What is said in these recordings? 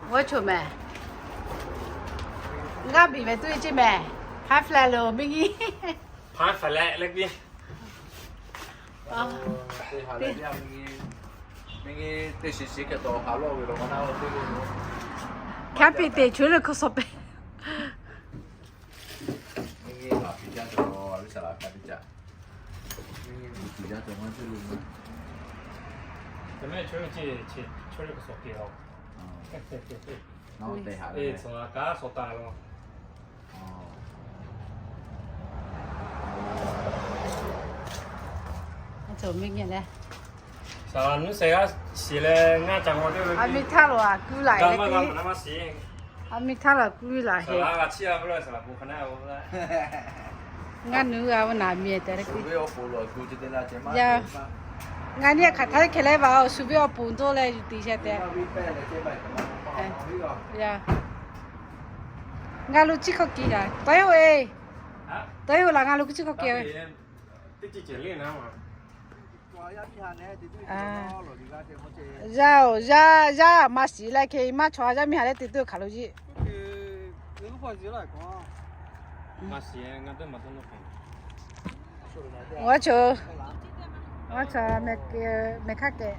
G'awˇ choˬ mehˬ. G'aˇ biˬ mehˬ tuˇ ve ceˇ mehˬ. Hpaˇ flash lo miˇ nyi. Hpaˇ flash leh piˇ. Hk'a piˇ teꞈ chaweh le hk'aw suh pehꞈ. A miˇ htaˇ lo a kuˇ laˬ, a miˇ htaˇ lo a kuˇ laˬ heˆ. Ngaˇ nuˇ g'a ve naˍ miˬ tehꞈ leh, ngaˬ nyi hk'aˬ htaˇ hkeh leh vaˬ, awˬ shu ve awˬ pon dawˇ leh yuˬ tiˍ sheh tehꞈ. Ngaˬ lo ciˉ hkawˇ kiˬ kaꞈ tawˇ-e hoꞈ e, tawˇ-e hoꞈ laˬ ngaˬ lo ciˉ hkawˇ kiˬ ve. Yaˇ-oˬ, yaˇ, yaˇ maˇ shiˍ leh hk'e maˇ chaw yaˇ miˇ ha leh te tuˬ hk'aˬ lo yeˇ. G'awˇ choˬ, g'awˇ choˬ mehˬ hkaˇ kehˬ.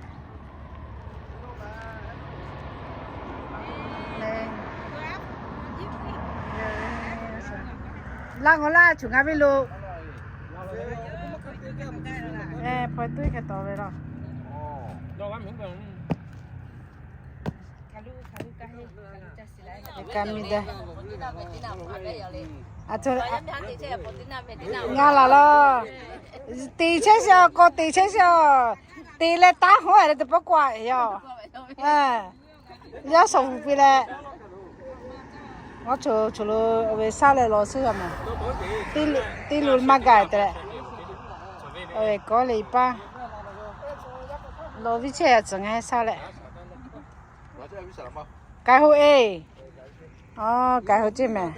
Laˇ ngawˬ laˇ choˬ ngaˬ ve lo. Hpaw tuˇ hk'e tawˍ ve laˇ. Ka miˇ deh. Ngaˬ laˬ laˬ. Teꞈ chehˇ sheˍ-oˬ, k'awꞈ teꞈ chehˇ sheˍ-oˬ. Teꞈ leh taˉ hawˉ-e leh teˇ pawˆ k'awꞈ-e yoˬ. Yaˇ shawˍ vuˬ piˇ leh, awˬ choˬ choˬ lo ve shaˉ leh law suhˉ g'a mehˬ. Teˇ lo maˇ gaˬ te leh, kawˆ le paˇ law viˉ chehˇ a tcuhˬ ngaˬ shaˉ leh. K'ai hoꞈ e. Aˬ, k'ai hoꞈ ceˇ mehˬ.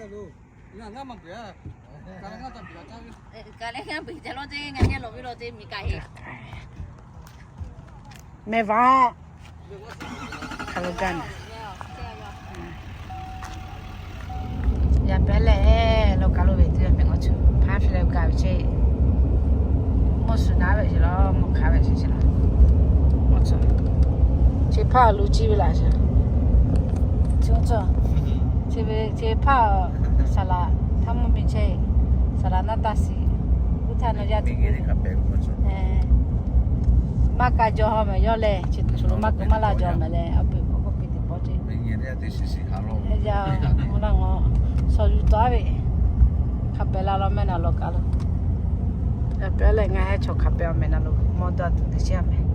Mehˬ vaꞈ. Hk'aˬ lo gaˇ naˬ. Yaˇ pehˉ lehˬ, lawˬ kaˬ lo ve teˇ g'aˇ mehˬ ngaw chu hpaˇ hpehꞈ leh gaˬ ve ceˇ. Mawˇ shuˍ naˉ ve sheˍ law, mawˇ hk'aˬ ve sheˍ sheˍ law. Chi hpaˇ lo ciˇ ve laˬ sheˍ. Chi ve, chi hpaˇ saˍ laˍ htaˇ mvuhˇ miˬ chehˇ, saˍ laˍ naˉ taˇ shiˍ. Uˉ htaˇ naw yaˇ tuˬ maˇ ka jaw ha mehˬ yawˇ leh, chi tuˬ shuˍ lo maˇ keu maˇ laˇ jaw mehˬ leh, a peuˬ k'awꞈ k'oˆ piˇ teˇ pawˆ ceˇ. Yaˇ, ngaˬ laˇ ngaw, shawˍ yuˬ taˍ ve, hk'a pehꞈ la law mehˬ naˬ lawˬ kaˬ lo. Yaˇ pehˉ lehˬ ngaˬ hui chaw hk'a pehꞈ awˬ mehˬ naˬ lo mawˇ dawˇ tuˬ teˇ chiˉ a mehˬ.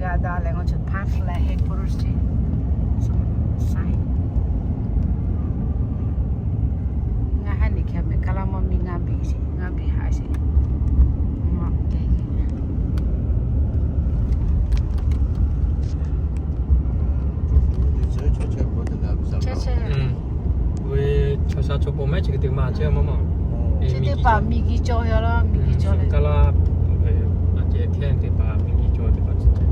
G'a daꞈ leh ngaw chaw hpaˇ hpehꞈ leh headquarters ceˇ. Ngaˬ hui nyi hkeh mehˬ kaˇ laˇ mawˇ miˇ ngaˇ biˬ sheˍ, ngaˇ biˬ haꞈ sheˍ. Ve chaw sha chaw po mehˉ chi hk'e te maˇ chehˇ maˇ maˇ. Chi teˇ hpaˍ miˬ guiˬ cawˬ ve laˇ, miˬ guiˬ cawˬ leh. Kaˇ laˇ, a ceh hkehˇ teˇ hpaˍ miˬ guiˬ cawˬ teˇ hpaˍ chi ceh.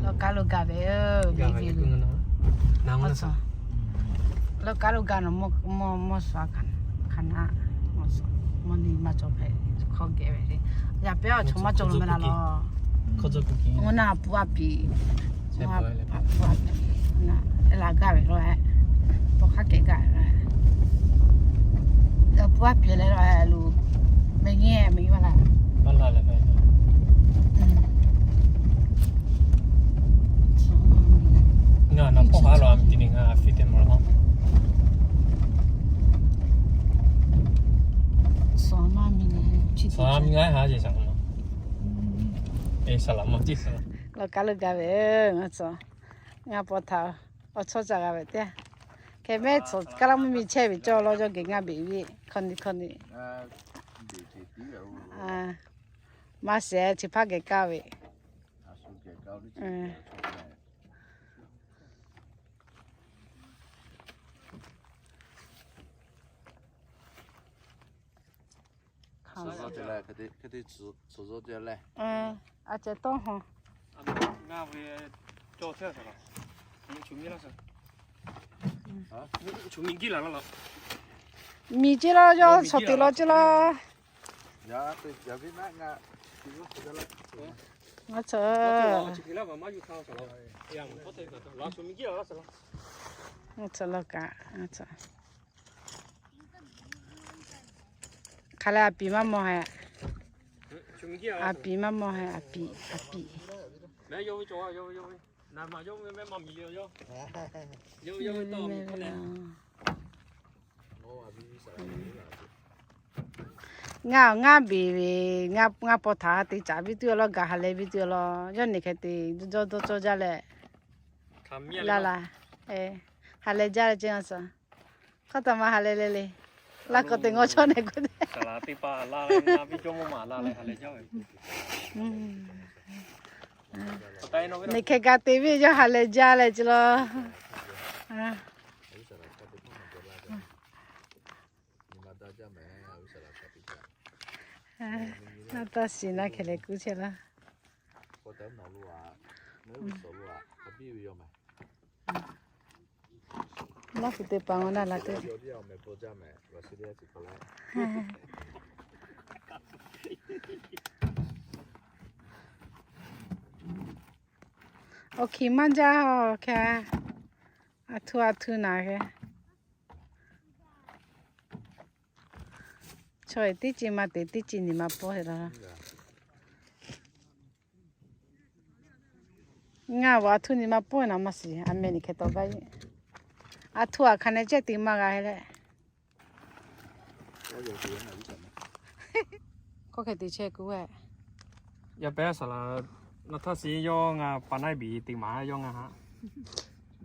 Lawˬ kaˉ lo gaˬ ve, miˬ guiˬ lo. Lawˬ kaˉ lo gaˬ naˬ, mawˇ shu a kaꞈ hk'aˬ naˆ, mawˇ ni maˇ cawˬ hpehꞈ hk'awˇ geh ve. Yaˇ pehˉ awˬ chaw maˇ cawˬ lo meh laˇ lawˬ. Ngaˬ naˆ puˍ a piˍ, puˍ a piˍ, laˬ gaˇ ve lawˬ, tawˇ hk'aˇ kehˬ gaˇ ve lawˬ. Yaˇ puˍ a piˍ leh lawˬ lo, meh nyi meh nyi maˇ laˇ. Ngaˬ naˬ hpawˇ haˉ lo a miˬ ti ni ngaˬ a fiˇ te mawˬ laˇ. Suhˍ ma miˬ ngaˇ haˉ ce shaˍ laꞈ ma, e shaˍ laꞈ ma ce shaˍ laꞈ. Lawˬ kaˉ lo gaˬ ve, ngaˬ paw htaꞈ awˬ chawˇ ca g'a ve teˇ. Hk'e mehˉ tcuhˍ kaˇ laˇ mvuhˇ miˬ chehˇ ve cawˬ law, yawˇ geh ngaˇ beˬ ve hkawˇ ni hkawˇ ni. Maˇ shehˍ chi hpaˇ geh kaˇ ve. Aˬ shu geh kaˇ ve. Aˬ shu geh kaˇ ve. A ceh tawˇ hawˬ. Miˬ ceˇ laˇ, yawˇ chaw teꞈ law ceˇ laˇ. Ngaˬ tcuh. Ngaˬ tcuh laˇ kaꞈ, ngaˬ tcuh. Hk'aˬ leh a piˍ maˇ mawˬ heh. A piˍ maˇ mawˬ heh, a piˍ, a piˍ. Ngaˬ ngaˇ beˬ ve, ngaˇ paw htaꞈ te caˍ piˇ tuˬ law, gaˬ ha lehˬ piˇ tuˬ law, yawˇ neˬ hk'e te dawˇ dawˇ cawˇ jaˇ leh, la la, ha lehˬ jaˇ leh ceˇ a suhˍ. Hk'aw taˍ ma ha lehˬ le le. Laˇ k'awꞈ te ngaw chawˇ nehˬ k'oˆ te. Neˬ hk'e gaˬ te ve yawˇ ha lehˬ jaˇ leh ceˇ law. Naˇ taˇ shiˍ naˇ hkeh leh kuˇ chehˇ laˇ. Naˇ kuˬ te paˍ ngaw naˇ la teˇ. Awˬ hkiˬ maˇ jaˇ hkeh. A htuˇ a htuˇ naˍ hkeh. Chaw eˬ teˇ ceuˬ maˇ te, teˇ ceuˬ nyi ma pawˆ heh laˇ. Ngaˬ a htuˇ nyi ma pawˆ naˍ maˇ shiˍ, a meh nyi hkeh tawˍ gaˇ ve. A htuˇ a hk'a neh cehˇ te maˇ g'a heh leh. Kawˇ hkeh te chehˇ kuˬ ve. Yaˇ pehˉ saˍ laˍ, naˇ htaˇ shiˍ yawˇ ngaˬ pa naˆ biˬ te maˍ yawˇ ngaˬ haꞈ.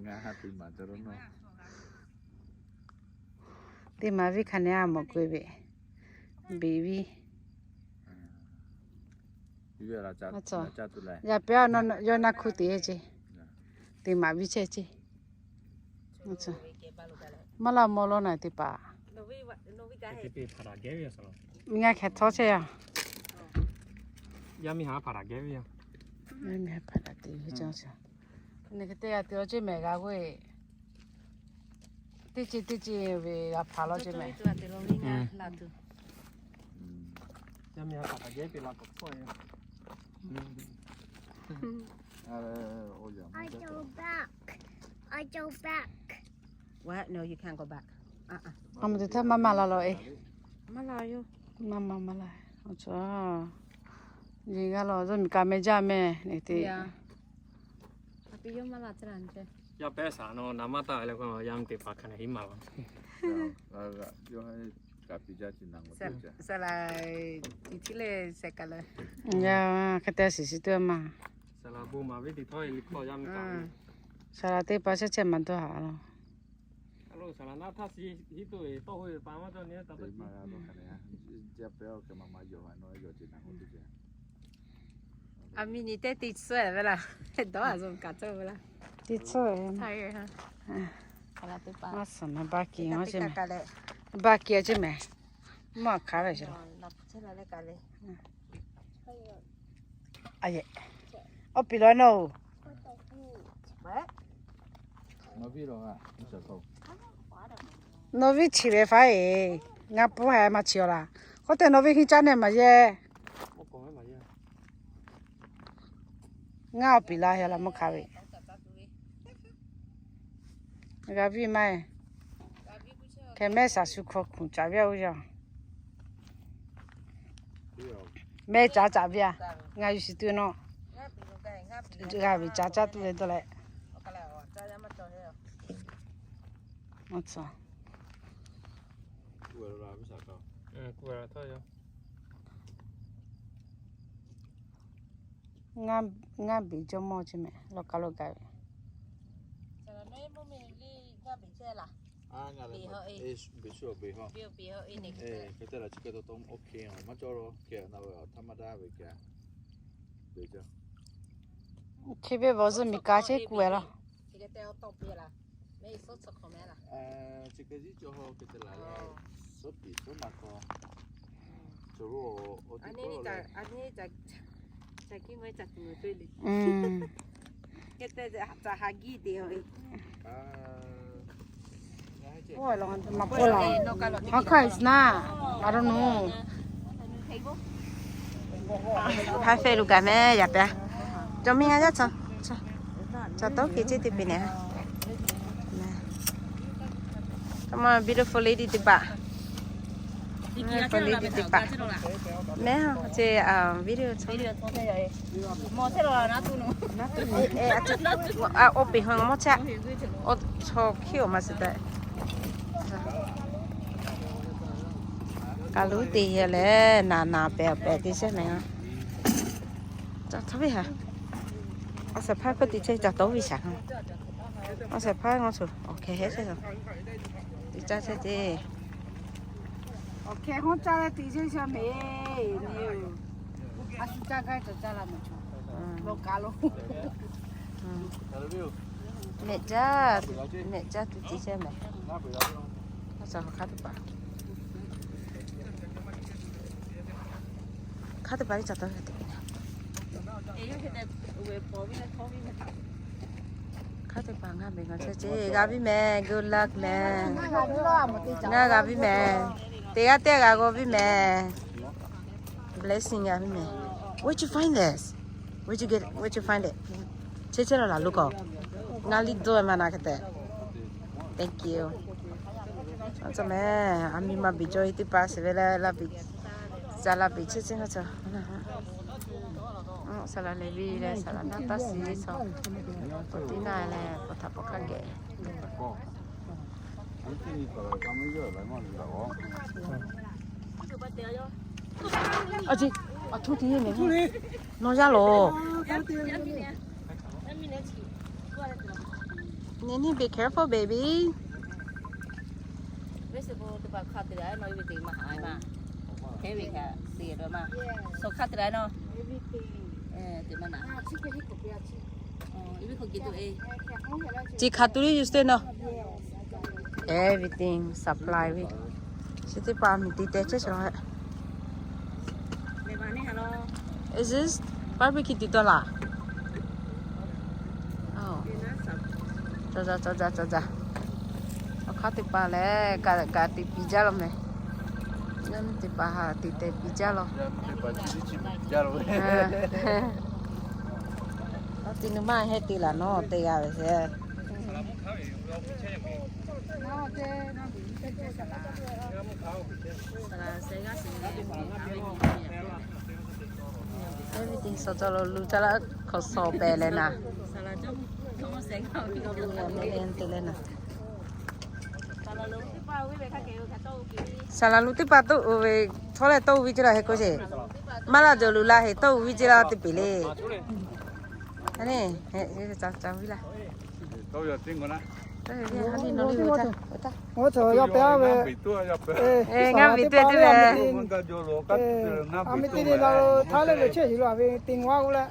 Ngaˬ haꞈ te maˍ cawˬ lo naw. Te maˍ viˉ hk'a neh a mawˬ k'oˆ ve, beˬ viˉ. Yaˇ pehˉ yawˇ naˇ hkuˇ te ceˇ. Te maˍ viˉ chehˇ ceˇ. Maˇ laˇ mawˇ lawˇ naˬ teˇ hpaˍ. Ngaˬ hkeh htawˇ chehˇ yaˇ. Yaˇ miˇ haꞈ hpaˍ taˍ geh ve yoˬ. Yaˇ miˇ haꞈ hpaˍ taˍ te ve cawˇ. Neˬ hk'e te g'a te law ceˇ mehˍ g'a k'oˆ-e. Teˇ ceuˬ teˇ ceuˬ ve g'a hpaˍ law ceˇ mehˍ. Yaˇ miˇ haꞈ hpaˍ taˍ geh ve la k'awꞈ hpawˇ ve. What? No, you can't go back. A mawˬ te htaˇ maˇ maˇ la lawˬ e. Maˇ la yoˬ. Maˇ maˇ maˇ la. Awˬ cawˬ. Yeˬ g'a lawˬ, zuhˆ miˬ kaꞈ meh jaˇ meh neˬ te. Yaˇ pehˉ saˍ naˍ maˇ taˇ leh k'o, yaˇ miˇ teˇ hpaˍ hk'a neh hiˉ maˍ laˬ. Saˍ laˍ, tiˉ leh saˍ kaˍ leh. Yaˇ hk'e te shiˍ shiˍ tuˬ maˇ. Saˍ laˍ bon maˍ ve teˇ htawˇ e liꞈ hkawˇ yaˇ miˇ kaꞈ. Saˍ laˍ teˇ hpaˍ chehˇ chehˇ maˍ dawˇ haˍ laˇ. A miˇ nyi teˇ te tsuhˇ ve laˇ. Dawˇ a zo kaꞈ tsuhˇ ve laˇ. Te tsuhˇ ve. Maˇ suhˍ na baˇ kiˬ a ceˇ mehˍ. Baˇ kiˬ a ceˇ mehˍ. Maˇ hk'aˬ ve. A yehˬ. Awˬ piˍ law naˇ-oˬ. Nawˬ viˉ chi ve faˉ-e. Ngaˬ pawehˇ maˇ chi awˬ laˬ. K'oˆ te nawˬ viˉ henˇ caˉ nehˬ maˍ yehˇ. Ngaˬ awˬ piˍ laˇ heh laˬ mvuhˇ hk'a ve. G'a viˇ maˇ hkeh mehˉ shaˍ shu hk'aw hkuˬ caˍ viˇ a oˇ yaˇ. Mehˉ caˍ caˍ viˇ a. Ngaˬ yuˬ shiˍ tuˬ nawˇ. G'a ve caˍ caˍ tuˬ ve dawˇ leh. Ngaˇ beˬ jawˇ mawˇ ceˇ mehˍ lawˬ kaˬ lo gaˬ ve. Hk'e ve bawˬ zuhˆ miˬ kaꞈ chehˇ kuˬ e laˇ. Aˬ nyi, aˬ nyi, caˬ kiˇ mvuh caˬ tuˬ mvuh peˇ le. How far is na? I don't know. Hk'aˬ hk'e lo kaꞈ meh yaꞈ pehˍ. Cawˬ miˇ ngaˬ yaˇ caˬ, caˬ tawˉ hk'e ceˇ te piˇ nehˬ. Come on, beautiful lady teˇ hpaˍ. Beautiful lady teˇ hpaˍ. Meh, ce, video caw. Oˇ peˬ hui mawˇ chehˇ. Oˇ chaw hkiˉ awˬ ma suh tehꞈ. Kaˬ lo teˇ yehˬ lehˬ, naˍ naˍ pehˍ pehˍ te shehˉ mehˍ. Caˬ htawˇ ve ha. Awˬ shehˍ hpaˇ hpawˇ te chehˇ caˬ tawˉ ve shaˍ. Awˬ shehˍ hpaˇ ngaw shuˍ awˬ hkeh hehˉ chehˇ. Te caˇ chehˇ ce. Awˬ hkeh hawˉ caˇ leh te chehˇ shaˍ mehˍ. A shu caˇ gaˇ cawˬ caˇ la mehˍ chaw. Lawˬ kaˬ lo. Mehꞈ caˇ, mehꞈ caˇ tuˬ te chehˇ mehˍ. Hk'aˇ teˇ hpaˍ, hk'aˇ teˇ hpaˍ le caˬ tawˉ ve te. Hk'aˇ teˇ hpaˍ ngaˇ mehˍ ngaˬ chehˇ ce. G'a viˉ mehˍ, good luck mehˍ. Ngaˇ g'a viˉ mehˍ. Teˇ g'aˇ teˇ g'aˇ g'a g'aw viˉ mehˍ. Blessing g'a viˉ mehˍ. Where'd you find this? Where'd you get, where'd you find it? Chehˇ chehˇ la laˬ lo k'o. Ngaˇ liˇ dawˇ maˇ na hk'e te. Thank you. Aˬ cawˬ mehˍ, aˬ miˇ ma beˬ jawˇ e teˇ hpaˍ shiˍ ve leh, laˇ beˬ, caˬ laˇ beˬ chehˇ chehˇ aˬ cawˬ. Saˍ laˍ lehˬ ve leh saˍ laˍ naˇ taˇ shiˍ ve chaw. Pawˬ teˇ naˇ leh pawˬ htaꞈ pawˬ hk'a geh. Aˬ, a htoˇ te nehˬ, nawˬ yaˇ loˬ. Nehˬ nehˬ, be careful, baby. Chi hk'a tuˬ le, you stay now. Everything supply ve. Chi teˇ hpaˍ miˬ te te chehˇ shaˍ laꞈ. Is this barbecue te tawˇ laˬ? Cawˬ jaˇ, cawˬ jaˇ, cawˬ jaˇ. Awˬ hk'aˇ teˇ hpaˍ lehˬ, kaꞈ kaꞈ te piˇ jaˇ law mehˍ. Yaˇ miˇ teˇ hpaˍ ha te te piˇ jaˇ law. Awˬ ti nu maˇ heˆ te laˬ nawˉ te g'a ve sheˍ. Everything suh cawˬ lo lu caˇ laˇ hk'awꞈ suh pehˍ leh naˍ. Te leh naˍ. Saˍ laˍ lo teˇ hpaˍ tawˆ-o ve, htawˇ leh tawˆ-o ve ceˇ la heh k'oˆ sheˍ. Maˇ laˇ jawˬ lo la heh tawˆ-o ve ceˇ la teˇ peˍ le. Aˬ nyi, ca ca ve laˇ. Ngaˇ ve tuˬ te ve. Aˬ miˇ te le la lo htaˇ leh lo chehˇ yuˬ lo a ve te ngaˬ a k'oˆ leh.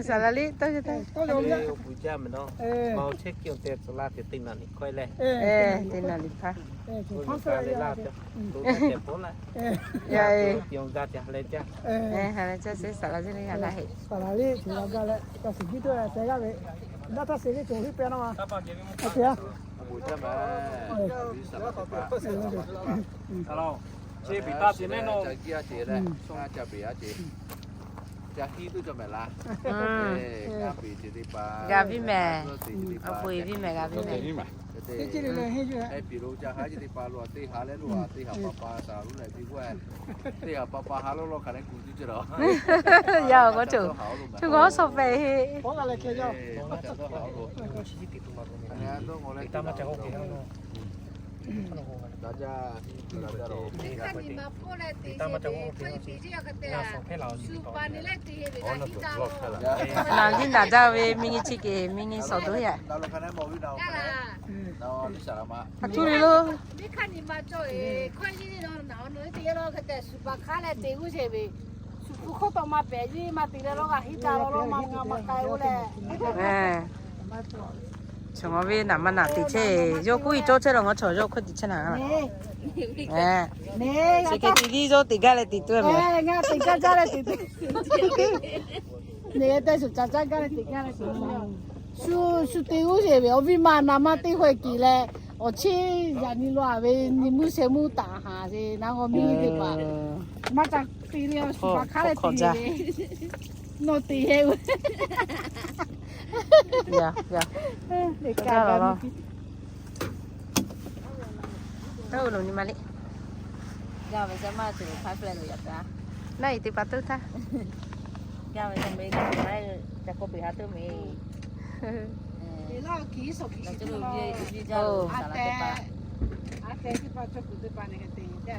Saˍ laˍ liˇ tawˇ tawˇ. Te naˍ liꞈ hpaˇ. Yaˇ e. Hk'e leh caˇ sheˍ saˍ laˍ liˇ teˇ g'aˇ laˇ heˆ. Saˍ laˍ liˇ teˇ g'aˇ leh ca shiˍ jiˇ tuˬ te g'aˇ ve, daꞈ htaˇ sheˍ ve cawˬ hiˆ pehˇ na ma. Chi beˬ taˇ te mehˉ nawˇ. G'a viˉ mehˍ. Awˬ pon e viˉ mehˍ, g'a viˉ mehˍ. Yaˇ awˬ k'o co, co g'awˇ shawˍ pehˍ heˆ. Naˍ liˇ naˍ jaˇ ve miˇ nyi chi kehˬ miˇ nyi shawˍ doˉ yaꞈ. Aˬ htoˇ le lo. Chaw ngaˬ ve naˍ ma naˍ teꞈ chehˇ, yawˇ k'oˆ ve cawˇ chehˇ la, ngaˬ chaw yawˇ hkawˇ teꞈ chehˇ naˍ. Chi hk'e te tiˉ yawˇ teꞈ gaˇ leh teꞈ tuˬ ve. Ngaˬ teꞈ gaˇ jaˇ leh teꞈ tuˬ. Neˬ te shu caˍ caˇ gaˇ leh teꞈ gaˇ leh teꞈ tuˬ. Shu shu te uˉ sheˍ ve awˬ viˉ ma naˍ ma teˇ hkawehˇ kiˬ leh, awˬ cheˇ yaꞈ nyi lo a ve nyi mvuhˇ sheh mvuhˇ taˍ haˍ ve naˉ g'awˇ miˇ teˇ hpaˍ maˇ ca te le, awˬ shu pa hk'aˉ leh te ve. Nawˬ teꞈ heh ve. Naˇ e teˇ pa teuˇ htaˇ.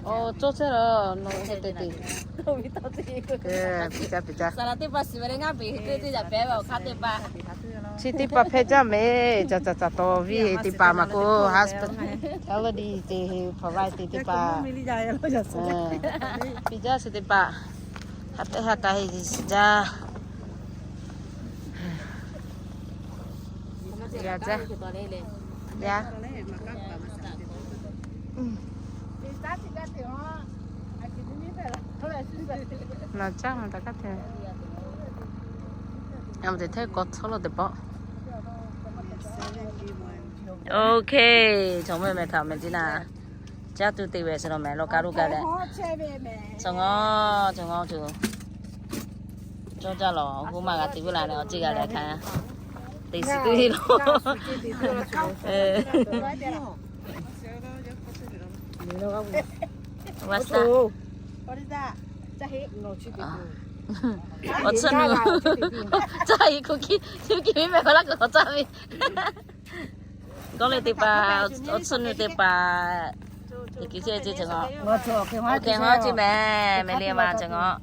Cawˇ chehˇ la, nawˬ hk'e te te. Saˍ laꞈ teˇ hpaˍ shiˍ ve le, ngaˇ peˍ teˇ teˇ yaꞈ pehˉ ve awˬ hk'aˇ teˇ hpaˍ. Chi teˇ hpaˍ hpehˇ jaˇ mehˍ. Caˍ caˍ caˍ taw viˇ teˇ hpaˍ maˇ k'oˆ, hospitality te provide te teˇ hpaˍ. Piˇ jaˇ chi teˇ hpaˍ. Ha tehˉ ha k'ai shiˍ jaˇ. Yaˇ jaˇ. Yaˇ. Naˍ caˇ ma taˍ kaˇ te. Yaˇ ma te hteˇ k'aw tcuhˉ lo teˇ pawˆ. Okay, chaw mehˆ meh htaꞈ meh tiˉ naˇ. Caˇ tuˬ te ve suh lo mehˍ, law ka lo ka leh. Chaw ngawˇ, chaw ngawˇ tuˬ. Cawˇ jaˇ lawˬ, awˬ hoˉ maˇ g'a te vuˇ la leh, awˬ ceˇ g'a leh hk'a te shiˍ tuˬ lo. Awˬ tsuhˇ nuˇ, caˇ e k'oˆ kiˇ, tuˇ kiˇ ve mehˍ, laˇ k'awꞈ caˇ ve. Gawˇ leh teˇ hpaˍ, awˬ tsuhˇ nuˇ teˇ hpaˍ, teˇ kiˬ chehˇ ceˇ chaw ngawˇ. Awˬ hk'e hawˉ ceˇ mehˍ, mehˍ le ma chaw ngawˇ.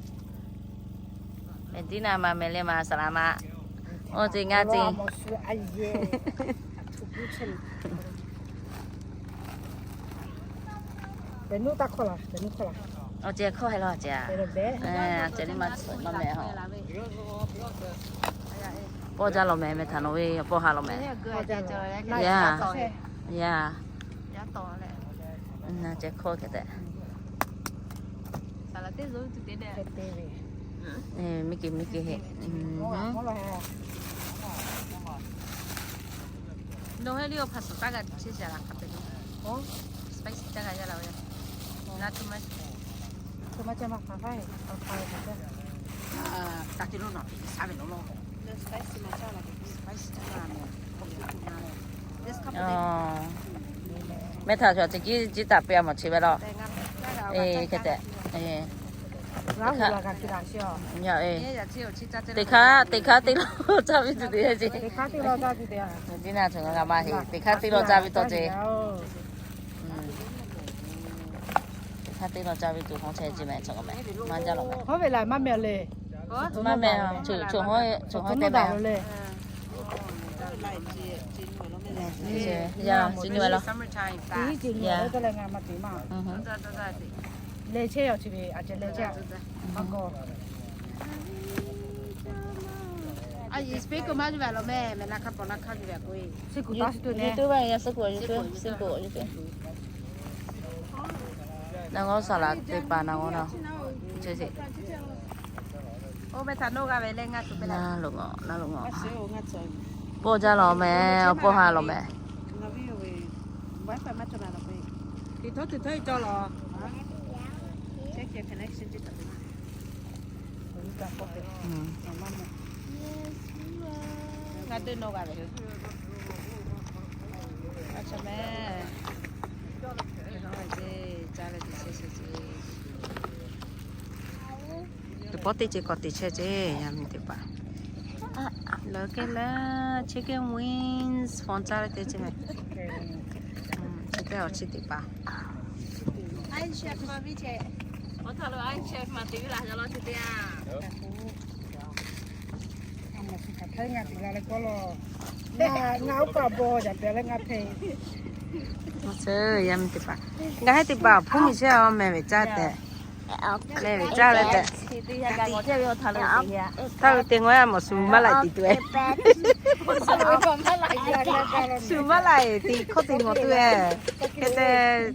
Mehˍ tiˉ naˇ ma, mehˍ le ma saˍ laꞈ ma. Awˬ ceˇ ngaˇ ceˇ. Awˬ ceˇ hkawˇ heh law ceˇ a. Awˬ ceˇ le ma tcuhˉ ma mehˍ hawˉ. Pawˇ jaˇ lawˬ mehˍ, meh htaꞈ nawˬ ve pawˇ ha lawˬ mehˍ. Yaˇ. Yaˇ. Ceˇ hkawˇ hk'e tehꞈ. Miˇ kehˬ miˇ kehˬ heˆ. Nawˬ heh liˇ awˬ hpaˍ suhˍ taˇ g'a teꞈ chehˇ shaˍ laꞈ hk'a peu-eˬ. Spicy taˇ g'a yaˇ la ve. Naˇ too much. Too much maˇ hk'a hk'aˇ. Taˇ te lo nawˬ teꞈ saˉ ve lo lo. Meh htaꞈ shuˍ ceˬ kiˉ jiˇ taˍ piˇ a mawˬ chi ve law. Eˬ, hk'e tehꞈ. Teˇ hk'aˇ teˇ hk'aˇ teˇ lawˇ caˇ ve tuˬ te ce. Jiˇ naˇ chaw ngaˬ g'a maˇ heˆ. Teˇ hk'aˇ teˇ lawˇ caˇ ve tawˇ ce. Teˇ hk'aˇ teˇ lawˇ caˇ ve tuˬ hk'aw chehˇ ce mehˍ, chaw k'o mehˍ. Maˇ jaˇ lawˬ mehˍ. Maˇ mehˍ, choˬ, choˬ hawˉ, choˬ hawˉ te mehˍ. Yaˇ, chi nyi ve law. Yaˇ. YouTube, YouTube, yaˇ suhˉ k'o YouTube, YouTube. Naˇ g'awˇ saˍ laꞈ teˇ hpaˍ naˇ g'awˇ na. Naˇ loꞈ ngawˬ, naˇ loꞈ ngawˬ. Pawˇ jaˇ lawˬ mehˍ, awˬ pawˇ ha lawˬ mehˍ. Teˇ pawˆ teˇ ce k'awꞈ teꞈ chehˇ ce, yaˇ miˇ teˇ hpaˍ. Leuˬ kehˉ leh, chicken wings hpawnˬ caˇ leh te ce mehˍ. Chi teˇ awˬ chi teˇ hpaˍ. Ngaˬ oˉ kaꞈ bon yaꞈ pehˍ leh ngaˬ hpehꞈ. Yaˇ miˇ teˇ hpaˍ, ngaˬ heˉ teˇ hpaˍ awˬ hpfuhˇ miˬ chehˇ a mehˍ ve caˇ tehꞈ. Mehˍ ve caˇ leh tehꞈ. Htaˇ ve te ngaw yaˇ mawˬ shu maˇ laꞈ tiˍ tuˬ e. Shu maˇ la e, teꞈ hkawˇ teꞈ ngawˬ tuˬ e. Hk'e te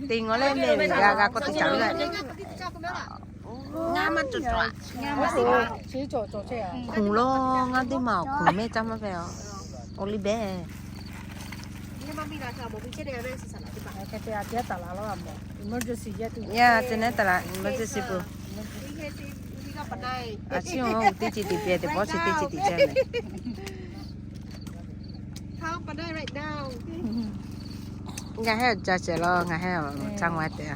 teꞈ ngawˬ leh mehˆ g'a g'a k'awꞈ teꞈ caˍ ve le. Ngaˇ maˇ cawˬ cawˬ a. Hkunˍ lawˇ ngaˇ teˇ maˬ awˬ hkunˍ mehˆ caˇ maˇ hpehꞈ a. Awˬ liˇ behˬ. Yaˇ ce nehˉ taˍ laꞈ emergency peuˬ. A ciˉ awˬ teˇ ceuˬ teꞈ pehˍ teꞈ pawˆ chi teˇ ceuˬ teꞈ ceh mehˍ. Ngaˬ hehˉ ca ceh law, ngaˬ hehˉ caˇ ngaˬ te a.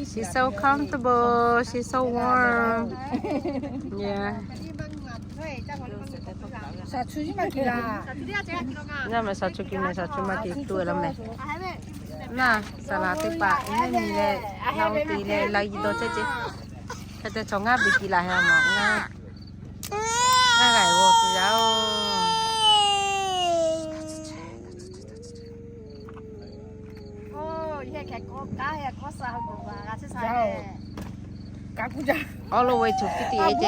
She's so comfortable. She's so warm. Yeah. Naˇ meh shaˍ chu kiˬ meh, shaˍ chu maˇ kiˬ tuˬ laˇ meh. Naˇ saˍ laˍ teˇ hpaˍ neˇ nyi leh, naˇ oˇ te leh la yi dawˇ ceh ceh. Hk'e te chaw ngaˇ biˇ kiˬ laˬ heh a mawˬ ngaˇ. Ngaˇ g'a g'aw tuˬ yaˇ oˬ. All the way to fifty-eight.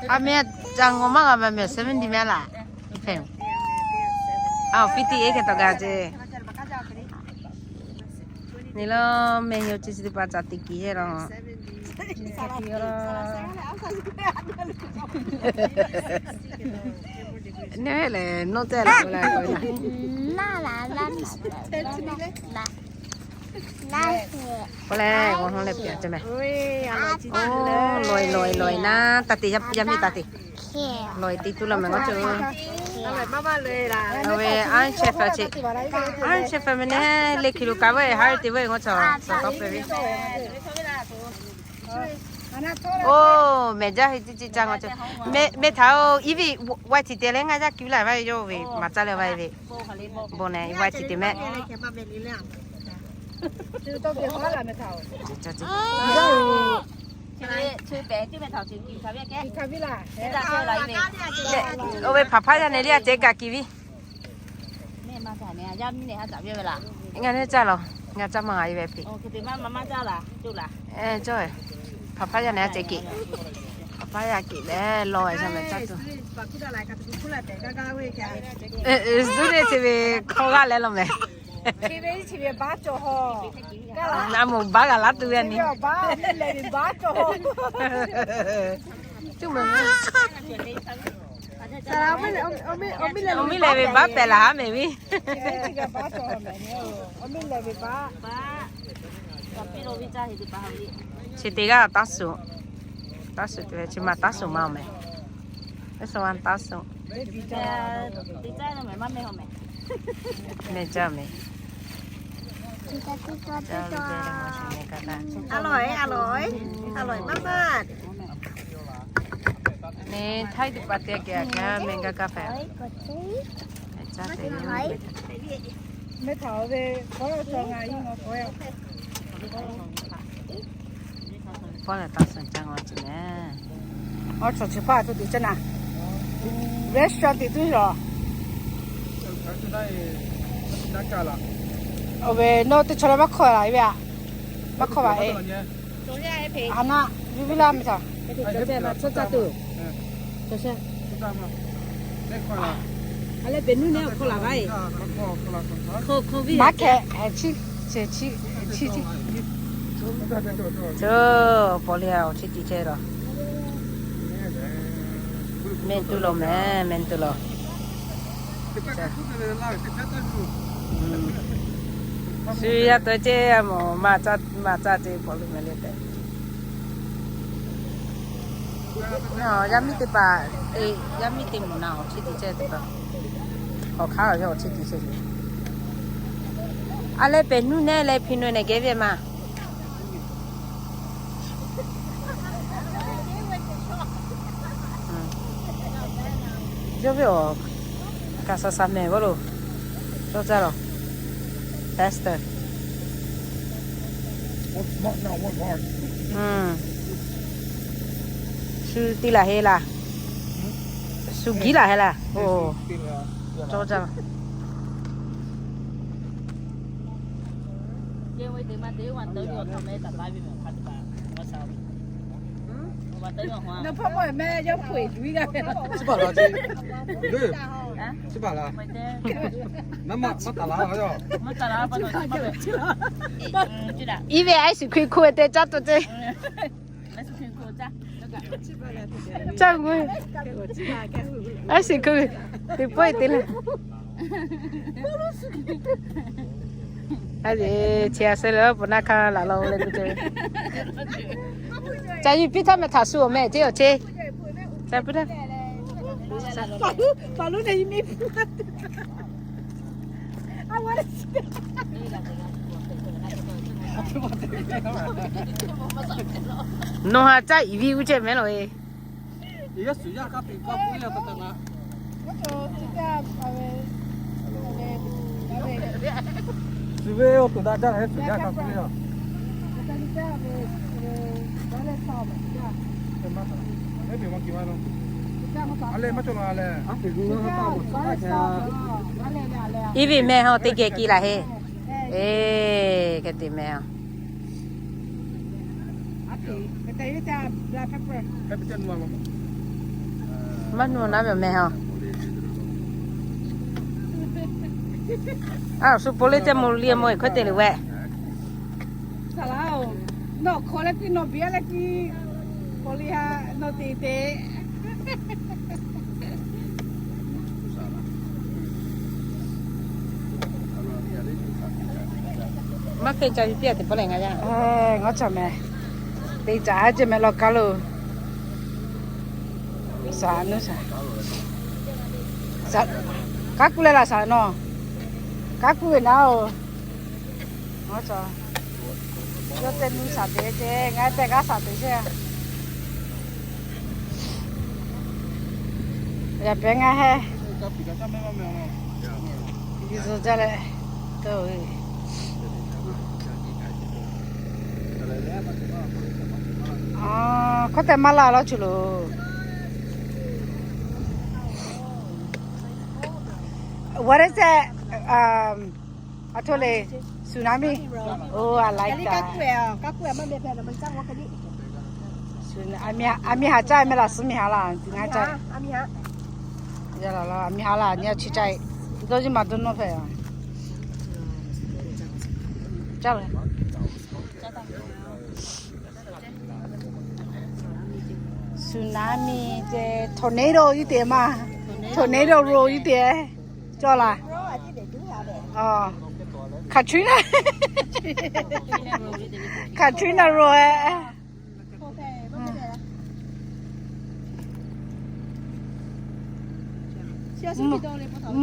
A meh ca ngawˬ maˇ g'a meh meh seventy meh laˬ. Fifty-eight hk'e taw g'a ce. Ni lawˇ meh nyi chi chi teˇ hpaˍ ca teꞈ kiˬ heh law. Neˇ hehˉ lehˬ nawˇ tehˇ laˬ k'o le. K'o leh g'awˬ hnawˇ leh piˍ ce meh. Oˬ, lawˬ e lawˬ e lawˬ e naˇ, taˇ te yaˇ miˇ taˇ te. Lawˬ e te tuˬ laˇ meh ngaw ce. Aˬ ve aˉ chehˇ hpehꞈ ce. Aˉ chehˇ hpehꞈ meh neˇ le hkiˬ lo kaꞈ ve haˉ te ve ngaw chaw tawˇ hpehꞈ ve. Oˬ, mehˬ jaˇ heˆ ciˇ ciˇ caˇ ngaw ce. Mehˬ htaꞈ oˬ, iˉ viˆ Y T te leh ngaˇ jaˇ kiˉ laˬ vaˇ ve yawˇ ve maˍ caˇ leh vaˇ ve. Bon neh Y T te mehˆ. Oˇ ve hpaˍ hpaˇ yaˇ neh liˇ a ceh kaꞈ kiˍ viˇ. Ngaˬ neˇ caˇ laˬ, ngaˬ caˇ maˇ g'a ve hpeꞈ. Hpaˍ hpaˇ yaˇ neh a ceh keꞈ. Hpaˍ hpaˇ yaˇ keꞈ leh lawˬ e shaˍ meh caˇ tuˬ. Student ce ve hkawˇ g'aˇ leh law meh. A moˍ baˆ g'a laˇ tuˬ ve a ni. Cuˇ meh. Awˬ miˇ lehˬ ve baˆ pehˍ laˬ haˉ mehˍ viˉ. Chi teˇ g'aˇ taˇ suˍ, taˇ suˍ te ve chi ma taˇ suˍ ma awˬ meh. Taˇ suˍ ma taˇ suˍ. Meh jaˇ meh. A lawˬ e, a lawˬ e, a lawˬ e maˇ maˇ. Neˇ htaiˇ teˇ hpaˍ te kehˬ a kaꞈ meh gaˇ gaˇ hpehꞈ. Pawˇ lehˬ taˇ suˍ caˇ ngaw ce meh. Awˬ chaw chi hpaˇ tuˬ teꞈ caˇ naˍ. Restaurant teꞈ tuˬ yoˬ. Awˬ ve nawˬ teˇ chaw leh maˇ hkawˇ laˬ ve a. Maˇ hkawˇ baˬ e. A naˆ, yuˇ viˉ laˇ meh htaꞈ. Maˇ hkeh, chi, chi, chi, chi. Tcuh, pawˬ lehˬ awˬ chi tiꞈ chehˇ laˬ. Mehˆ tuˬ law meh, mehˆ tuˬ law. Shu yaˇ tawˇ ceh mawˬ, maˇ caˇ, maˇ caˇ ce pawˬ lo meh le tehꞈ. Yaˇ miˇ teˇ hpaˍ, yaˇ miˇ te mawˬ na awˬ chi tiꞈ chehˇ teˇ hpaˍ. Awˬ hk'aˇ awˬ yawˇ awˬ chi tiꞈ chehˇ. A leh pehˬ nuˇ nehˇ leh hpi nu neh geh ve ma. Yawˇ ve awˬ kaꞈ shaˍ shaˍ mehˍ g'aˇ lo. Cawˇ caˇ laˬ. Tester. Shu te laˬ heh laˬ. Shu giˉ laˬ heh laˬ. Cawˇ caˇ laˬ. Chi baˬ la ce. Chi baˬ la. Naˉ maˆ maˇ taˍ la yoˬ. Iˉ ve ice cream hkuˇ ve te caˇ tuˬ ce. Caˇ gu. Ice cream te pawˆ e te le. A ce, chi a se le pon naˆ hkanˇ laˬ la leh gu ce. Ca yuˬ piˇ htaˇ meh htaꞈ shu awˬ meh ce awˬ ce. Ca piˇ htaˇ. Nawˬ ha caˇ iˉ viˉ uˉ ceh meh laˬ e. Suˬ ve awˬ to daꞈ jaˇ leh suˬ jaˇ ka k'oˆ le yoˬ. Iˉ ve meh ha teˇ geh ki laˬ heˆ. Eˬ, hk'e te meh ha. Maˇ nuˇ naˉ ve meh ha. A, shu po le ceh mo liꞈ mo e hk'e te le weh. Saˍ laꞈ-oˬ, nawˬ hk'aw leh piˇ nawˬ biˇ leh piˇ, k'awꞈ le ha, nawˬ te te. Maˇ hk'e ca piˇ a teꞈ paw leh ngaˬ yaˇ. Ngaˬ chaw meh, te caꞈ a ceh meh law kaˉ lo. Saˍ nuˇ saˍ, kaˉ kuˇ leh laꞈ saˍ nawˬ, kaˉ kuˇ ve naˉ-oˬ. Ngaˬ chaw, yawˇ teˇ nuˇ saˍ te ceh, ngaˬ tehꞈ kaˉ saˍ te ceh. Yaꞈ pehꞈ ngaˬ heh, yuˬ zuhˬ jaˇ leh, hkawˇ tehꞈ maˇ laˇ law chi loˬ. What is that? A hto le, tsunami. Oh, I like that. A miˬ haˍ caˇ meh laˬ, suhˉ miˬ haˍ laˬ, ngaˬ caˇ. Yaˇ laˬ laˬ, a miˬ haˍ laˬ nyi chi caˇ. Dawˇ yeˇ maˬ dawˇ nawˇ hpehꞈ. Caˇ la. Tsunami ce, tornado yuˇ te maˇ. Tornado ro yuˇ te. Cawˬ laˬ. Katrina, Katrina ro e.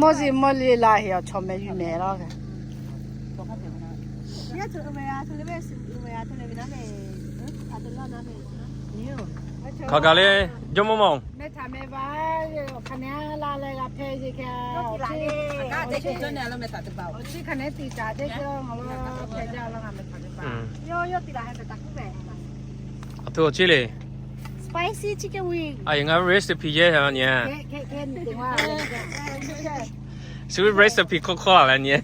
Mawˇ zi mawˇ le la heꞈ awˬ chaw meh yuˬ meh laˇ. Hk'aˬ kaꞈ le, jawˇmawˇ mawˇ. Meh htaꞈ meh ba, awˬ hk'aˬ nehˬ la leh g'a hpehˇ ce hk'e. Awˬ chi hk'aˬ nehˬ tiˍ taˍ te ce, ngaˬ lo hpehˇ jaˇ laˇ, ngaˬ meh htaꞈ te ba. Yawˇ yawˇ tiˍ laˬ heh meh taˍ kuˉ ve. Aˬ htoꞈ awˬ ciˉ le. Spicy chicken wing. A, ngaˬ recipe yehˇ ha nyi. Suˬ ve recipe hk'awˇ hk'awˇ a leh nyi.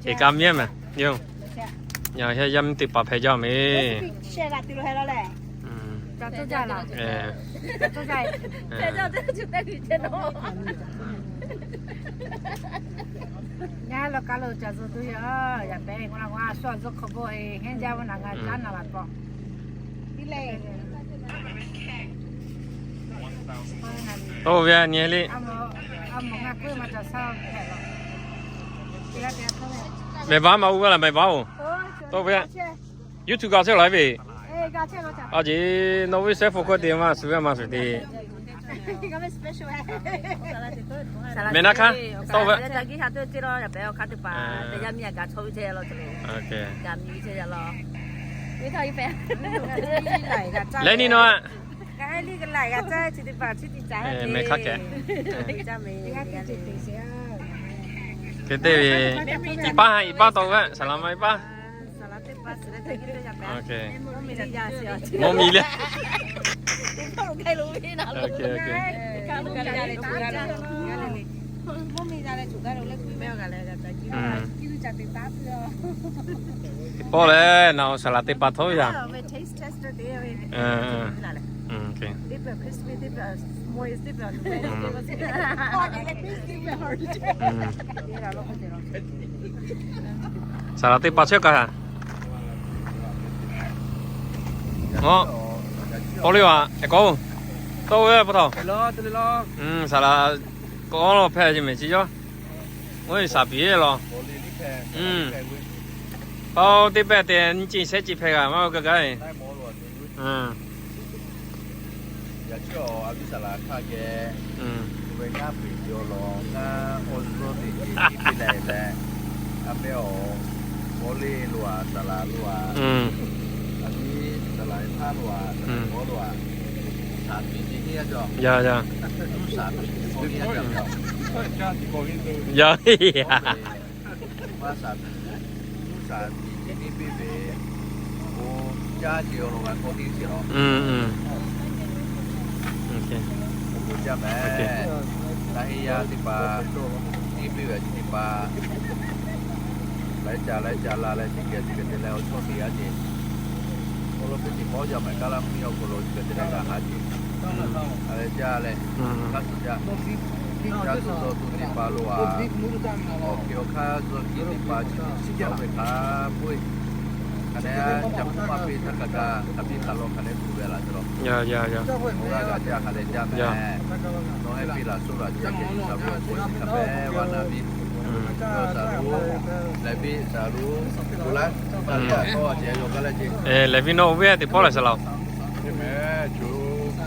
Eˬ, ka miˉ meh yoˬ. Yaˇ miˇ teˇ hpaˍ hpehˇ jaˇ meh. Nyaˇ lawˬ ka lo ca zuhˬ tuˬ yoˬ. Yaꞈ pehꞈ k'o la k'o a shu a zuhˬ hk'awꞈ bawˆ e hehnˇ jaˇ ve naˬ g'a caˉ naˬ laˬ paw. Tawˇ ve nyi le. Mehˬ baˆ ma uˇ g'aˇ la mehˬ baˆ-oˬ. Tawˇ ve YouTube g'a chehˇ laˬ ve. A ce, nawˬ ve share hpawˇ hkawˇ te maˇ suhˍ ve maˇ suhˍ te. Mehˬ naˉ hkanˇ tawˇ ve. Leh nyi nawˬ a. Mehˬ hk'a kehˬ. Hk'e te ve, iˉ paˆ ha iˉ paˆ tawˇ ve saˍ laꞈ ma iˉ paˆ. Mvuhˇ miˬ le. Teˇ pawˆ lehˬ, naˬ awˬ saˍ laꞈ teˇ pa htawˇ ve yaˇ. This one crispy, this one small, this one very small. อืม Saˍ laˍ teˇ pa chehˇ k'ai ha. Aw, tawˇ liˇ a, e k'o, tawˇ ve pa taw. อืม Saˍ laˍ k'awꞈ lo hpehꞈ ce mehˍ chi yawˇ. Oˇ saˍ piˍ lo. Paˇ teˇ pehˇ te nyiˇ ceˇ shehˉ ceˇ hpehꞈ g'a maˇ gaˇ gaˇ. Yaꞈ chi awˬ a viˉ saˍ laˍ htaˇ geh, ve ngaˇ peꞈ ce awˬ lawn ngaˇ awˬ zuhˬ teˇ ceˇ piˇ leh leh, a pehˇ awˬ k'aw le lo a, saˍ laˍ lo a, a viˉ saˍ laˍ htaˇ lo a, saˍ laˍ k'aw lo a, shaˍ piˍ ce neˇ a cawˬ. Yaˇ yaˇ. Shaˍ piˍ ce k'aw neˇ a cawˬ. Yaˇ yaˇ. Maˇ shaˍ piˍ, shaˍ piˍ ce neˇ piˇ ve, o, caˇ ce awˬ lawn g'a k'awꞈ teˇ ce lawˬ. Awˬ bon jaˇ mehˍ. Naˬ heˆ yaˇ teˇ hpaˍ, neˇ piˇ ve chi teˇ hpaˍ, laiˉ ca laiˉ ca la leh teˇ geh teˇ geh te leh awˬ chawˇ te yaˇ ce. Awˬ lawn teˇ teˇ pawˆ yaˇ mehˍ kaˇ laˇ mvuhˇ miˬ awˬ hk'aw lo chi geh te leh g'a haꞈ ce. A leh jaˇ leh, kaˇ suh jaˇ. Yaˇ tuˬ dawˇ tuˬ teˇ hpaˍ lo a, awˬ hk'e awˬ hk'aˇ zuhˬ kiˇ teˇ hpaˍ chi teˇ chi jaˇ ve hk'a peu-eˬ. Hk'aˬ lehˬ, ca k'oˆ maˇ piˇ htaˇ kaꞈ kaꞈ, hk'aˬ piˇ hk'aˬ law hk'aˬ lehˬ tuˬ ve laˬ ce lawˬ. Yaˇ yaˇ yaˇ. Nawˬ g'a gaˬ jaˇ hk'aˬ lehˬ jaˇ mehˍ. Nawˬ heh piˇ laˬ suh laˬ jaˇ kehˬ ve shaˍ ve awˬ hk'aw chi hk'a pehˍ vaˇ na piˇ. Yaˇ shaˍ lo, lehˬ piˇ shaˍ lo, k'o laˇ, a lehˬ a tawˇ a cehˬ yaw gaˇ leh ce. Lehˬ piˇ nawˬ oˇ ve teˇ pawˆ lehˬ shaˍ laˍ. Chi mehˍ, choˬ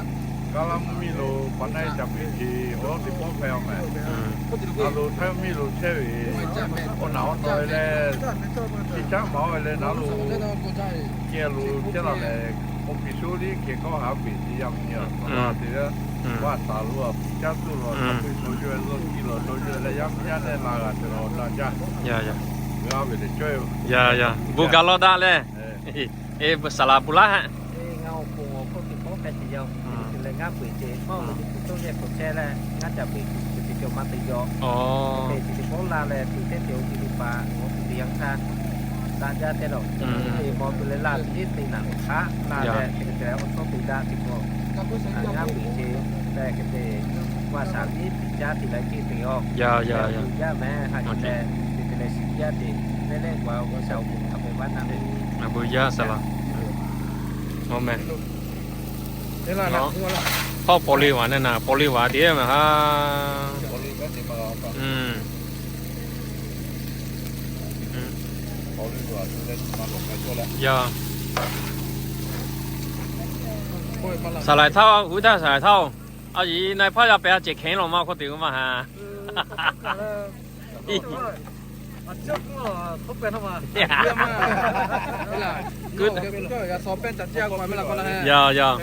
kaˇ laˇ mvuhˇ miˬ lo pa naˆ iˉ ca piˇ ce, awˬ lawn teˇ pawˆ hpehꞈ a mehˍ. A lo Htaiˇ mvuhˇ miˬ lo chehˇ ve, awˬ naˬ awˬ taw e leh, chi caˉ maˍ a ve leh naˉ lo, kehˬ lo chehˇ la lehˬ, awˬ piˍ sho liˇ kehˬ kawˇ haˍ peˍ te yaˇ mvuhˇ miˬ a, te leh, vaˇ shaˍ lo a piˇ caˇ tuˬ law, chaw puiˉ chaw yawˇ ve lawˇ kiˇ law chaw yawˇ leh yaˇ miˇ yaˇ nehˆ la g'a te lawˬ daꞈ jaˇ. G'a ve lehˬ cawˇ e. Yaˇ yaˇ, bon gaˬ law daꞈ leh. Eˬ, saˍ laˍ bon laˇ ha. Ngaˬ awˬ pon awˬ hk'oˆ teˇ pawˆ hpehꞈ ce yaˇ-oˬ. Teˇ leh ngaˇ peu-eˬ ce, maˇ awˬ lo teˇ hpu cawˇ yehˬ k'awꞈ chehˇ leh, ngaˇ ca peu-eˬ teˇ cawˬ maˇ te yaw. Teˇ teˇ pawˆ la leh, teˇ teˇ teˇ oˇ ve teˇ hpaˍ awˬ hk'oˆ teˇ yanˇ htaˇ, daꞈ jaˇ te lawˬ. Teˇ mawˬ te leh laˇ teˇ teˇ naˬ hk'aˉ la leh, teˇ hk'e te leh awˬ chawˇ te daꞈ teˇ hpaˍ, ngaˇ peu-eˬ ce, leh hk'e te, vaˇ shaˍ liˇ piˇ caˇ te leh ce te-o. Yaˇ mehˍ ha leh, teˇ te leh shiˍ jaˇ te, leh leh g'a awˬ g'aˇ shaˍ awˬ bon hk'a pehꞈ vaˇ na ve. Bon yaˇ saˍ laˍ. Aˬ mehˍ. Hawˉ paw le vaˬ neˇ naˬ, paw le vaˬ teˇ mehˍ ha. Yaˇ. Saˍ laˍ htaˇ, uiˍ htaˇ saˍ laˍ htaˇ-oˬ, a yiˍ na hpaˇ yaˇ pehꞈ a cehˬ hkehˉ lawˬ maˇ hk'oˆ te maˇ ha. Yaˇ yaˇ.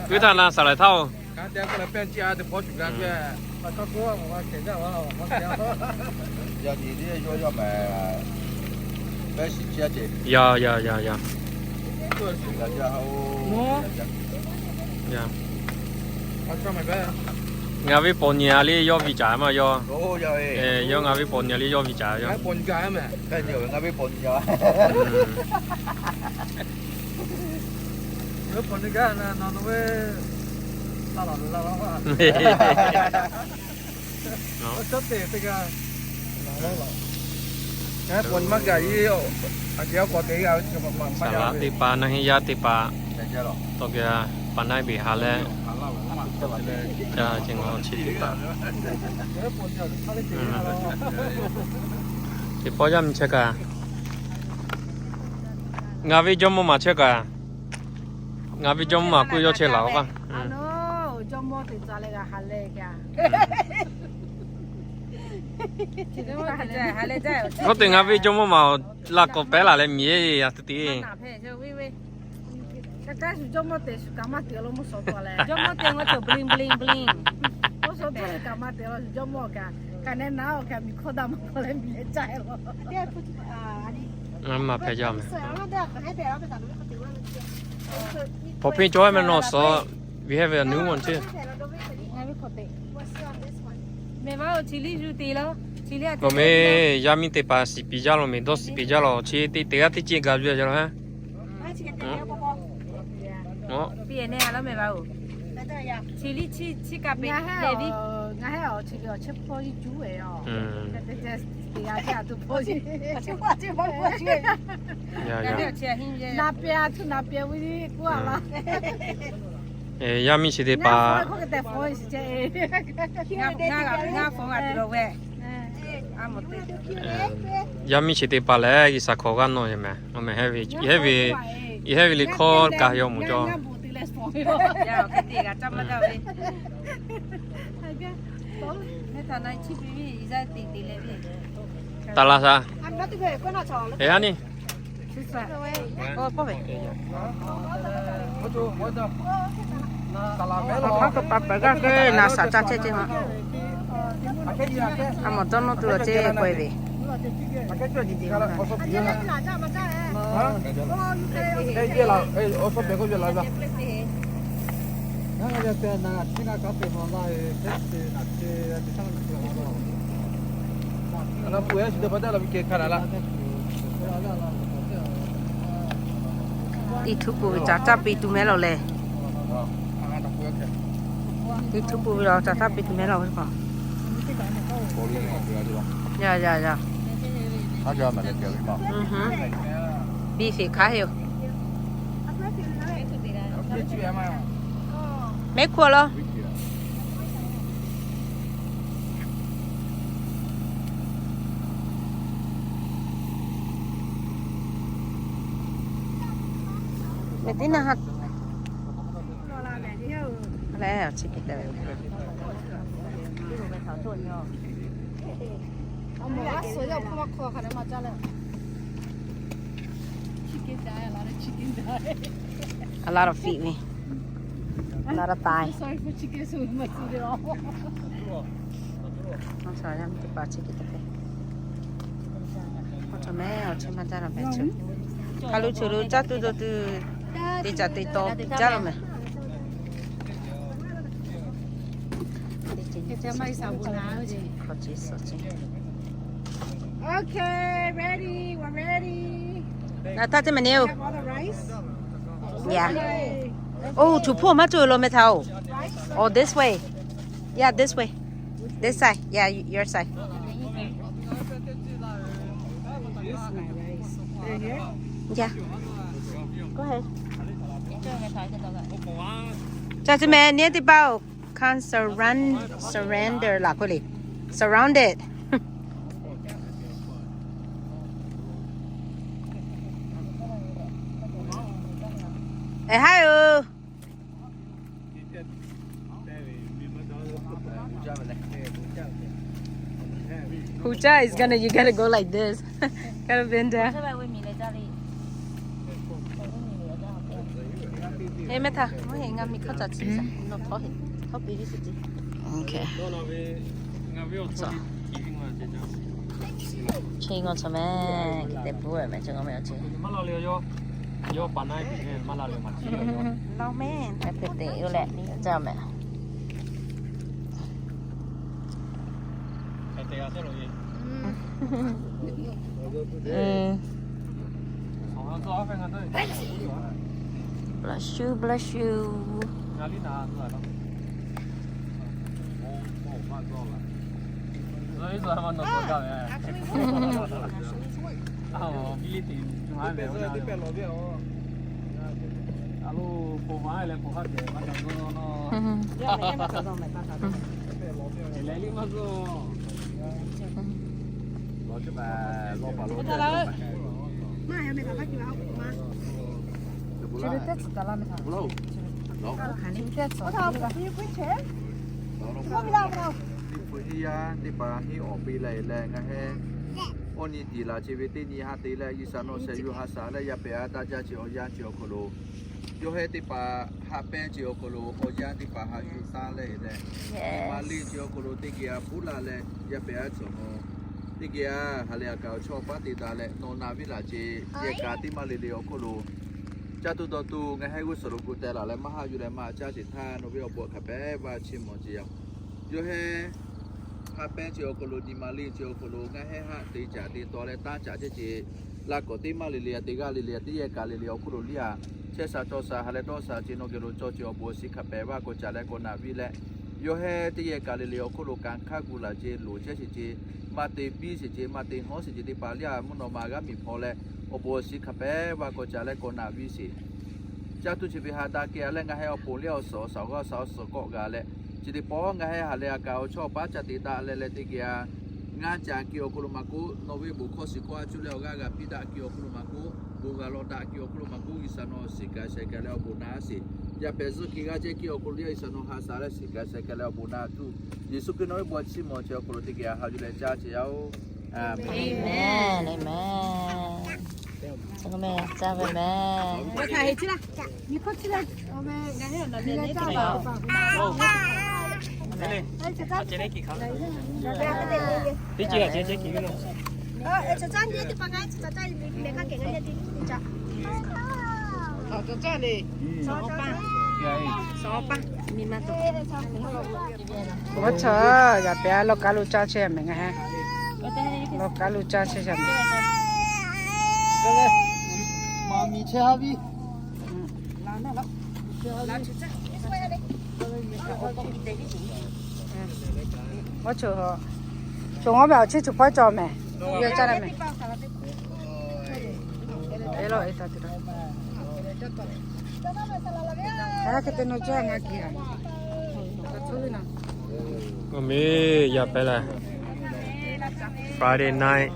Kuiˉ htaˇ na saˍ laˍ htaˇ-oˬ, yaˇ yaˇ yaˇ. Ngaˬ ve paw nyi a liˇ yawˇ viꞈ caˍ maˇ yawˇ. Yawˇ ngaˬ ve paw nyi a liˇ yawˇ viꞈ caˍ yawˇ. Saˍ laˍ teˇ hpaˍ, naˆ heˆ yaˇ teˇ hpaˍ, tawˇ geh pa naˆ beˬ ha leh, ca ce ngaˬ chi teˇ hpaˍ, teˇ pawˆ yaˇ miˇ chehˇ kaꞈ, ngaˬ ve jawˇmawˇ maˬ chehˇ kaꞈ, ngaˬ ve jawˇmawˇ maˬ k'oˆ yawˇ chehˇ laˬ-oˬ kaꞈ. Hk'aˬ te ngaˬ ve jawˇmawˇ maˬ laꞈ k'awꞈ pehˉ laˬ leh miˬ e a tuˬ te. Maˇ hpehꞈ jaˇ mehˍ. Hpaw piˇ cawˬ mehˍ nawˬ suhˍ. We have a new one too. Lo mehˍ, yaˇ miˇ teˇ hpaˍ shiˍ piˍ jaˇ lo mehˍ, dawˇ shiˍ piˍ jaˇ lo, chi teˇ teˇ g'aˇ teˇ ceuˬ gaˬ ve jaˇ lo ha. Ngaˬ hehˉ awˬ chi ve awˬ chehˇ hpawˇ iˉ juˇ ve yoˬ. Teˇ g'aˇ chehˇ a tuˬ hpawˇ, naˍ pehˬ a tuˬ naˍ pehˬ ve k'oˆ a laˇ. Yaˇ miˇ chi teˇ hpaˍ, yaˇ miˇ chi teˇ hpaˍ lehˬ, G'uiˬsha hkawꞈ g'aˇ nawˇ yehˬ mehˍ. Ngaˬ mehˍ, yehˬ hehˉ ve liꞈ hkawˇ kaꞈ yaw moˍ cawˇ. Taˍ laˬ shaˍ. Eˬ, ha ni. Awˬ hk'aˇ k'o pa pehˬ g'aˇ k'o naˍ shaˍ caˇ chehˇ ceh ma. A mawˬ dawˇ nawˇ tuˬ awˬ ceh k'oˆ e ve. Teˇ htuˉ pui ve caˍ caˇ piˇ tuˬ mehˉ law leh. Teˇ htuˉ pui ve lawˬ caˍ caˇ piˇ tuˬ mehˉ law ve k'o. Yaˇ yaˇ yaˇ. Biˇ sheˍ hk'aˉ heˆ yoˬ. Mehˉ hkuˇ laˇ. Mehˬ teˇ naˇ ha leh awˬ chi hk'e te ve. A lot of feet ve. A lot of thigh. Teˇ hpaˍ chi hk'e te ve. Awˬ htoꞈ mehˉ awˬ chi maˇ jaˇ la mehˍ chi. Hk'a lo choˬ lo caˇ tuˬ dawˬ tuˬ, te caˍ te taw jaˇ la mehˍ. Okay, ready, we're ready. Naˍ htaˇ teˇ mehˍ ne oˬ. Yeah. Oh, choˬ hpoˇ maˇ cawˬ lo mehˍ htaꞈ oˬ. Oh, this way. Yeah, this way. This side. Yeah, y- your side. Yeah. Go ahead. Ca chi mehˍ ne teˇ hpaˍ oˬ. Can't surrender, surrender laˬ k'oˆ le. Surrounded. Eh, hi, oh. Hu ca is gonna, you gotta go like this. Gotta bend down. He mehˉ htaˇ, mvuhˇ heˆ ngaˬ miˬ hkawˇ caˬ chi nawˬ htawˇ heˆ, htawˇ piˇ ve suh ce. Okay. Chi ngaw chaw mehˍ, hk'e te pfuhˇ mehˍ, chi ngaw mehˍ awˬ chi. Laˇ mehˍ, hk'e te yoˬ leh, ca mehˍ. Bless you, bless you. Teˇ hpaˍ henˇ yaˇ teˇ hpaˍ henˇ awˬ piˇ leh leh ngaˬ hehˉ awˬ nyi tiˍ laˬ ce ve teˇ nyi ha te leh G'uiˬsha nawˬ shehˍ yuˬ ha shaˍ leh yaˇ pehˍ a taˇ jaˇ ce awˬ yanˇ ce awˬ hk'aw lo, yawˇ hehˉ teˇ hpaˍ haꞈ pehnˇ ce awˬ hk'aw lo awˬ yanˇ teˇ hpaˍ haꞈ yuˬ taˇ leh leh, maˍ liˇ ce awˬ hk'aw lo teˇ geh a puˉ laˇ leh yaˇ pehˍ a cawˬ mawˬ. Teˇ geh a ha lehˬ a kaˍ awˬ chawˇ paˉ te daꞈ leh nawˬ na viˉ laˬ ce, yehˬ kaꞈ teˇ maˇ le le awˬ hk'oˆ lo caˇ tuˬ dawˬ tuˬ ngaˬ hehˉ g'uˇ suhˍ lo gu teh laˬ leh maˇ haˆ yuˬ leh maˇ caˇ sheˍ htaˇ nawˬ ve awˬ bon hk'a pehꞈ vaˇ chiˇ mvuh ce yaˇ. Yawˇ hehˉ haꞈ pehnˇ ce awˬ hk'aw lo nyi ma liˇ ce awˬ hk'aw lo ngaˬ hehˉ haˆ te caˍ te taw leh tanˇ caˍ ceh ce. Laˇ kawꞈ teˇ maˇ le le a, teˇ g'aˇ le le a, teˇ yehˬ kaꞈ le le awˬ hk'oˆ lo liˇ a, chehˇ sha cawˬ sha ha leh dawˇ sha ce nawˬ geh lo cawˬ ce awˬ bon awˬ shinˉ hk'a pehꞈ vaˇ k'awꞈ caˍ leh k'awꞈ naꞈ viˇ leh, yawˇ heh teˇ yehˬ kaꞈ le le awˬ hk'oˆ lo kanˉ hk'aˇ gu laˬ ce loˍ chehˇ sheˍ ce, maˇ te biˇ sheˍ ce, maˇ te hawˉ sheˍ ce teˇ hpaˍ liˇ a mvuhˇ naw ma g'aˇ miˬ hpawˇ leh awˬ bon awˬ shinˉ hk'a pehꞈ vaˇ k'awꞈ caˍ leh k'awꞈ naꞈ viˇ sheˍ. Caˇ tuˬ chi ve ha daꞈ kehˬ a leh ngaˬ heh awˬ ponˬ liˇ awˬ suhˍ awˬ shaˍ awˬ g'aˇ shaˍ awˬ suhˍ kawˆ g'a leh, chi teˇ pawˆ ngaˬ heh ha leh a kaꞈ awˬ chawˇ awˬ paˉ ca te daꞈ leh leh teˇ geh a, ngaˇ ca kiˇ awˬ hk'aw lo maˇ k'oˆ, nawˬ ve bon hkawˇ shiˍ hkawˇ a cuˇ leh awˬ g'aˇ g'a piˇ daꞈ kiˇ awˬ hk'aw lo maˇ k'oˆ, bon g'a lawˬ daꞈ kiˇ awˬ hk'aw lo maˇ k'oˆ, G'uiˬsha nawˬ shiˍ kaꞈ sheh kaꞈ leh awˬ bon naꞈ a sheˍ. Yaˇ pehˍ zuhˆ kiˇ g'aˇ ceh kiˇ awˬ hk'aw lo liˇ a G'uiˬsha nawˬ ha shaˍ leh shiˍ kaꞈ sheh kaꞈ leh awˬ bon naꞈ a tuˬ, Yeˍsuˆ Hkriꞈ nawˬ ve bon a chiˇ mvuh chi awˬ hk'aw lo teˇ geh a ha yuˬ leh caˇ ce yaˇ oˬ. Aˍmenˍ. Aˍmenˍ. Aˍmenˍ. Caˇ ve mehˍ. Awˬ chawˇ, yaꞈ pehꞈ a lawˇ kaˉ lo caˇ chehˇ mehˍ ngaˬ heh. Lawˇ kaˉ lo caˇ chehˇ shaˍ mehˍ. Awˬ chawˇ, chawˬ ngawˉ mehˍ awˬ chiˇ tuˬ pawehˇ cawˬ mehˍ. Yaˇ caˇ leh mehˍ. Eˬ, lawˇ eˬ taˍ tuˬ taˍ. Aˬ, hk'e te nawˬ cawˇ ngaˬ kehˬ a. Awˬ meˇ yaˇ pehˍ lehˬ, Friday night,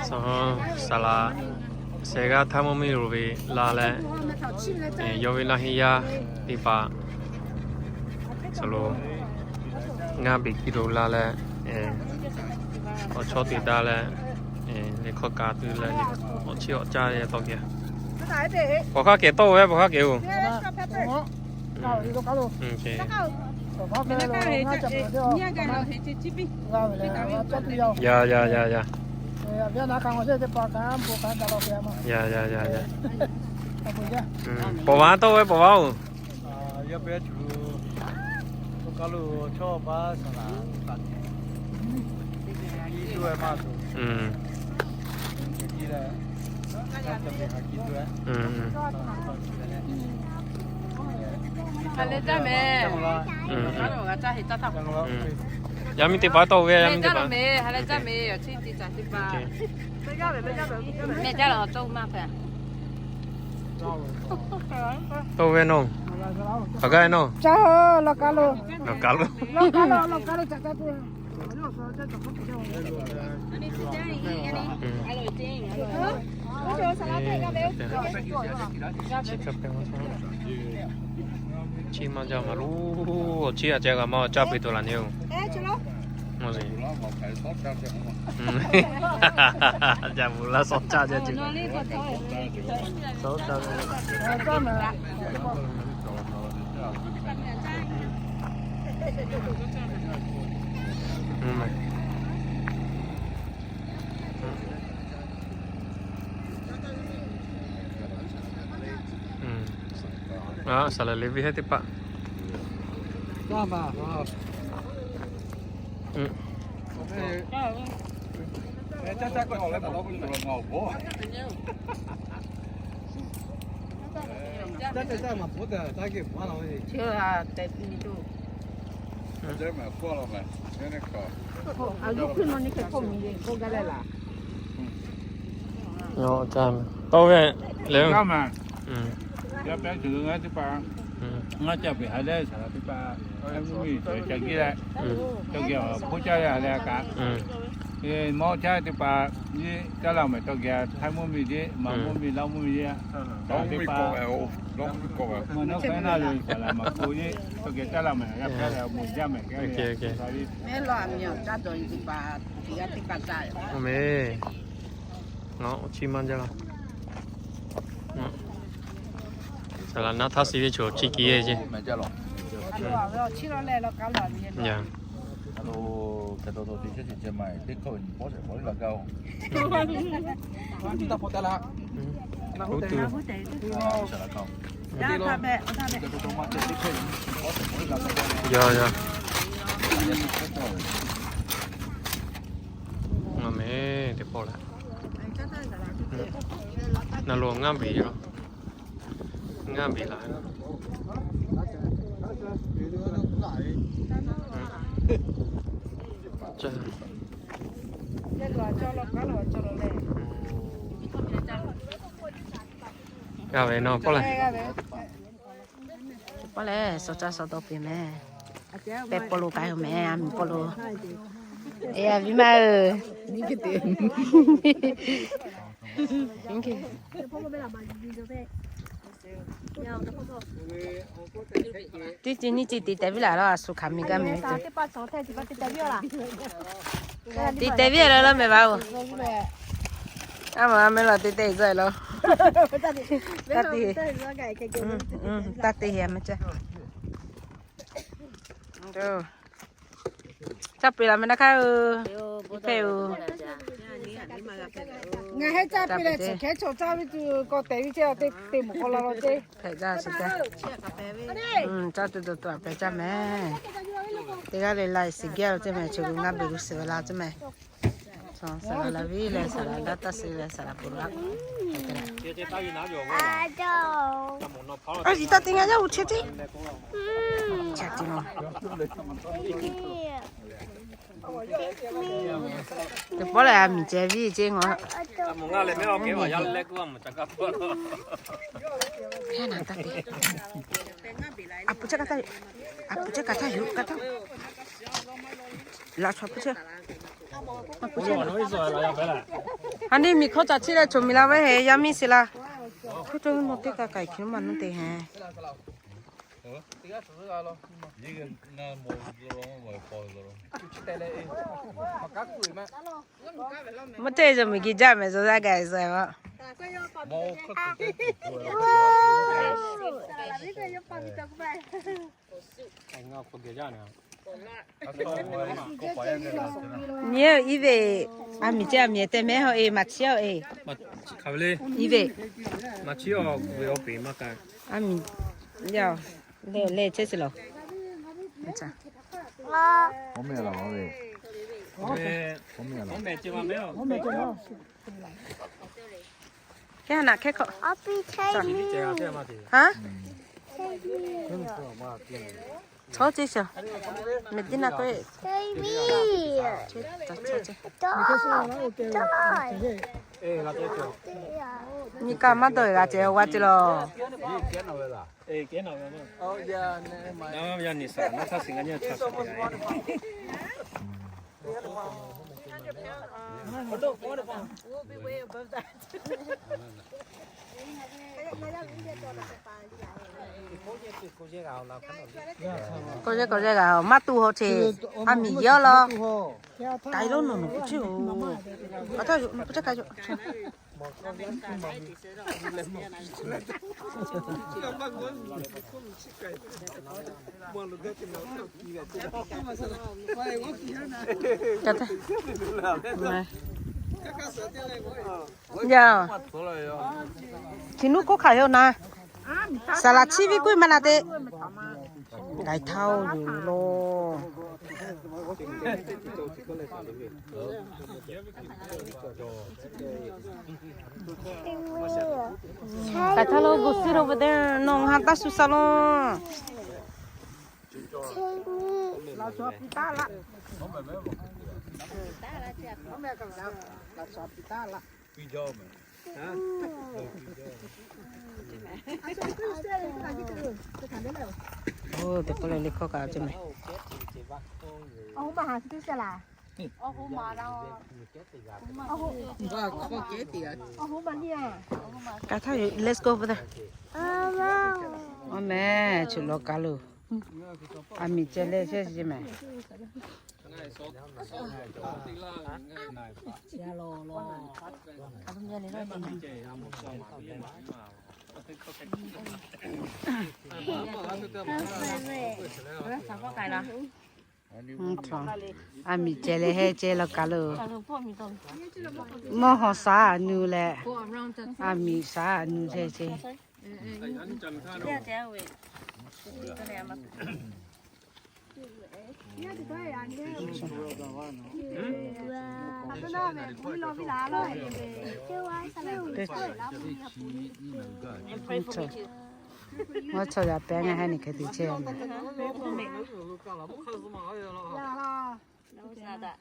saˍ laꞈ shehˍ g'aˇ htaˇ mvuhˇ miˬ lo ve la leh, yawˇ ve laˇ heˆ yaˇ teˇ hpaˍ Saˍ laꞈ ngaˇ beˬ kiˇ lo la leh, awˬ chawˇ te daꞈ leh, liꞈ hkawˇ kaꞈ tuˬ leh, awˬ chiˇ awˬ caˇ tawˆ kehˬ. Pawˬ hk'aˇ kehˬ tawˆ ve, pawˬ hk'aˇ kehˬ oˬ. Yaˇ, yaˇ, yaˇ, yaˇ. Yaˇ, yaˇ, yaˇ, yaˇ. Pawˬ vaˇ tawˆ ve, pawˬ vaˇ oˬ. Yaˇ miˇ teˇ hpaˍ tawˆ ve, yaˇ miˇ teˇ hpaˍ. Tawˆ ve nawˬ. Hk'aˬ gaˇ nawˬ. Caˇ, lawˇ kaˉ lo. Lawˇ kaˉ lo. Lawˇ kaˉ lo, lawˇ kaˉ lo caˇ caˇ tuˬ. Chi maˇ jaˇ maˇ loˬ, awˬ chiˇ a ceh g'a maˇ caˇ peuˬ tuˬ laˬ ne oˬ. Jaˇ mvuh laˇ shawˉ caˇ jaˇ ce. Saˍ laꞈ Leˍviˆ heh teˇ hpaˍ. Tawˆ ve lehˬ. Yaˇ pehˉ tuˬ ngaˇ teˇ hpaˍ, ngaˇ caˇ peuˬ ha lehˬ saˍ laꞈ teˇ hpaˍ, mvuhˇ miˬ ca kiˇ leh, tawˇ geh awˬ hpoˇ caˇ ve ha lehˬ kaꞈ, mawˇ caˇ teˇ hpaˍ, caˇ laˇ mehˍ tawˇ geh Htaiˇ mvuhˇ miˬ ce, Manˍ mvuhˇ miˬ, Laˇ mvuhˇ miˬ ce, teˇ hpaˍ, mvuhˇ naw hk'e naˇ lo saˍ laꞈ maˍ k'o ce, tawˇ geh caˇ laˇ mehˍ, yaˇ pehˉ leh mawˬ jaˇ mehˍ. Mehˉ lawˬ a miˬ awˬ caˇ dawˬ nyi teˇ hpaˍ, yaˇ teˇ hpaˍ caˇ. Awˬ chiˇ maˇ jaˇ laˇ. Saˍ laꞈ naˆ htaˇ suh ve chaw chi kiˬ e ce. Yaˇ, yaˇ. Ngaˬ mehˍ teˇ pawˆ lehˬ. Naˬ lo ngaˇ beˬ yoˬ. Ngaˇ beˬ laˬ. G'a ve nawˬ pawˆ leh. Pawˆ leh suh caˇ suh dawˇ piˇ meh. Pehˬ pawˆ lo k'ai hoˬ meh, a miˬ pawˆ lo. Eˬ, a viˉ maˇ-oˬ. Teˇ ceuˬ nyiˇ ceuˬ te tehꞈ viˉ laˬ laˇ, a shu hk'aˬ miˬ gaˇ meh. Te tehꞈ viˉ laˬ laˇ meh vaˇ-oˬ. A maˬ a meh laˬ te tehꞈ zaˇ laˇ. Taˇ te, taˇ te heˍ a meh caˇ. Caˇ peˬ laˬ meh naˇ hk'aˇ-oˬ. Hk'e-oˬ. Ngaˬ heˆ caˇ peˬ leh chi hk'e chaw caˇ ve tuˬ k'awꞈ tehꞈ ve ceˇ, teˇ moˍ k'aw la la ceˇ. Hpehꞈ jaˇ shiˍ caˇ. Caˇ tuˬ dawˬ tuˬ a hpehꞈ caˇ meh. Teˇ g'aˇ le la siˍ gaˇ lo ceˇ meh, chi lo ngaˇ beˬ lo suh ve la ceˇ meh. Saˍ laˍ laˍ viˉ leh saˍ laˍ daˇ taˇ suh leh saˍ laˍ pon laˇ. A, taˇ te ngaˇ yaˇ uˬ chehˇ tiˉ. Teˇ pawˆ lehˬ, a miˬ ceh viˉ ceˇ ngaw. A puˍ chehˇ kaꞈ taˇ yoˬ, a puˍ chehˇ kaꞈ taˇ yoˬ, kaꞈ taˇ. Laꞈ chaw puˍ chehˇ. A puˍ chehˇ. A neˇ miˬ hkawˇ caꞈ chiˇ leh choˬ miˬ la ve heˍ, yaˇ miˇ shiˍ la. Hk'e te nawˬ teˇ kaꞈ k'ai hkiˬ maˇ nuˇ te heˍ. Mvuhˇ teˇ zuhꞈ miˬ geh jaˇ meh, zuhꞈ zaˇ gaˬ zuhꞈ maˇ. Nyi iˉ ve, a miˬ ceh a miˬ te meh haw e, maˍ chiˉ aw e. Iˉ ve, a miˬ le, le chehˇ shiˍ laˬ. Hk'e naˬ hk'e hk'awꞈ. Chaw ce shaˍ. Meh tiˉ naˆ k'oˆ. Nyi kaꞈ maˇ dawˇ g'a ceh g'a ce laˬ. K'o yehˇ k'o yehˇ g'a maˇ tuˬ haw che, a miˬ yehˇ law. K'ai lo nawˬ nawˬ k'o cheˇ-oˬ. Ka htaˇ yoˬ nawˬ k'o cheˇ ka yoˬ. Yaˇ, chi nuˇ hk'oˆ hk'aˬ yoˬ naˍ. Saˍ laˍ chiˇ viˉ k'oˆ maˇ na te. K'ai htaˇ-oˬ yoˬ law. K'ai htaˇ lo go suh lo ve te, nawˬ ha taˇ shu sa lo. Oˇ, teˇ pawˆ lehˬ, liˇ hkawˇ kaꞈ ceˇ meh. Ka htaˇ yoˬ, let's go over there. Aˬ meh, choˬ law kaˬ lo. A miˬ ceh leh chehˇ ceˇ meh. A miˬ ceh leh heh ceh law kaˬ lo. Mvuhˇ haw shaˉ nuˇ leh, a miˬ shaˉ nuˇ heh ceh. Maˇ chaw yaꞈ pehˍ ngaˬ ha nyi hk'e te chehˇ. No, it's not that.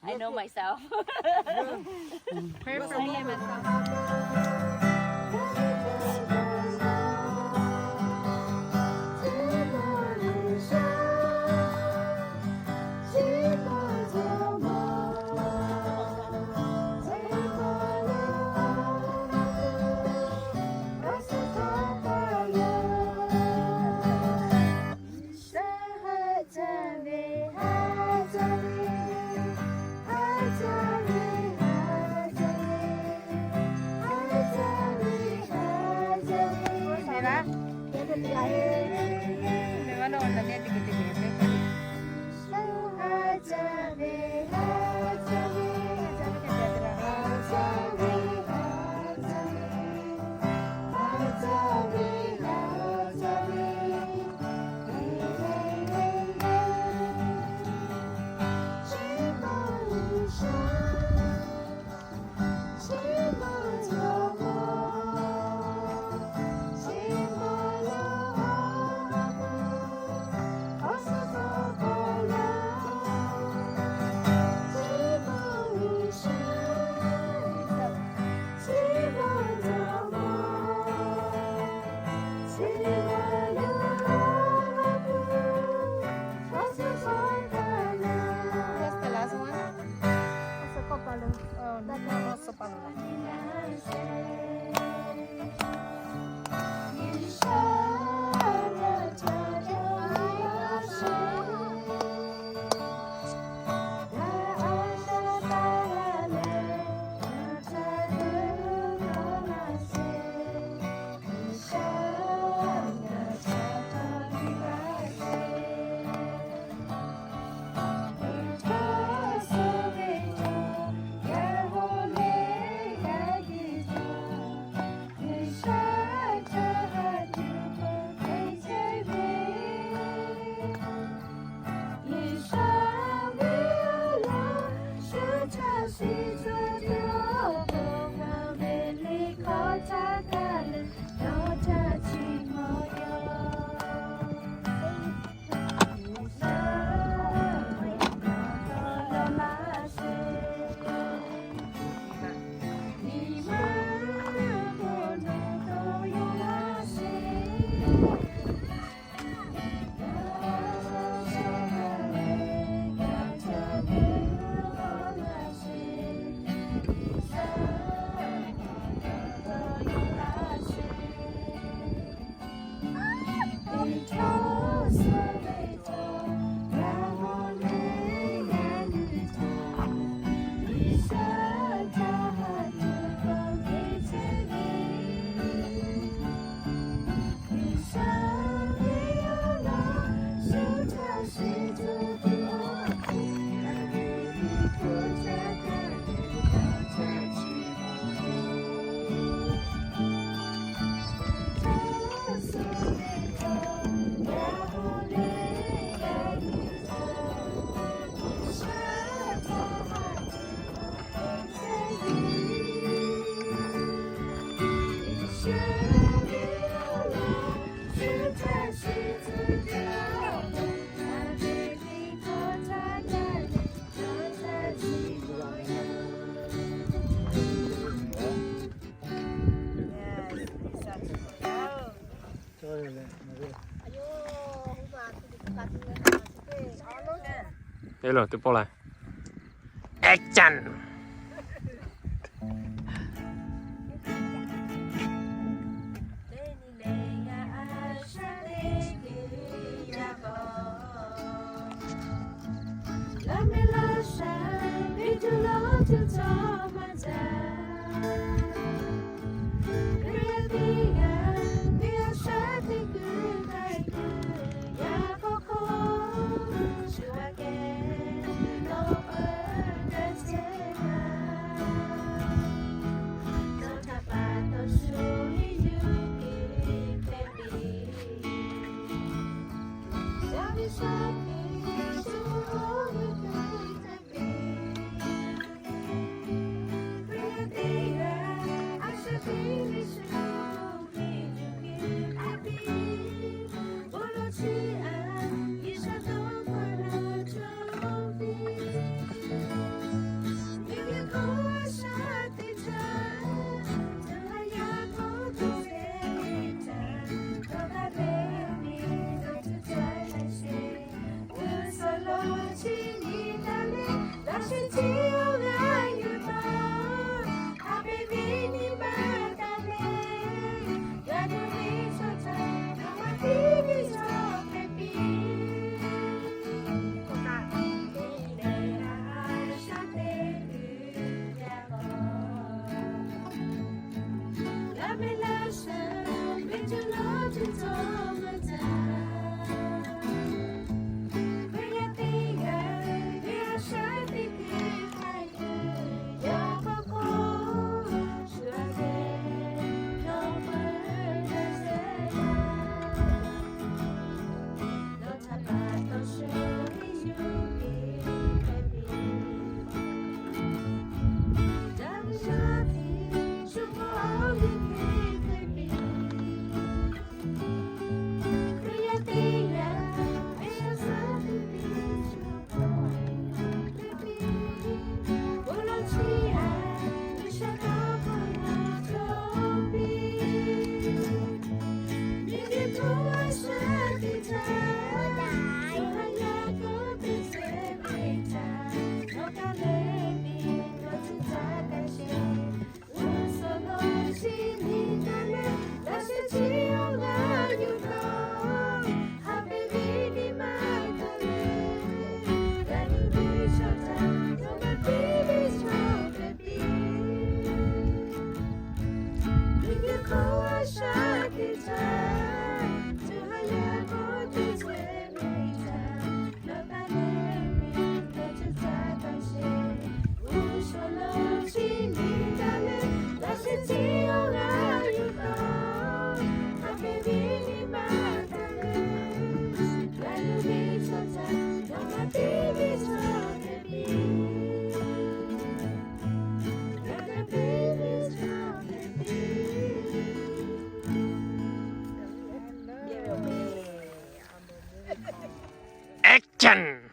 I know myself. Pray for me and my son. What's the last one? Oh, no, no, no. Hello, teˇ pawˆ la. Action! Action!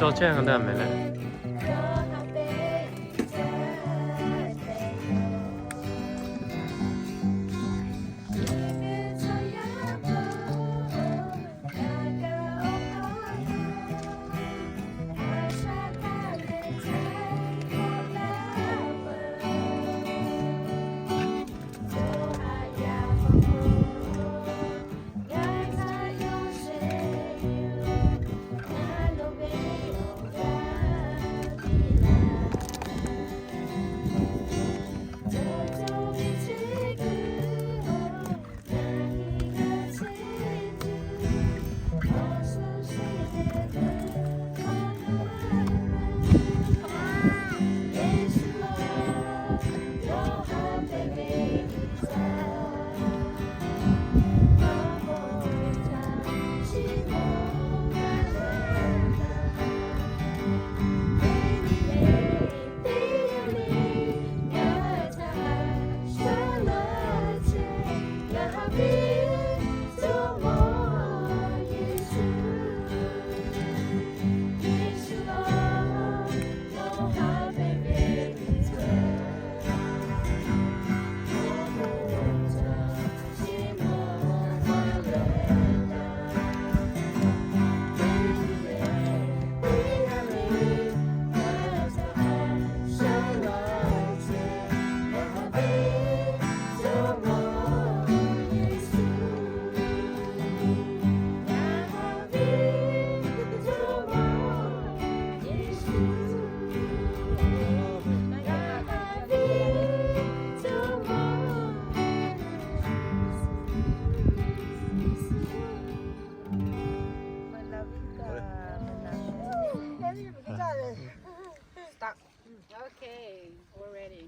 Cawˇ chehˇ ha daˇ mehˍ leh. Okay, we're ready.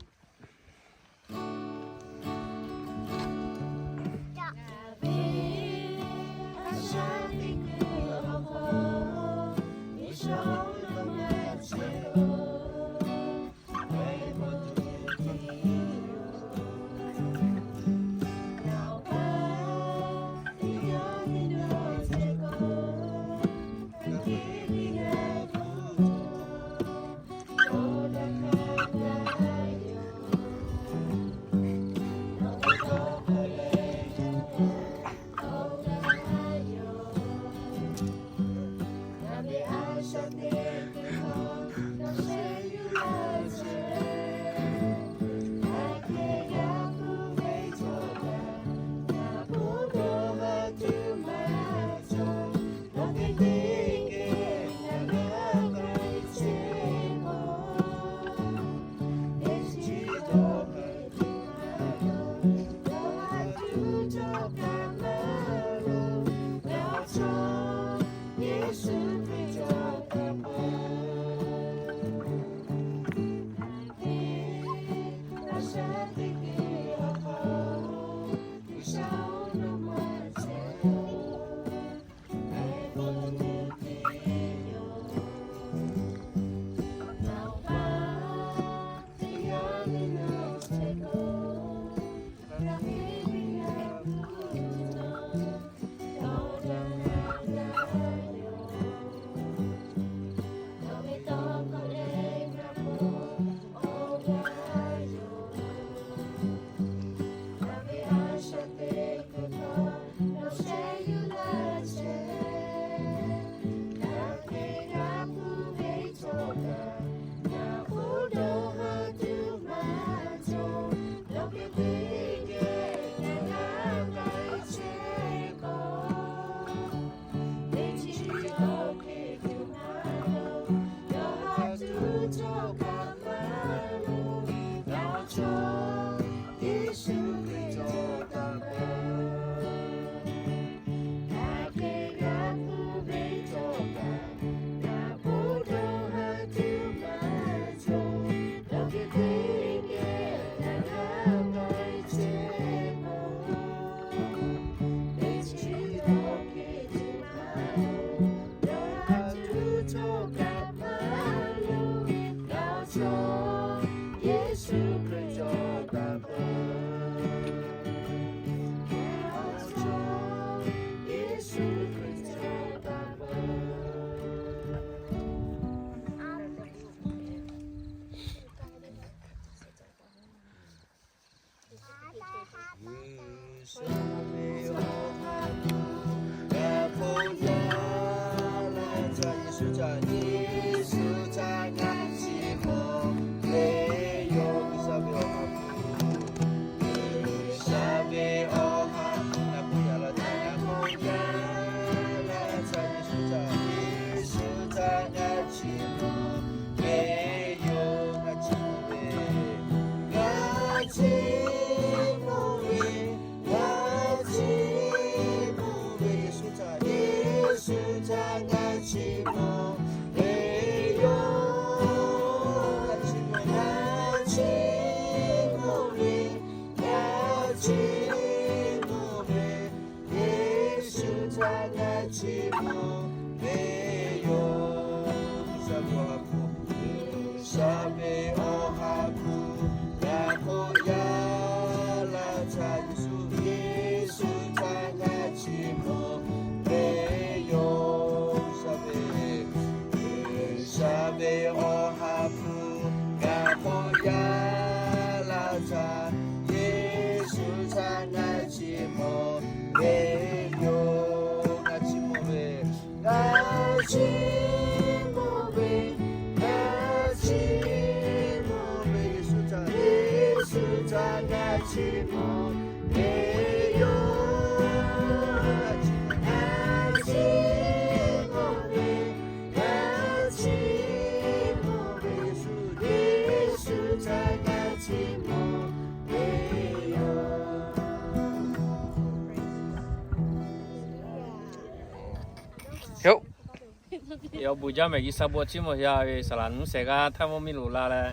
Yawˇ bon jaˇ mehˍ, G'uiˬsha bon chiˇ mvuh yaˇ ve saˍ laꞈ nuˇ shehˍ g'aˇ htaˇ mvuhˇ miˬ loˍ la leh,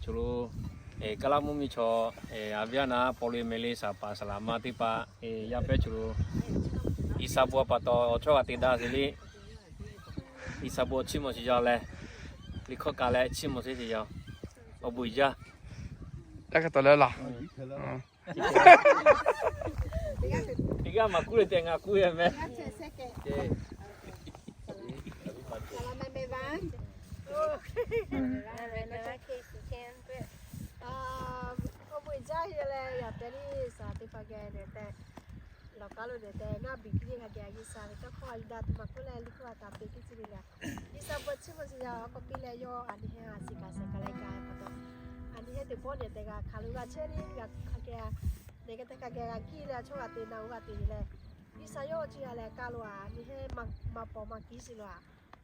Choˬ lo, kaˇ laˇ mvuhˇ miˬ chaw, a viˉ a naˍ paw lo e meh le saˍ paˍ saˍ laˍ ma teˇ hpaˍ, yaˇ pehˉ choˬ lo, G'uiˬ sha bon htaꞈ pa taw awˬ chawˇ g'a te daꞈ sheˍ le. G'uiˬ sha bon chiˇ mvuh sheˍ yaˇ leh, liꞈ hkawˇ kaꞈ leh chiˇ mvuh sheˍ yaˇ, awˬ bon uiˍ jaˇ. Yaˇ hk'a tawˍ leh laˬ. Teˇ g'aˇ maˍ kuˉ leh tehꞈ ngaˬ kuˉ e meh. Awˬ bon uiˍ jaˇ heˆ leh, yaꞈ pehˍ liˇ saˍ teˇ hpaˍ geh dehꞈ tehꞈ, lawˬ k'aˉ lo dehꞈ tehꞈ ngaˇ biˬ hkiˇ yeˇ hk'a geh G'uiˬ sha ve tawˇ hkawˇ a yuˬ daꞈ tuˬ maˍ k'oˆ leh, liꞈ hpu a taˍ peˍ hkiˇ tcuh ve lehˬ, G'uiˬ sha bon chiˇ mvuh sheˍ yaˇ awˬ hk'aw piˇ leh yawˇ a nyi hehnˇ a shiˍ kaꞈ shehˍ kaꞈ leh gaˬ pa taw, a nyi hehnˇ teˇ pawˆ dehꞈ tehꞈ g'a hk'aˬ lo g'a chehˇ le g'a hk'a geh, dehꞈ g'a teˇ hk'a geh g'a kiˇ leh a chawˇ g'a te na g'a te leh, G'uiˬ sha yawˇ chi g'a leh kaˇ lo a nyi hehnˇ maˇ pawˍ maˇ kiˇ shiˍ lo a,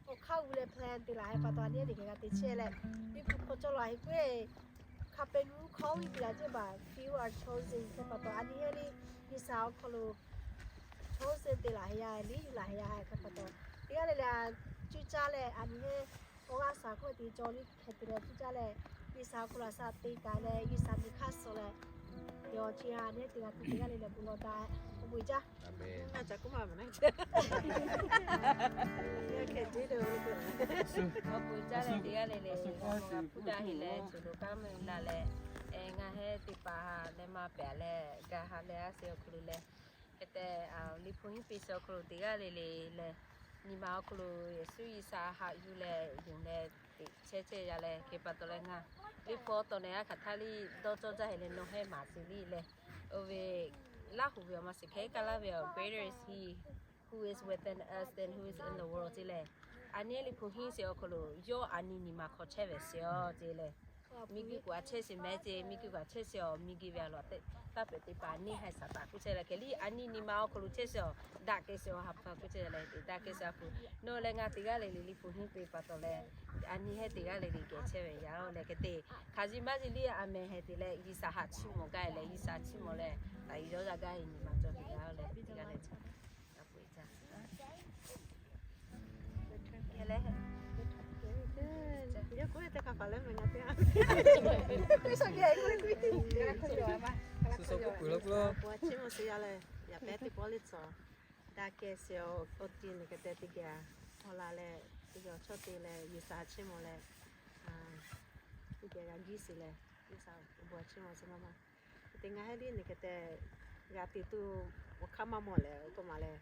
awˬ hk'aˇ g'uˇ leh plan te laˬ heh pa taw a nyi hehnˇ teˇ hk'e g'a te chehˇ leh, liꞈ hpu hk'aw cawˇ laˬ heh k'oˆ e, Hk'a peu-eˬ nuˇ hkawˇ ve te laˬ ceˇ baˬ, few are chosen hk'e pa taw, a nyi hehnˇ le G'uiˬ sha awˬ hk'aw lo chosen te laˬ heh yaˇ, liˇ yuˬ laˬ heh yaˇ hk'e pa taw, teˇ g'aˇ le le a cuˇ caˇ leh a nyi hehnˇ awˬ g'aˇ shaˍ hk'oˆ te cawˬ le hk'e te leh cuˇ caˇ leh, G'uiˬ sha awˬ hk'aw lo a shaꞈ te kaꞈ leh G'uiˬ sha nyi hk'aˇ suh leh, yawˇ chi a nyi hehnˇ teˇ g'aˇ te teˇ g'aˇ le le bon lawˬ daꞈ, awˬ bon uiˍ jaˇ. Awˬ bon uiˍ jaˇ leh teˇ g'aˇ le le, g'a hpuˇ daꞈ heˆ leh choˬ lo kaˇ mvuhˇ la leh, ngaˬ hehnˇ teˇ hpaˍ ha leh maˇ pehˍ leh gaˬ ha leh a shu awˬ hk'aw lo leh, hk'e te liꞈ hpu henˇ piˇ shu awˬ hk'aw lo teˇ g'aˇ le le leh, nyi ma awˬ hk'aw lo Yeˍsuˆ G'uiˬ sha haꞈ yuˬ leh yonˍ leh teꞈ chehˇ chehˇ yaˇ leh hk'e pa taw leh ngaˬ liꞈ hpu awˬ tawˍ nehˬ a hk'aˬ htaˇ liˇ dawˇ cawˇ jaˇ heˆ leh nawˬ hehnˇ maˍ sheˍ liˇ leh, oˇ ve Laˇ huˍ ve awˬ ma shiˍ hkehˉ kaˇ laˇ ve awˬ, Greater is he who is within us than who is in the world ce leh, a nyi hehnˇ liꞈ hpu henˇ sheˍ awˬ hk'aw lo yawˇ a nyi nyi ma hk'aw chehˇ ve sheˍ aw ce leh, miˬguiˬ k'o a chehˇ sheˍ meh ce, miˬguiˬ k'o a chehˇ sheˍ awˬ, miˬguiˬ ve a loꞈ taˇ pehˍ teˇ hpaˍ neˇ haiˬ shaˍ taˍ k'oˆ chehˇ leh hk'e liˇ a nyi nyi ma awˬ hk'aw lo chehˇ sheˍ awˬ, daꞈ kehˬ sheˍ awˬ ha hpu k'oˆ chehˇ leh te daꞈ kehˬ sheˍ a hpu, nawˬ leh ngaˬ teˇ g'aˇ le le liꞈ hpu henˇ te pa taw leh, a nyi hehnˇ teˇ g'aˇ le le geh chehˇ ve yaˇ oˬ leh hk'e te, hk'aˬ ziˇ maˇ ziˇ liˇ a meh heh te leh G'uiˬ sha haꞈ chiˇ mvuh gaˇ leh G'uiˬ sha chiˇ mvuh leh taꞈ yuˬ yawˇ yaˇ gaˇ nyi ma cawˬ ve yaˇ oˬ leh teˇ g'aˇ le Awˬ bon chiˇ mvuh sheˍ yaˇ leh, yaꞈ pehˉ teˇ pawˆ le tcuh, daꞈ kehˬ sheˍ awˬ, awˬ ti nyi hk'e te teˇ geh awˬ laˬ leh, teˇ geh awˬ chawˇ te leh G'uiˬ sha chiˇ mvuh leh, teˇ geh g'a giˇ sheˍ leh, G'uiˬ sha awˬ bon chiˇ mvuh sheˍ maˇ maˇ. Hk'e te ngaˬ hehnˇ liˇ nyi hk'e te g'a te tuˬ awˬ hk'aˇ maˇ mawˬ leh awˬ k'oˆ maˬ leh,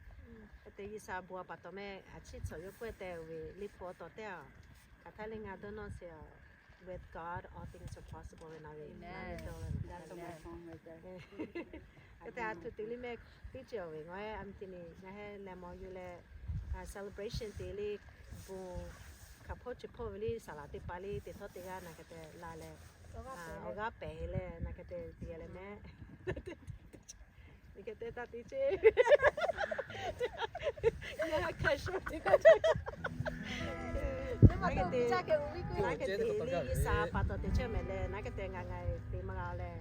hk'e te G'uiˬ sha bon a pa taw meh a chiˇ tcuh yawˇ k'oˆ te ve liꞈ hpu awˬ tawˍ tehꞈ a, hk'aˬ htaˇ le ngaˬ dawˇ nawˇ sheˍ a, With God, all things are possible ve na ve, na ve tawˇ ve. Hk'e te a htoꞈ te liˇ meh teˇ ceuˬ awˬ ve ngaˬ hehnˇ a mi te ni ngaˬ hehnˇ leh mawˬ yuˬ leh, celebration te liˇ bon hk'aˬ hpawˇ chi hpawˇ ve liˇ saˍ laˍ teˇ hpaˍ liˇ teˇ htawˇ teˇ g'aˇ na hk'e te la leh, awˬ g'aˇ pehˍ heˆ leh na hk'e te te leh meh Nyi hk'e te taˇ te ceˇ. Nyi hk'e te, nyi hk'e te liˇ G'uiˬ sha pa taw te chehˇ meh leh, na hk'e te ngaˬ ngaˬ te maˇ g'a leh,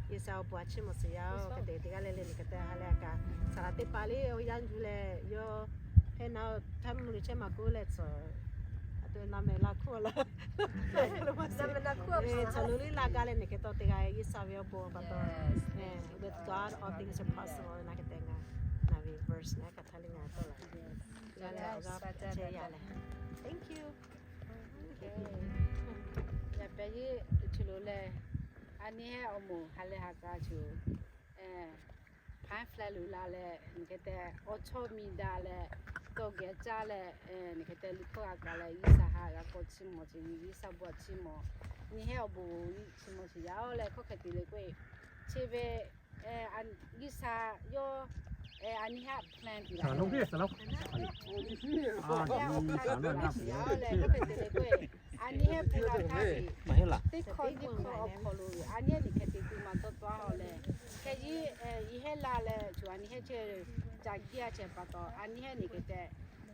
G'uiˬ sha awˬ bon a chiˇ mvuh sheˍ yaˇ oˬ. Hk'e te teˇ g'aˇ le le nyi hk'e te ha leh a kaꞈ, saˍ laˍ teˇ hpaˍ liˇ awˬ yanˇ yuˬ leh yawˇ hpehˇ na htaˇ mvuhˇ miˬ chehˇ maˇ k'oˆ leh tcuh, a to na meh la hkuˇ la, tcuh lo liˇ la gaˇ leh nyi hk'e taw teˇ g'aˇ G'uiˬ sha ve awˬ bon pa taw, with God all things are possible na hk'e te ngaˬ, na ve verse na hk'aˬ htaˇ le ngaˬ tawˆ la. G'a leh awˬ g'aˇ chehˇ yaˇ leh, thank you. Yaꞈ pehˍ yeˇ chi lo leh, a nyi hehnˇ awˬ moˍ ha leh ha k'a chi, pamphlet luˬ la leh nyi hk'e te awˬ chawˇ miˬ daꞈ leh, tawˇ geh caˇ leh nyi hk'e te liꞈ hkawˇ g'a kaˬ leh G'uiˬ sha haꞈ g'a k'awꞈ chiˇ mvuh chi, G'uiˬ sha bon a chiˇ mvuh, nyi hehnˇ awˬ bon chiˇ mvuh chi yaˇ oˬ leh hkawˇ hk'e te le k'oˆ e, chi ve G'uiˬ sha yawˇ a nyi hehnˇ plan tiˉ la, a nyi hehnˇ awˬ hk'aˇ tiˉ la leh hkawˇ hk'e te le k'oˆ e, a nyi hehnˇ pun la htaˇ teˇ hkawˇ nyi hkawˇ awˬ hk'aw lo a nyi hehnˇ nyi hk'e te te maˇ tawˆ tawˆ a leh, hk'e yiˇ, yiˇ hehnˇ la leh cu a nyi hehnˇ chehˇ ca giˇ a chehˇ pa taw, a nyi hehnˇ nyi hk'e te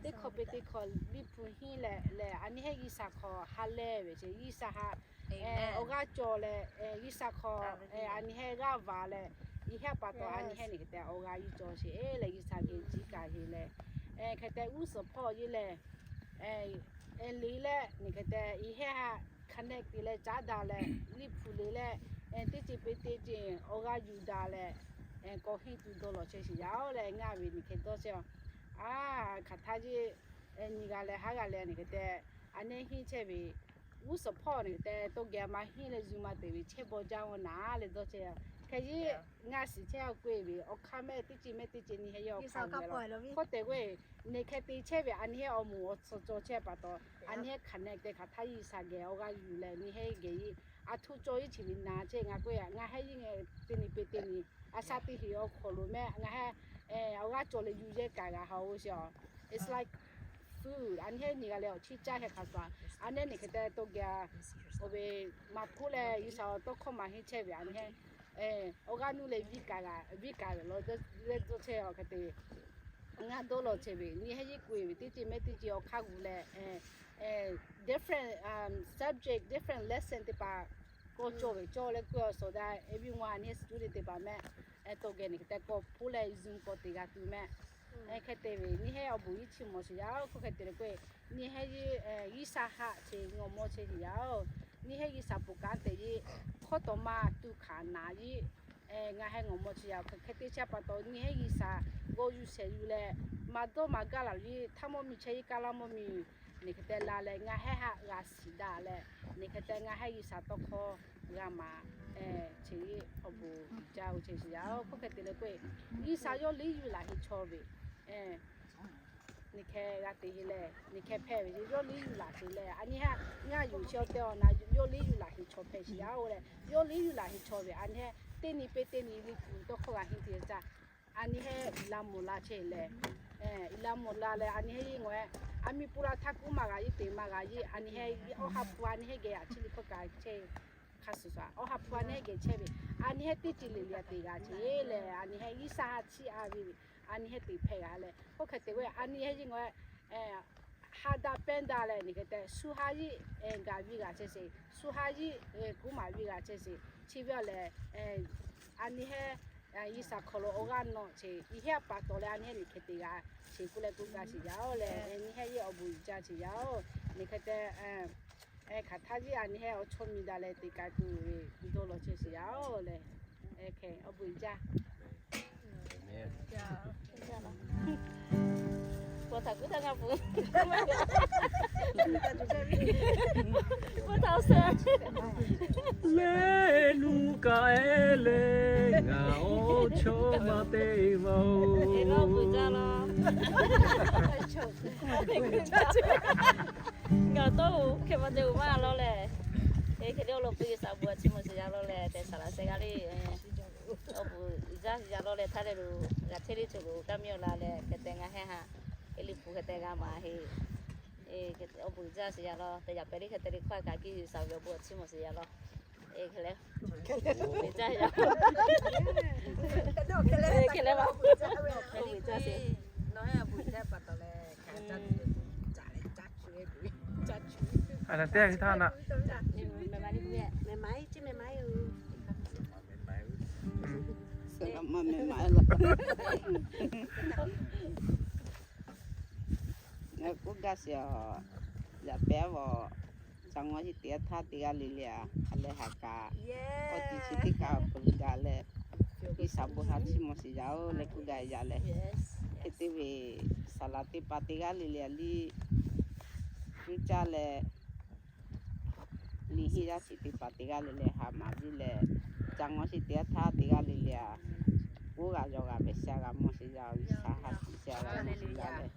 teˇ hkawˇ peuˬ teˇ hkawˇ liˇ hpu henˇ leh leh a nyi hehnˇ G'uiˬ sha hk'aw ha leh ve chi G'uiˬ sha haꞈ awˬ g'aˇ cawˬ leh, G'uiˬ sha hk'aw a nyi hehnˇ g'aˇ va leh, yiˇ hehnˇ pa taw a nyi hehnˇ nyi hk'e te awˬ g'aˇ yuˬ cawˬ sheˍ leh G'uiˬ sha geh jiˇ kaꞈ heˍ leh, hk'e te g'uˇ suhˍ hpawˇ yeˇ leh, le leh nyi hk'e te yiˇ hehnˇ haꞈ connect te leh caˉ daꞈ leh, liꞈ hpu le leh, teˇ ceuˬ peh teˇ ceuˬ awˬ g'aˇ yuˬ daꞈ leh, k'awꞈ henˇ tuˬ dawˇ lawˬ chehˇ sheˍ yaˇ-oˬ leh ngaˇ ve Liꞈ hk'e dawˇ chehˇ-aˬ. A, hk'aˬ htaˇ yeˇ nyi g'a leh haˉ g'a leh Liꞈ hk'e te, a nehˇ henˇ chehˇ ve, g'uˇ suhˍ hpawˇ Liꞈ hk'e te tawˇ geh ma henˇ leh zuh ma te ve chehˇ bawˇ jaˇ-oˬ naˍ leh dawˇ chehˇ-aˬ. Hk'e yeˇ ngaˇ shiˍ chehˇ-aˬ k'oˆ ve awˬ hk'aˇ mehˆ teˇ ceuˬ mehˆ teˇ ceuˬ nyi hk'e yaˇ awˬ hk'aˇ ve la. Hk'oˆ te k'o, Liꞈ hk'e te chehˇ ve a nyi hehˉ awˬ moˍ awˬ tcuhˍ cawˬ chehˇ pa taw, a nyi hehˉ hk'aˬ nehˬ te hk'aˬ htaˇ G'uiˬsha geh awˬ g'aˇ yuˬ leh nyi hehˉ geh yeˇ a htoꞈ cawˬ yeˇ chi ve naˍ chehˇ ngaˬ k'oˆ-a. Ngaˬ hehˉ yeˇ teˇ nyi peh teˇ nyi a shaˉ teˇ heˍ awˬ hk'aw lo mehˆ ngaˬ hehˉ awˬ g'aˇ cawˬ leh yuˬ yehˇ kaꞈ g'a haꞈ-oˬ sheˍ-aˬ. It's like food. A nyi hehˉ nyi g'a leh awˬ chiˇ caˇ hk'e hk'a shuˍ-aˬ. A nyi hehˉ Liꞈ hk'e te tawˇ geh-a, oˇ ve maˍ hpuˇ leh G'uiˬsha awˬ tawˇ hkawˇ maˍ henˇ chehˇ ve a nyi hehˉ awˬ g'aˇ nuˇ leh viˇ kaꞈ g'a, viˇ kaꞈ ve la leh dawˇ chehˇ-aˬ hk'e te. Ngaˇ dawˇ lawˬ chehˇ ve nyi hehˉ yeˇ k'oˆ ve teˇ ceuˬ mehˆ teˇ ceuˬ awˬ hk'aˇ g'uˬ leh, different subject, different lesson teˇ hpaˍ k'awꞈ cawˬ ve cawˬ leh k'oˆ-a. So that everyone a nyi hehˉ student teˇ hpaˍ mehˆ tawˇ geh Liꞈ hk'e te k'awꞈ hpuˇ leh Zoom k'awꞈ te g'a tuˬ mehˆ. Hk'e te ve nyi hehˉ awˬ bon iˉ chi mawˬ sheˍ yaˇ-oˬ. Hk'oˆ hk'e te leh k'oˆ-e, nyi hehˉ yeˇ G'uiˬsha haꞈ che ngawˬ mawˇ chehˇ sheˍ yaˇ-oˬ. Nyi hehˉ G'uiˬsha poˬ kaˉ te yeˇ hk'awˇ tawˍ ma tuˬ hkanˍ naˍ yeˇ ngaˬ hehˉ ngawˬ mawˇ chehˇ yaˇ-oˬ. Hk'e te chehˇ pa taw nyi hehˉ G'uiˬsha g'awˇ yuˬ shehˍ yuˬ leh maˍ dawˇ maˍ gaˇ laˬ yeˇ htaˇ mawˇ miˬ chehˇ yeˇ kaˇ laˇ mawˇ miˬ Liꞈ hk'e te la leh ngaˬ hehˉ haꞈ g'a shiˍ daꞈ leh Liꞈ hk'e te ngaˬ hehˉ G'uiˬsha tawˇ hkawˇ g'a maˍ chehˇ yeˇ awˬ bon jaˇ-oˬ chehˇ sheˍ yaˇ-oˬ. Hk'oˆ hk'e te leh k'oˆ-e, G'uiˬsha yawˇ liˇ yuˬ laˬ heˍ chaw ve Liꞈ hk'e g'a te heˍ leh Liꞈ hk'e hpehꞈ ve yawˇ liˇ yuˬ laˬ sheˍ leh a nyi hehˉ ngaˇ yuˬ chi awˬ te awˬ na yawˇ liˇ yuˬ laˬ heˍ chaw hpehꞈ sheˍ yaˇ-oˬ leh, yawˇ liˇ yuˬ laˬ heˍ chaw ve a nyi hehˉ teˇ nyi peh teˇ nyi Liꞈ hpu tawˇ hkawˇ g'a henˇ te caˇ. A nyi hehˉ Iˍlaˍmonˍ la chehˇ leh, Iˍlaˍmonˍ la leh a nyi hehˉ yeˇ ngawˬ-e, a miˇ pu la htaˇ kuˉ maˇ g'a yeˇ te maˇ g'a yeˇ a nyi hehˉ awˬ ha hpu a nyi hehˉ geh a chi liꞈ hkawˇ kaꞈ chehˇ hk'a shuˍ shuˍ awˬ ha hpu a nyi hehˉ geh chehˇ ve a nyi hehˉ teˇ ceuˬ le le a te g'a chehˇ leh a nyi hehˉ G'uiˬsha haꞈ chiˇ a ve a nyi hehˉ te hpehꞈ g'a leh hk'oˆ hk'e te ve a nyi hehˉ yeˇ ngawˬ-e, ha daꞈ pehnˇ daꞈ leh Liꞈ hk'e te shu ha yeˇ gaˬ viˇ g'a chehˇ sheˍ, shu ha yeˇ kuˉ maˍ viˇ g'a chehˇ sheˍ. Chi ve a lehˬ a nyi hehˉ G'uiˬsha hk'aw lo awˬ g'aˇ nawꞈ chehˇ, i hehˉ a pa taw leh a nyi hehˉ Liꞈ hk'e te g'a chehˇ k'oˆ leh k'oˆ gaˇ sheˍ yaˇ-oˬ leh, a nyi hehˉ yeˇ awˬ bon uiˍ jaˇ sheˍ yaˇ-oˬ. Liꞈ hk'e te hk'aˬ htaˇ yeˇ a nyi hehˉ awˬ chawˇ mi daꞈ leh te k'ai tuˬ ve dawˇ lawˬ chehˇ sheˍ yaˇ-oˬ leh, hk'e awˬ bon uiˍ jaˇ. Leh nuˇ kaꞈ e leh ngaˬ awˬ chawˇ ma te maˇ-oˬ. Ngaˬ tawˇ hk'e ma te-oˬ maˇ lawˇ leh, hk'e te awˬ lawn pui G'uiˬsha bon a chiˇ mvuh sheˍ yaˇ lawˇ leh te saˍ laꞈ sheh g'aˇ le. Awˬ bon uiˍ jaˇ sheˍ yaˇ lawˇ leh htaˇ leh lo g'a chehˇ le tuˬ lo kaˇ miˇ awˬ la leh hk'e te ngaˬ hehˉ haꞈ e liꞈ hpu hk'e te g'a maˍ heˍ. Awˬ bon uiˍ jaˇ sheˍ yaˇ lawˇ te yaꞈ pehˍ le hk'e te le hkawˇ kaꞈ kiˇ G'uiˬsha ve awˬ bon a chiˇ mvuh sheˍ yaˇ lawˇ. Hk'e leh, uiˍ jaˇ yaˇ, hk'e leh, hk'e leh, uiˍ jaˇ sheˍ. A na teˇ htaˇ na. Ngaˬ k'oˆ gaˇ sheˍ-aˬ, yaꞈ pehˉ vaˬ, ca ngawˇ sheˍ teˇ htaˇ teˇ g'aˇ le le a, a leh haꞈ kaꞈ, k'awꞈ tiꞈ chi teˇ kaꞈ awˬ hk'aw lo gaˬ leh, G'uiˬsha bon ha chiˇ mvuh sheˍ yaˇ-oˬ leh k'oˆ gaˇ yaˇ leh, hk'e te ve saˍ laꞈ teˇ hpaˍ teˇ g'aˇ le le a liˇ cuˇ caˇ leh, liꞈ henˇ yaˇ chi teˇ hpaˍ teˇ g'aˇ le le haꞈ maˍ viˇ leh, ca ngawˇ sheˍ teˇ htaˇ teˇ g'aˇ le le a, k'oˆ g'a yaw g'a ve sha g'a mawˇ sheˍ yaˇ-oˬ, G'uiˬsha ha shiˍ sha g'a mawˇ sheˍ yaˇ leh,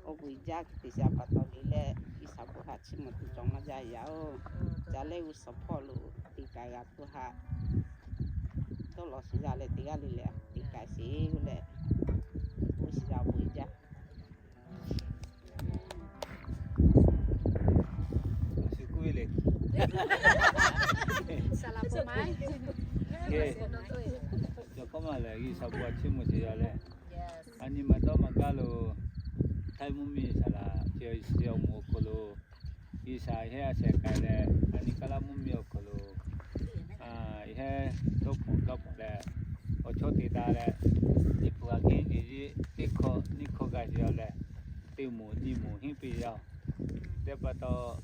awˬ bon uiˍ jaˇ hk'e te sha pa taw le leh G'uiˬsha bon ha chiˇ mvuh tuˬ cawˬ maˇ jaˇ yaˇ-oˬ. Ca leh g'uˇ suhˍ hpawˇ lo teˇ kaꞈ g'a tuˬ haꞈ dawˇ lawˬ sheˍ yaˇ leh teˇ g'aˇ le le teˇ kaꞈ sheˍ leh, bon sheˍ yaˇ bon uiˍ jaˇ. Cawˬ k'oˆ maˇ lehˬ, G'uiˬsha bon a chiˇ mvuh sheˍ yaˇ leh, a nyi ma dawˇ ma gaˇ lo, Htaiˇ mvuhˇmiˬ saˍ laꞈ chi awˬ moˍ awˬ hk'aw lo, G'uiˬsha yehˇ a shehˍ k'ai leh, a nyi kaˇ laˇ mvuhˇmiˬ awˬ hk'aw lo, yehˇ dawˇ hpfuhˍ dawˇ hpfuhˍ leh, awˬ chawˇ te daꞈ leh, teˇ hpu g'a hk'e nyi yeˇ teˇ hkawˇ nyiˇ hkawˇ gaˬ sheˍ yaˇ leh, teˇ moˍ nyiˇ moˍ henˇ piˇ yaˇ-oˬ. Teˇ pa taw,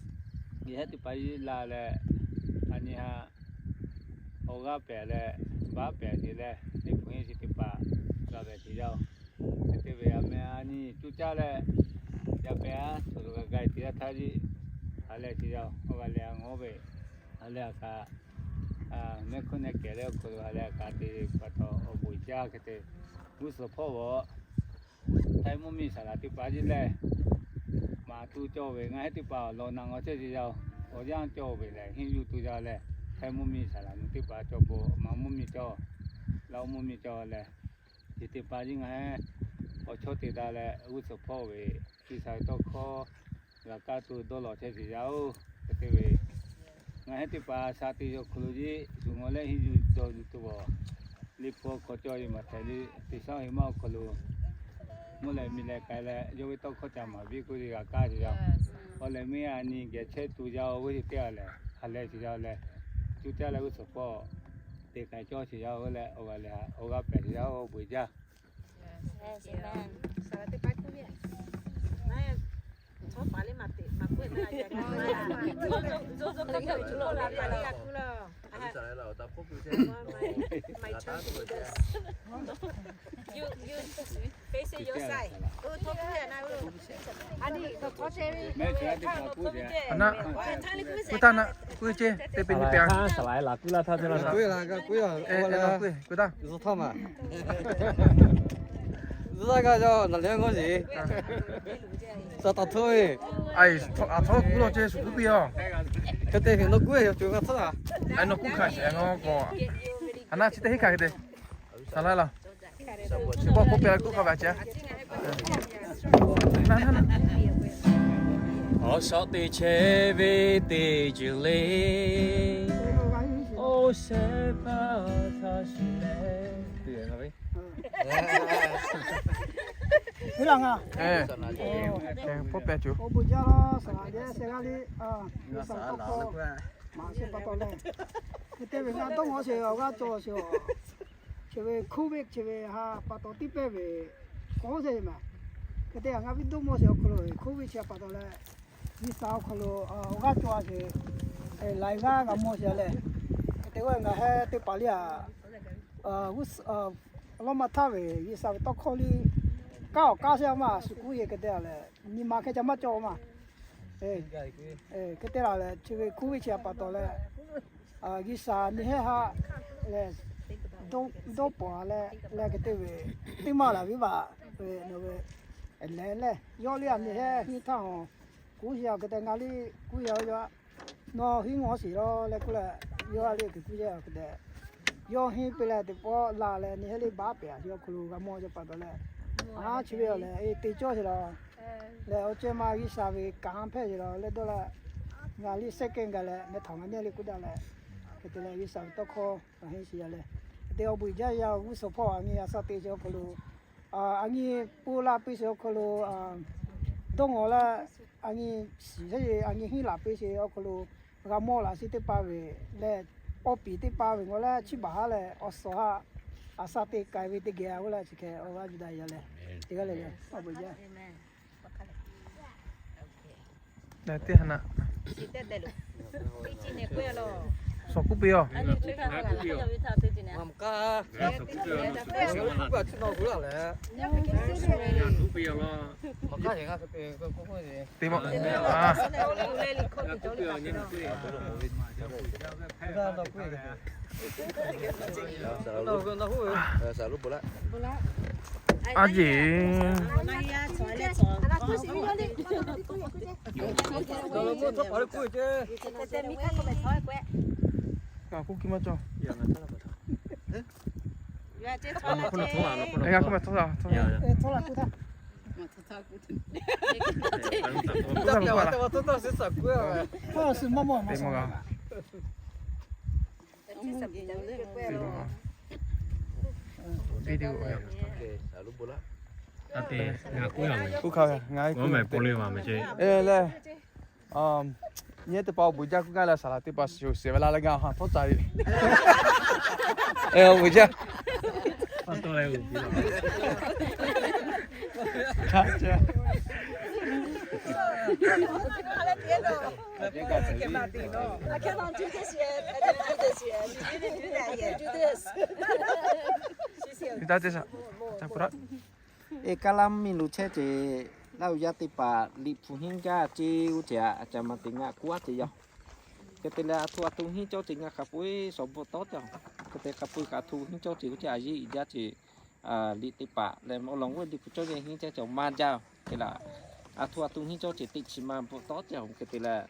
Yehˬ heˉ teˇ hpaˍ yiˇ la leh, a nyi ha awˬ g'aˇ pehˍ leh, baˆ pehˍ te leh, liꞈ hpu henˇ chi teˇ hpaˍ g'a pehˍ te yaˇ oˬ. Hk'e te ve a meh a nyi cuˇ caˇ leh, yaˇ pehˍ a htoꞈ lo g'a ga te yaˇ htaˇ yiˇ, ha lehˬ te yaˇ oˬ. Awˬ g'a lehˬ a ngawˉ ve, ha lehˬ a kaꞈ, mehˆ hkuˇ nehˆ kehˬ leh awˬ hk'aw lo ha lehˬ a kaꞈ te pa taw awˬ bon jaˇ hk'e te, g'uˇ suhˍ hpawˇ g'awˬ Htaiˇ mvuhˇ miˬ saˍ laꞈ teˇ hpaˍ jiˇ lehˬ, maˍ tu cawˬ ve ngaˬ heˉ teˇ hpaˍ awˬ lawn na ngawˬ chehˇ ce yaˇ oˬ. Awˬ yanˇ cawˬ ve lehˬ, henˇ yuˬ tu yaˇ lehˬ, Htaiˇ mvuhˇ miˬ saˍ laꞈ nu teˇ hpaˍ cawˬ peuˬ, maˍ mvuhˇ miˬ cawˬ, Laˇ oˇ mvuhˇ miˬ cawˬ lehˬ, chi teˇ hpaˍ jiˇ ngaˬ heˉ awˬ chawˇ te daꞈ leh g'uˇ suhˍ hpawˇ ve, G'uiˬsha ve tawˇ hkawˇ g'a kaˇ tuˬ dawˇ lawˬ chehˇ ce yaˇ oˬ. Hk'e te ve, ngaˬ heˉ teˇ hpaˍ sha te yaw hk'aw lo jiˇ shuˍ ngawˬ leh henˇ yuˬ dawˇ yuˬ tuˬ awˬ, liꞈ hpu hk'aw cawˬ ve maˍ htehꞈ le, teˇ shaˉ hiˆ maˇ awˬ hk'aw lo mvuhˇ leh miˬ leh k'ai leh, yawˇ ve tawˇ hkawˇ ca maˍ biˇ k'oˆ ve g'a kaˇ ce yaˇ oˬ. Awˬ lehˬ meuˇ a nyi geh chehˇ tuˬ yaˇ oˬ ve teˇ g'aˇ lehˬ, ha lehˬ ce yaˇ oˬ leh, cuˇ caˇ leh g'uˇ suhˍ hpawˇ te k'ai cawˇ ce yaˇ oˬ leh, awˬ g'a lehˬ awˬ g'aˇ pehˍ ce yaˇ oˬ, bon jaˇ. Kuˇ taˇ naˆ, kuˇ ce, teˇ peˇ nyi peˇ a. Kuˇ la, kuˇ la, kuˇ taˇ. Zuhˇ g'aˇ yawˇ naˬ leh ngawˇ yeˬ. Sa taˍ htawˇ ve, a htawˇ kuˇ law ceh shuˍ kuˇ piˇ a. Hk'e te hk'e nawˬ kuˇ ve yawˇ co g'a htawˇ a. A nawˬ kuˇ hkanˍ shehˍ nawˬ k'awꞈ. A naˆ chi teˇ henˇ hkanˍ hk'e te. Saˍ laꞈ laˬ. Chi bawˆ k'oˆ piˇ a kuˇ hk'a ve a ce. Awˬ shaꞈ teꞈ chehˇ ve teˇ ceuˬ le. Oˇ shehˍ hpaˇ htaꞈ shiˍ leh. Awˬ bon jaˇ laˇ saˍ laꞈ geh sheh g'aˇ le. Maˍ sheˍ pa taw leh, hk'e te ve ngaˬ dawˇ ngawˬ sheˍ awˬ g'aˇ cawˬ sheˍ a. Chi ve Covid chi ve ha pa taw teˇ pehˇ ve k'awꞈ sheˍ maˬ. Hk'e te a ngaˬ viˉ dawˇ mawˇ sheˍ awˬ hk'aw lo Covid chi pa taw leh, G'uiˬsha awˬ hk'aw lo awˬ g'aˇ cawˬ sheˍ, laiˬ g'aˇ g'a mawˇ sheˍ leh, hk'e te ve ngaˬ heˉ teˇ hpaˍ le a, g'uˇ suhˍ lawˇ maˇ htaˇ ve G'uiˬsha ve tawˇ hkawˇ le, kanˉ awˬ kanˉ sheˍ maˇ shuˍ kuˉ yeˬ hk'e te a leh, nyi ma hk'e ca maˇ cawˬ maˇ. Hk'e te la leh chi ve Covid chi pa taw leh, G'uiˬsha nyi heˆ haˆ leh, dawˇ pawˍ leh leh hk'e te ve, teˇ maˇ laˬ viˉ baˬ ve nawˬ ve lehˬ lehˬ yawˇ le a nyi heˆ henˇ htaˇ hawˬ, kuˉ sheˍ a hk'e te ngaˬ le kuˉ sheˍ a yaˇ, nawˬ henˇ ngawˬ sheˍ law leh k'oˆ leh, yawˇ a le kuˉ sheˍ a hk'e te, yawˇ henˇ piˇ leh teˇ pawˆ la leh nyi heˆ le baˆ pehˍ a yawˇ hk'aw lo g'a mawˇ yaˇ pa taw leh, a chi ve a lehˬ te cawˇ sheˍ law. Leh awˬ ceh ma G'uiˬsha ve kanˉ hpehꞈ sheˍ law leh dawˇ leh, ngaˬ le second gaˬ leh meh htaꞈ ngaˬ nehˇ le k'oˆ daꞈ leh, hk'e te leh G'uiˬsha ve tawˇ hkawˇ a henˇ sheˍ a leh, hk'e te awˬ bon jaˇ yaˇ g'uˇ suhˍ hpawˇ a nyi a sha te sheˍ awˬ hk'aw lo, a nyi pu la piˇ sheˍ awˬ hk'aw lo, dawˇ ngawˬ leh, a nyi shiˍ sheˍ a nyi henˇ laˬ piˇ sheˍ awˬ hk'aw lo, g'a mawˇ laꞈ shiˍ teˇ hpaˍ ve leh, awˬ piˍ teˇ hpaˍ ve ngawˬ leh chiˇ baˬ haˉ leh awˬ suhˍ haˉ, a sha te k'ai ve teˇ geh a g'uˇ leh chi hk'e awˬ g'aˇ yuˬ daꞈ yaˇ leh, teˇ g'aˇ le le awˬ bon jaˇ. Teˇ ha naˆ. Suhˍ kuˉ piˇ a. Te ma. A jeˬ. Ngaˬ kuˇ ki maˇ cawˬ. Ngaˬ kuˇ maˇ cawˬ. Kuˇ hk'a ve ngaˬ kuˇ meh pon le ma meh ce. Leh, nyi teˇ hpaˍ awˬ bon jaˇ kuˇ gaˇ leh saˍ laꞈ teˇ hpaˍ shiˍ ve la leh ngaˬ ha htawˇ ca ve. Awˬ bon jaˇ. Awˬ bon jaˇ. I cannot do this yet. I didn't do this yet. You didn't do that yet. Do this. Eˬ, kaˇ laˇ miˬ lo chehˇ ce, laˇ uiˍ yaˇ teˇ hpaˍ liꞈ hpu henˇ gaˇ ce, oˇ ce a, a ca ma te ngaˆ k'oˆ a ce yaˇ. Hk'e te leh a htoꞈ a htoꞈ henˇ cawˇ ce ngaˬ hk'a peu-eˬ shawˍ bvuhꞈ tawˉ te. Hk'e te hk'a peu-eˬ kaꞈ a htoꞈ henˇ cawˇ ce oˇ ce a yeˇ iˉ jaˇ ce, liꞈ teˇ hpaˍ leh awˬ lawn g'oˇ liꞈ hpu cawˇ yehˬ henˇ cawˇ ce maˇ jaˇ. Hk'e leh a htoꞈ a htoꞈ henˇ cawˇ ce teˇ chi ma bvuhꞈ tawˉ ce. Hk'e te leh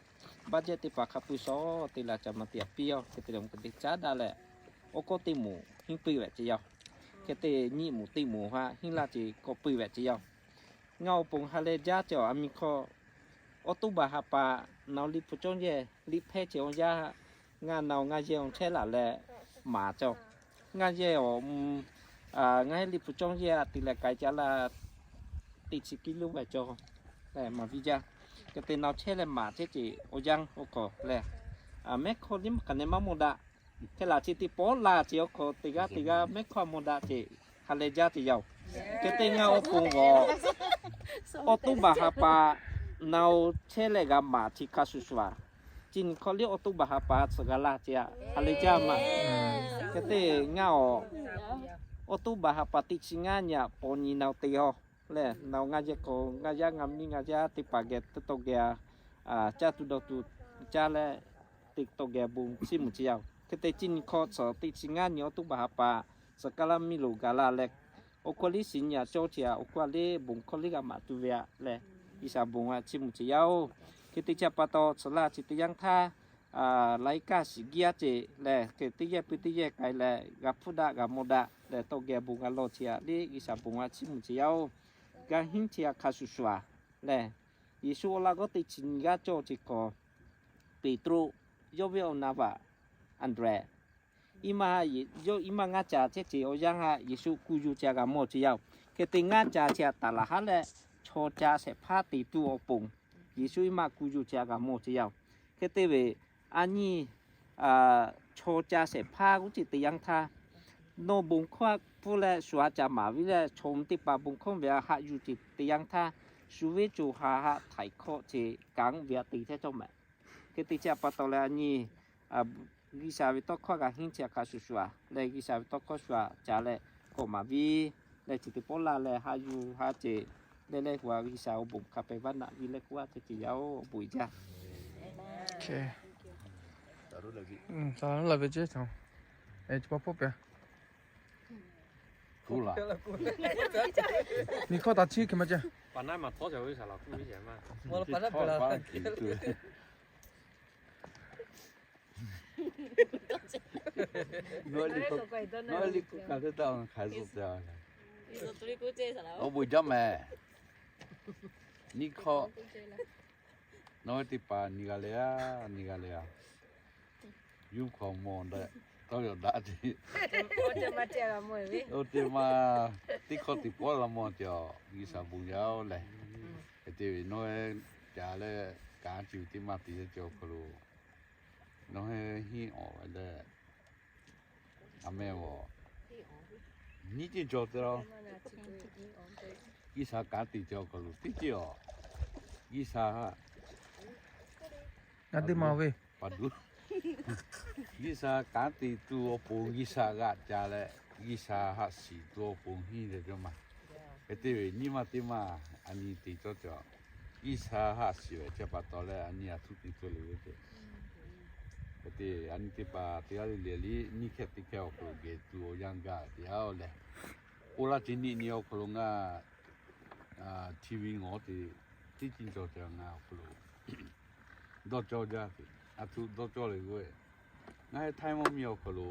budget teˇ hpaˍ hk'a peu-eˬ shawˍ te leh a ca ma te a piˇ yaˇ. Hk'e te leh hk'e te caˉ daꞈ leh, oˇ k'oˆ teˇ moˍ henˇ piˇ ve ce yaˇ. Hk'e te nyiˇ moˍ teˇ moˍ haꞈ henˇ laˇ ce k'awꞈ piˇ ve ce yaˇ. Ngaˬ awˬ pon ha leh jaˇ ce a miˬ hkawˇ, October ha pa, nawˬ liꞈ hpu cawˇ yehˬ liꞈ hpehˇ ce awˬ yanˇ, ngaˬ nawˬ ngaˬ yehˬ awˬ chehˇ laˬ leh maˍ cawˬ. Ngaˬ yehˬ awˬ, ngaˬ heˆ liꞈ hpu cawˇ yehˬ a te leh k'ai ca laˇ, teˇ chi kiˇ lonˉ ve cawˬ leh maˍ viˇ jaˇ. Hk'e te nawˬ chehˇ leh maˍ chehˇ ce awˬ yanˇ awˬ hk'aw leh, mehˉ hkawˇ liˇ maˇ hk'aˬ ne maˇ mawˬ daꞈ. Hk'e laˬ chi teˇ pawˆ laˬ ce awˬ hk'aw teˇ g'aˇ teˇ g'aˇ mehˉ hkawˇ mawˬ daꞈ ce, ha leh jaˇ ce yaˇ-oˬ. Hk'e te ngaˬ awˬ pon g'awˬ, October ha pa, nawˬ chehˇ leh g'a maˍ chi hk'a shuˍ shuˍ a, chi nyi hkawˇ liˇ October ha pa tcuh g'a laˇ ce a, ha leh jaˇ ma. Hk'e te ngaˬ awˬ, October ha pa teˇ chi ngaˇ nyi a paw nyi nawˬ te-oˬ leh, nawˬ ngaˬ yehˬ k'o ngaˬ yaˇ ngaˬ miˇ ngaˬ yaˇ teˇ hpaˍ geh te tawˇ geh a, caˇ tuˬ dawˬ tuˬ caˇ leh, te tawˇ geh bon chiˇ mvuh ce yaˇ-oˬ. Hk'e te chi nyi hkawˇ tcuh teˇ chi ngaˇ nyi October ha pa, tcuh kaˇ laˇ miˬ lo gaˬ laˇ leh, awˬ hkawˇ liˇ shiˍ nyi a cawˇ ce a, awˬ hkawˇ liˇ bon hkawˇ liˇ g'a maˍ tuˬ ve a leh, G'uiˬsha bon a chiˇ mvuh ce yaˇ-oˬ. Hk'e te chi a pa taw tcuh laˇ chi teˇ yanˇ htaˇ, laiˉ kaˇ shiˍ giˇ a ce leh, hk'e teˇ yehˬ pui teˇ yehˬ k'ai leh g'a hpuˇ daꞈ g'a mawˬ daꞈ leh tawˇ geh bon g'a lawˬ ce a leh, G'uiˬsha bon a chiˇ mvuh ce yaˇ-oˬ. G'a henˇ ce a hk'a shuˍ shuˍ a leh, Yeˍsuˆ awˬ laꞈ g'awˇ teˇ chi nyi g'aˇ cawˇ ce hk'aw, Peˍtruˆ, yawˇ ve awˬ na vaꞈ Anˍdrehˍ, iˉ maˇ, yawˇ iˉ maˇ ngaˇ ca chehˇ ce awˬ yanˇ haꞈ Yeˍsuˆ kuˬ yuˬ ce a g'a mawˬ ce yaˇ-oˬ. Hk'e te ngaˇ ca ce a taˍ laˬ haˉ leh, chaw ca shehˍ hpaˇ te tuˬ awˬ pon, Yeˍsuˆ iˉ maˇ kuˬ yuˬ ce a g'a mawˬ ce yaˇ-oˬ. Hk'e te ve, a nyi, chaw ca shehˍ hpaˇ g'uˇ ce teˇ yanˇ htaˇ, nawˬ bon hkawˇ a pfuhˇ leh shu a ca maˍ viˇ leh chaw mvuh teˇ hpaˍ bon hkawˇ ve a haꞈ yuˬ ce teˇ yanˇ htaˇ, shu veˇ co ha haꞈ htaiˍ hkawˆ ce kanˉ ve a te chehˇ cawˇ mehˍ. Hk'e te chi a pa taw leh a nyi, G'uiˬsha ve tawˇ hkawˇ g'a henˇ chi a hk'a shuˍ shuˍ a leh, G'uiˬsha ve tawˇ hkawˇ shu a ca leh kawꞈ maˍ viˇ leh chi teˇ pawˆ laˇ leh haꞈ yuˬ haꞈ ce leh leh hu a G'uiˬsha awˬ bon hk'a peu-eˬ vaˇ naꞈ viˇ leh k'oˆ a ce ce yaˇ-oˬ, awˬ bon jaˇ. Nyi hkawˇ taꞈ chiˇ hk'e maˇ ce. Awˬ bon jaˇ mehˍ. Nyi hkawˇ, nawˬ hui teˇ hpaˍ nyi g'a le a, nyi g'a le a. Yuˇ hkawˇ mawˬ daꞈ, tawˇ yaw daꞈ ce. Oˇ teˇ ma, teˇ hkawˇ teˇ pawˆ la mawˬ ce a, G'uiˬsha bon yaˇ-oˬ lehˬ. Hk'e te ve nawˬ hui ca leh kanˉ ci ve teˇ maˇ te ce awˬ hk'aw lo, nawˬ hui henˇ awˬ ve leh, a meh g'awˬ nyiˇ ceˇ cawˬ te la. G'uiˬsha kanˉ te ce awˬ hk'aw lo teˇ ceˇ a, G'uiˬsha haꞈ, a, teˇ ma ve pa duˬ. G'uiˬsha kanˉ te tuˬ awˬ pon G'uiˬsha g'aꞈ ca leh, G'uiˬsha haꞈ shiˍ tuˬ awˬ pon henˇ ve cawˇ ma. Hk'e te ve nyiˇ maˇ teˇ maˇ a nyi te cawˇ ce a, G'uiˬsha haꞈ shiˍ ve ce pa taw leh a nyi a htuˇ te cawˇ le ve ce. Hk'e te a nyi teˇ hpaˍ teˇ g'aˇ le le liˇ nyiˇ hkehˇ teˇ hkehˇ awˬ hk'aw lo geh tuˬ awˬ yanˇ gaˬ te a-oˬ lehˬ, oˇ laˇ ce nyi nyi awˬ hk'aw lo ngaˬ TV ngawˬ te, teˇ ceuˬ cawˬ ce ngaˬ awˬ hk'aw lo dawˇ cawˇ jaˇ te. A htuˇ dawˇ cawˇ le k'o, ngaˬ hui Htaiˇ mvuhˇ miˬ awˬ hk'aw lo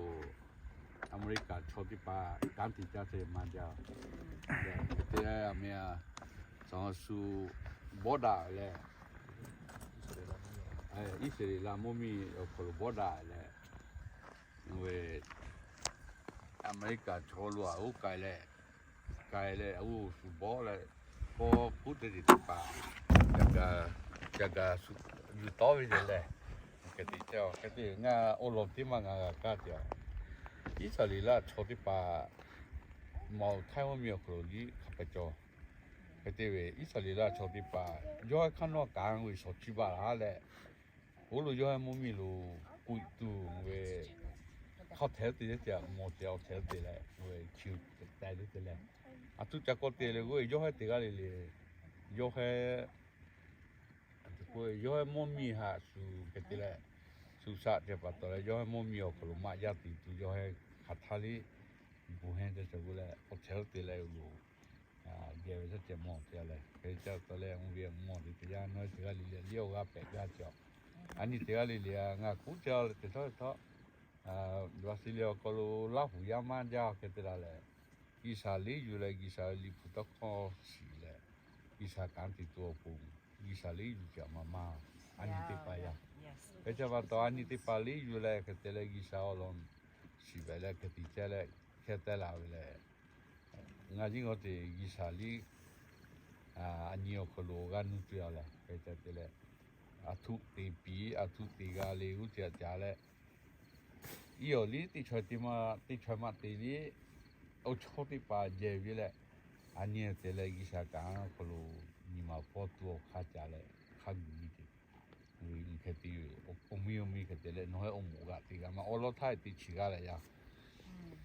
Aˍmeˍriˍkaˍ chaw teˇ hpaˍ kanˉ te caˇ ce maˇ jaˇ. Te a meh a, caˬ shu bawˇ daꞈ leh, Iˉsaˍreˍlaˆ mvuhˇ miˬ awˬ hk'aw lo bawˇ daꞈ leh, ve Aˍmeˍriˍkaˍ chaw lo a oˇ k'ai leh, k'ai leh a oˇ shu bawˇ leh, kawˇ kuˉ te te teˇ hpaˍ, ca ga, ca ga yuˬ tawˉ ve le lehˬ, hk'e te, hk'e te ngaˬ awˬ lawn teˇ maˇ ngaˬ g'a kaˇ te a. Iˉsaˍreˍlaˆ chaw teˇ hpaˍ mawˬ Htaiˇ mvuhˇ miˬ awˬ hk'aw lo liˇ hk'a peu-eˬ cawˬ. Hk'e te ve Iˉsaˍreˍlaˆ chaw teˇ hpaˍ yawˇ hk'aˇ nawˉ kanˉ ve shawˍ chiˇ baˆ laˬ leh, oˇ lo yawˇ mawˇ miˇ lo k'oꞈ e tuˬ ve hk'aw htehˍ te te, mawˬ te awˬ htehˍ te leh, chi te te leh, a htoꞈ ca k'awꞈ te leh k'oˆ ve, yawˇ hk'aˇ teˇ g'aˇ le le, yawˇ hk'aˇ yawˇ hk'aˇ mawˇ miˇ haꞈ shuˍ hk'e te leh, shu shaˆ ceh pa taw leh, yawˇ hk'aˇ mawˇ miˇ awˬ hk'aw lo maˆ yaˇ te tuˬ yawˇ hk'aˇ hk'aˬ htaˇ liˇ bon heh te cawˬ k'oˆ leh, awˬ htehˍ te leh lo geh ve shaˆ ceh mawˬ te leh, hk'e ca taw leh, oˇ ve mawˬ te te yaˇ nawˉ teˇ g'aˇ le le liˇ awˬ g'aˇ pehꞈ gaˇ cawˬ. A nyi teˇ g'aˇ le le a ngaˬ k'oˆ ca leh teˇ htawˇ htawˇ, Vaˍsiˍliˆ awˬ hk'aw lo Laˇhuˍ yaˇ maˇ jaˇ hk'e te la leh, G'uiˬsha liˇ yuˬ leh G'uiˬsha ve Liꞈ hpu tawˇ hkawˇ shiˍ leh, G'uiˬsha kanˉ te tuˬ awˬ pon, G'uiˬsha liˇ yuˬ ceh maˇ maˇ, a nyi teˇ hpaˍ yaˇ. Hk'e ca pa taw a nyi teˇ hpaˍ liˇ yuˬ leh hk'e te leh G'uiˬsha awˬ lawn shiˍ ve leh hk'e te ceh leh hk'e te la ve leh, ngaˬ nyi g'aw te G'uiˬsha liˇ a nyi awˬ hk'aw lo g'a nuˇ tuˬ yaˇ leh hk'e ca te leh, a htoꞈ te piˍ a htoꞈ te g'a le g'uˇ te a ca leh, iˉ awˬ liˇ teˇ chaweh te maˇ teˇ chaweh maˇ te liˇ, awˬ chawˇ teˇ hpaˍ jehˬ ve leh, a nyi te leh G'uiˬsha kanˉ awˬ hk'aw lo nyi ma pawˇ tuˬ awˬ hk'aˇ ca leh hk'a guˬ nyi te hk'e te ve, awˬ miˇ awˬ miˇ hk'e te leh nawˬ hk'aˇ awˬ moˍ g'aꞈ te g'a maˇ awˬ lawn htaˇ teˇ chi g'aˇ leh yaˇ,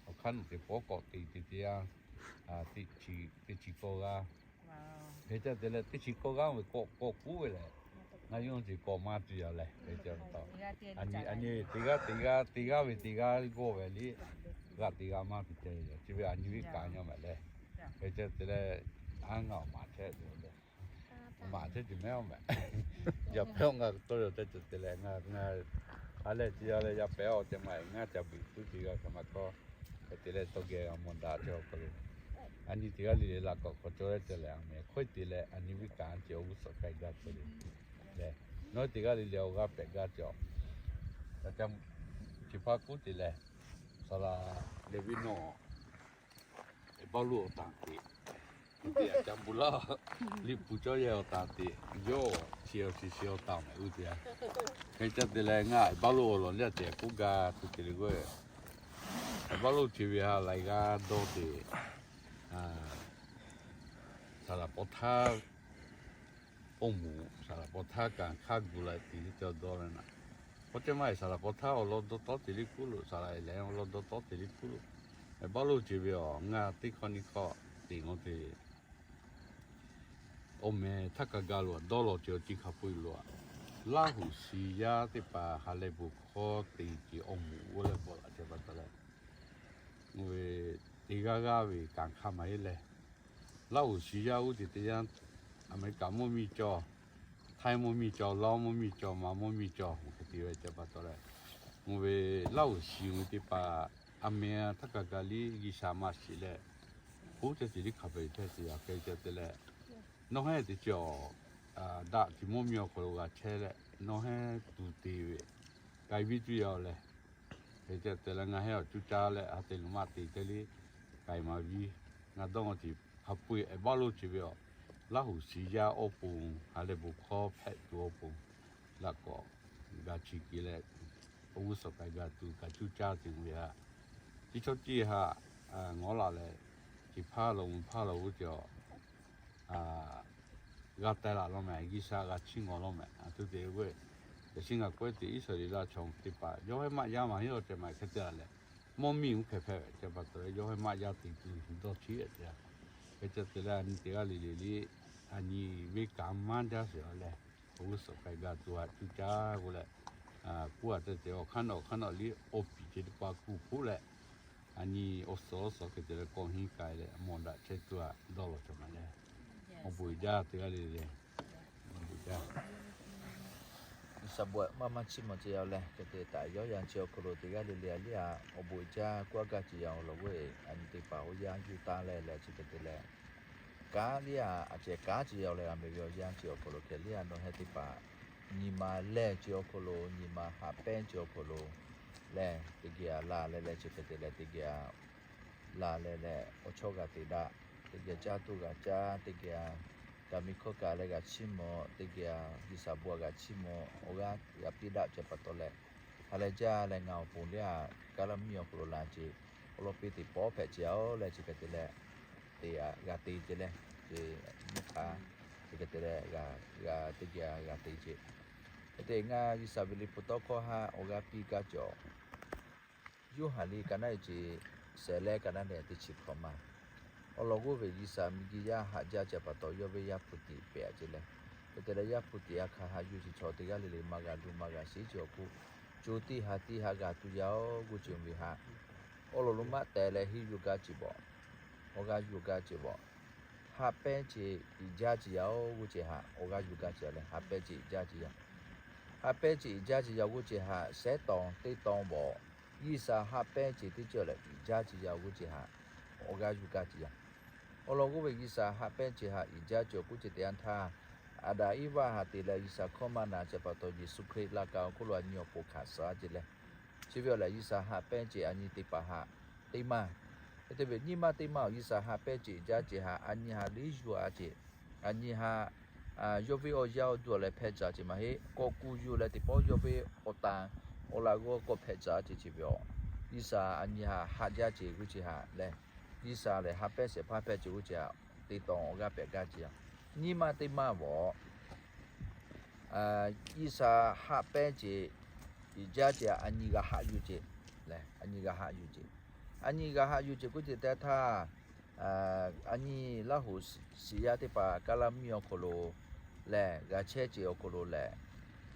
awˬ hk'aˇ nawˬ te pawˇ k'awꞈ te te te yaˇ, teˇ chi k'awˇ g'aˇ hk'e ca te leh teˇ chi k'awˇ g'aˇ ve k'awꞈ k'awꞈ kuˉ ve leh, ngaˬ yawˇ te k'awꞈ maˇ tuˬ yaˇ leh hk'e ca pa taw, a nyi teˇ g'aˇ teˇ g'aˇ teˇ g'aˇ ve teˇ g'aˇ g'awˇ ve liˇ, g'aꞈ teˇ g'aˇ maˇ te ceh yoˬ. Chi ve a nyi ve kaꞈ nyi mehˍ leh, hk'e ca te leh, a ngaˬ awˬ maˍ chehˇ tuˬ leh maˍ chehˇ tuˬ mehˍ awˬ mehˍ. Yaꞈ hpehˇ ngaˬ tawˇ yaw te tuˬ te leh ngaˬ, a leh chi yaˇ leh yaˇ pehˍ awˬ ceh maˇ heˆ, ngaˬ ca biˬ tuˬ te g'a hk'e maˇ k'awꞈ, hk'e te leh tawˇ geh a mawˬ daꞈ ceh awˬ hk'aw lo, a nyi teˇ g'aˇ le le laꞈ k'awꞈ k'awꞈ cawˬ leh ceh leh a mehˍ hk'aw te leh a nyi ve kaꞈ ceh awˬ g'uˇ suhˍ k'ai gaˇ ceh le leh, nawˬ teˇ g'aˇ le le awˬ g'aˇ pehꞈ gaˇ ceh awˬ, a ca chi hpaˇ k'oˆ te leh, Saˍlaꞈ leh viˉ nawˬ Eˍbaˆ loˇ awˬ tanˬ teꞈ, teꞈ a ca bu laˇ, Liꞈ hpu cawˇ yehˬ awˬ tanˬ teꞈ, yawˇ chi awˬ chi chi awˬ tanˬ mehˍ uˇ te a. Hk'e ca te leh ngaˬ Eˍbaˆ loˇ awˬ lawn liˇ a teꞈ k'oˆ gaˇ tuˬ te le k'o, Eˍbaˆ loˇ chi ve ha laiˬ g'aˇ dawˇ te, Saˍlaꞈ paw htaˇ awˬ moˍ Saˍlaꞈ paw htaˇ kaꞈ hk'a gu la te ca dawˇ leh naˍ, k'awꞈ ceh maˇ heˆ Saˍlaꞈ paw htaˇ awˬ lawn dawˇ tawˉ te liˇ kuˉ lo, Saˍlaꞈ lehˬ awˬ lawn dawˇ tawˉ te liˇ kuˉ lo, Eˍbaˆ loˇ chi ve awˬ ngaˬ teˇ hkawˇ nyiˇ hkawˇ teꞈ ngaw te awˬ mehˍ htaˇ kaꞈ ga lo dawˇ law ceh awˬ ti hk'a peu-eˬ lo a, Laˇhuˍ shi yaˇ teˇ hpaˍ ha lehˬ bon hkawˇ te ce awˬ moˍ g'uˇ leh bawˬ laꞈ ceh pa taw leh, oˇ ve teˇ g'aˇ g'aˇ ve kanˉ hk'aˇ maˇ heˆ leh, Laˇhuˍ shi yaˇ g'uˇ te teˇ yanˇ, Aˍmeˍriˍkaˍ mvuhˇ miˬ cawˬ, Htaiˇ mvuhˇ miˬ cawˬ, Laˇ mvuhˇ miˬ cawˬ, Maˍ mvuhˇ miˬ cawˬ, oˇ hk'e te ve ceh pa taw leh, oˇ ve Laˇhuˍ shi ve teˇ hpaˍ Aˍmeˍriˍkaˍ htaˇ kaꞈ ga liˇ G'uiˬsha maˇ shiˍ leh, k'oˆ ceh tiˉ liˇ hk'a peu-eˬ hpehꞈ te yaˇ hk'e ceh te leh, nawˬ heˉ teˇ ceuˬ awˬ daꞈ tiꞈ mvuhˇ miˬ awˬ hk'aw lo g'a chehˇ leh, nawˬ heˉ tuˬ te ve k'ai viˇ tuˬ yaˇ leh, hk'e ceh te leh ngaˬ heˉ awˬ cuˇ caˇ leh ha te lo maˇ te ceh liˇ k'ai maˍ viˇ. Ngaˬ dawˇ ngaw tiꞈ hk'a peu-eˬ Eˍbaˆ loˇ chi ve awˬ, Laˇhuˍ shi yaˇ awˬ pon ha lehˬ bon hkawˇ hpehꞈ tuˬ awˬ pon, laꞈ k'awꞈ ga chi ke leh, awˬ g'uˇ suhˍ k'ai ga tuˬ kaꞈ cuˇ caˇ te ve a. Teˇ chaw tiˉ haꞈ ngawˬ laˬ leh, chi hpaˇ lo mvuhˇ hpaˇ lo g'uˇ cawˬ g'a teh laˬ law mehˍ, G'uiˬsha g'a chiˇ ngawˬ law mehˍ. A htoꞈ te k'o, yaꞈ shinˉ ngaˬ k'oˆ te Iˉsaˍreˍlaˆ chaw teˇ hpaˍ yawˇ heˉ maˆ yaˇ maˇ heˆ awˬ ceh maˇ hk'e te laˬ leh, mvuhˇ miˬ uˉ hk'e hpehꞈ ve ceh pa taw leh yawˇ heˉ maˆ yaˇ te tuˬ dawˇ chiˇ ve te a. Hk'e ceh te leh a nyi teˇ g'aˇ le le liˇ, a nyi venˇ kaꞈ maˇ jaˇ sheˍ a leh, awˬ g'uˇ suhˍ k'ai ga tuˬ haꞈ cuˇ caˇ k'oˆ leh, kuˇ a te te awˬ hk'aˇ nawˬ awˬ hk'aˇ nawˬ liˇ awˬ piˍ ceh teˇ pa kuˬ hpoˆ leh, a nyi awˬ suhˍ awˬ suhˍ hk'e te leh kawˇ henˇ k'ai leh mawˬ daꞈ chehˇ tuˬ haꞈ dawˇ law cawˬ ma leh, awˬ bon jaˇ teˇ g'aˇ le le, awˬ bon jaˇ. G'uiˬsha bon maˇ maˇ chiˇ mvuh ceh yaˇ leh, hk'e te taꞈ yawˇ yanˇ chi awˬ hk'aw lo teˇ g'aˇ le le a liˇ a awˬ bon jaˇ. Kuˇ a gaˇ ceh yaˇ awˬ lawn g'uˇ a nyi teˇ hpaˍ oˇ yanˇ yuˇ taˇ leh leh chi hk'e te leh, kaꞈ liˇ a a ceh kaꞈ ceh yaˇ leh g'a meh ve awˬ yanˇ chi awˬ hk'aw lo hk'e liˇ a nawˬ heˉ teˇ hpaˍ nyi ma lehˬ chi awˬ hk'aw lo, nyi ma haꞈ pehnˇ chi awˬ hk'aw lo lehˬ, teˇ geh a la leh leh chi hk'e te leh teˇ geh a la leh leh awˬ chawˇ g'a te daꞈ, teˇ geh caˇ tuˬ g'a caˇ, teˇ geh a kaꞈ miˬ hkawˇ kaꞈ leh g'a chiˇ mvuh, teˇ geh a G'uiˬsha bon g'a chiˇ mvuh, awˬ g'aˇ g'a piˇ daꞈ ceh pa taw leh, ha leh jaˇ leh ngaˬ awˬ pon liˇ a Kaˉlaˇ miˇ awˬ hk'aw lo la ce awˬ lawn piˇ teˇ pawˆ hpehꞈ ceh a leh chi hk'e te leh, te a g'a te ceh leh ce, nyiˇ hk'aˇ, chi hk'e te leh g'a, g'a teˇ geh g'a te ce. Hk'e te ngaˬ G'uiˬsha ve Liꞈ hpu tawˇ hkawˇ haꞈ awˬ g'aˇ piˇ gaˇ cawˬ. Yoˇhanˬ liꞈ ka naˉ e ce, shehˍ leh ka naˉ nehˬ teˇ chi hkawꞈ ma. Awˬ lawn g'oˇ ve G'uiˬsha miˬguiˬ yaˇ haꞈ jaˇ ce pa taw, yawˇ ve Yaˇ hpu tiꞈ pehꞈ ce leh, hk'e te leh Yaˇ hpu tiꞈ a hk'aˇ haꞈ yuˬ ce chaw teˇ g'aˇ le le maˇ g'a luˬ maˇ g'a sheˍ ce awˬ hk'oˆ, co tiˇ ha tiˇ haꞈ g'a tuˬ yaˇ oˬ g'uˇ ce ve haꞈ, awˬ lawn lonˉ maˇ tehˬ leh henˇ yuˬ gaˇ ce bawˬ, awˬ g'aˇ yuˬ gaˇ ce bawˬ, haꞈ pehnˇ ce iˍ jaˇ ce yaˇ oˬ g'uˇ ce haꞈ awˬ g'aˇ yuˬ gaˇ ce leh haꞈ pehnˇ ce iˍ jaˇ ce yaˇ. Haꞈ pehnˇ ce iˍ jaˇ ce yaˇ g'uˇ ce haꞈ shehˉ tawnˍ teˇ tawnˍ bawˬ, G'uiˬsha haꞈ pehnˇ ce teˇ ceuˬ lehˬ iˍ jaˇ ce yaˇ g'uˇ ce haꞈ awˬ g'aˇ yuˬ gaˇ ce yaˇ. Awˬ lawn g'oˇ ve G'uiˬsha haꞈ pehnˇ ce haꞈ iˍ jaˇ ce awˬ hk'oˆ ce teˇ yanˇ htaˇ, Aˍdanˍ Eˇvaꞈ haꞈ te leh G'uiˬsha hkawˇ maˇ na ce pa taw Yeˍsuˆ Hkriꞈ laˇ ka awˬ hk'oˆ lo a nyi awˬ pon hkanˍ suh ce leh, chi ve awˬ lehˬ G'uiˬsha haꞈ pehnˇ ce a nyi teˇ hpaˍ haꞈ teˇ maˇ. Hk'e te ve nyiˇ maˇ teˇ maˇ awˬ G'uiˬsha haꞈ pehnˇ ce iˍ jaˇ ce haꞈ a nyi haꞈ liˇ yuˬ a ce, a nyi haꞈ yawˇ ve awˬ yanˇ awˬ duˬ awˬ leh hpehꞈ caˍ ce maˇ heˆ. Kawꞈ kuˬ yuˬ leh teˇ pawˆ yawˇ ve awˬ tanˍ awˬ laꞈ g'awˇ kawꞈ hpehꞈ caˍ ce chi ve awˬ, G'uiˬsha a nyi haꞈ haꞈ jaˇ ce g'uˇ ce haꞈ lehˬ, G'uiˬsha lehˬ haꞈ pehnˇ shehˍ hpaˇ hpehꞈ ce g'uˇ ce haꞈ teˇ tawnˍ awˬ g'aˇ pehꞈ gaˇ ce yaˇ. Nyiˇ maˇ teˇ maˇ bawˬ G'uiˬsha haꞈ pehnˇ ce iˍ jaˇ ce a nyi g'a haꞈ yuˬ ce lehˬ, a nyi g'a haꞈ yuˬ ce. A nyi g'a haꞈ yuˬ ce k'oˆ ce teˇ htaˇ, a nyi Laˇhuˍ shiˍ yaˇ teˇ hpaˍ Kaˇlaˇ miˇ awˬ hk'aw lo lehˬ g'a chehˇ ce awˬ hk'aw lo lehˬ,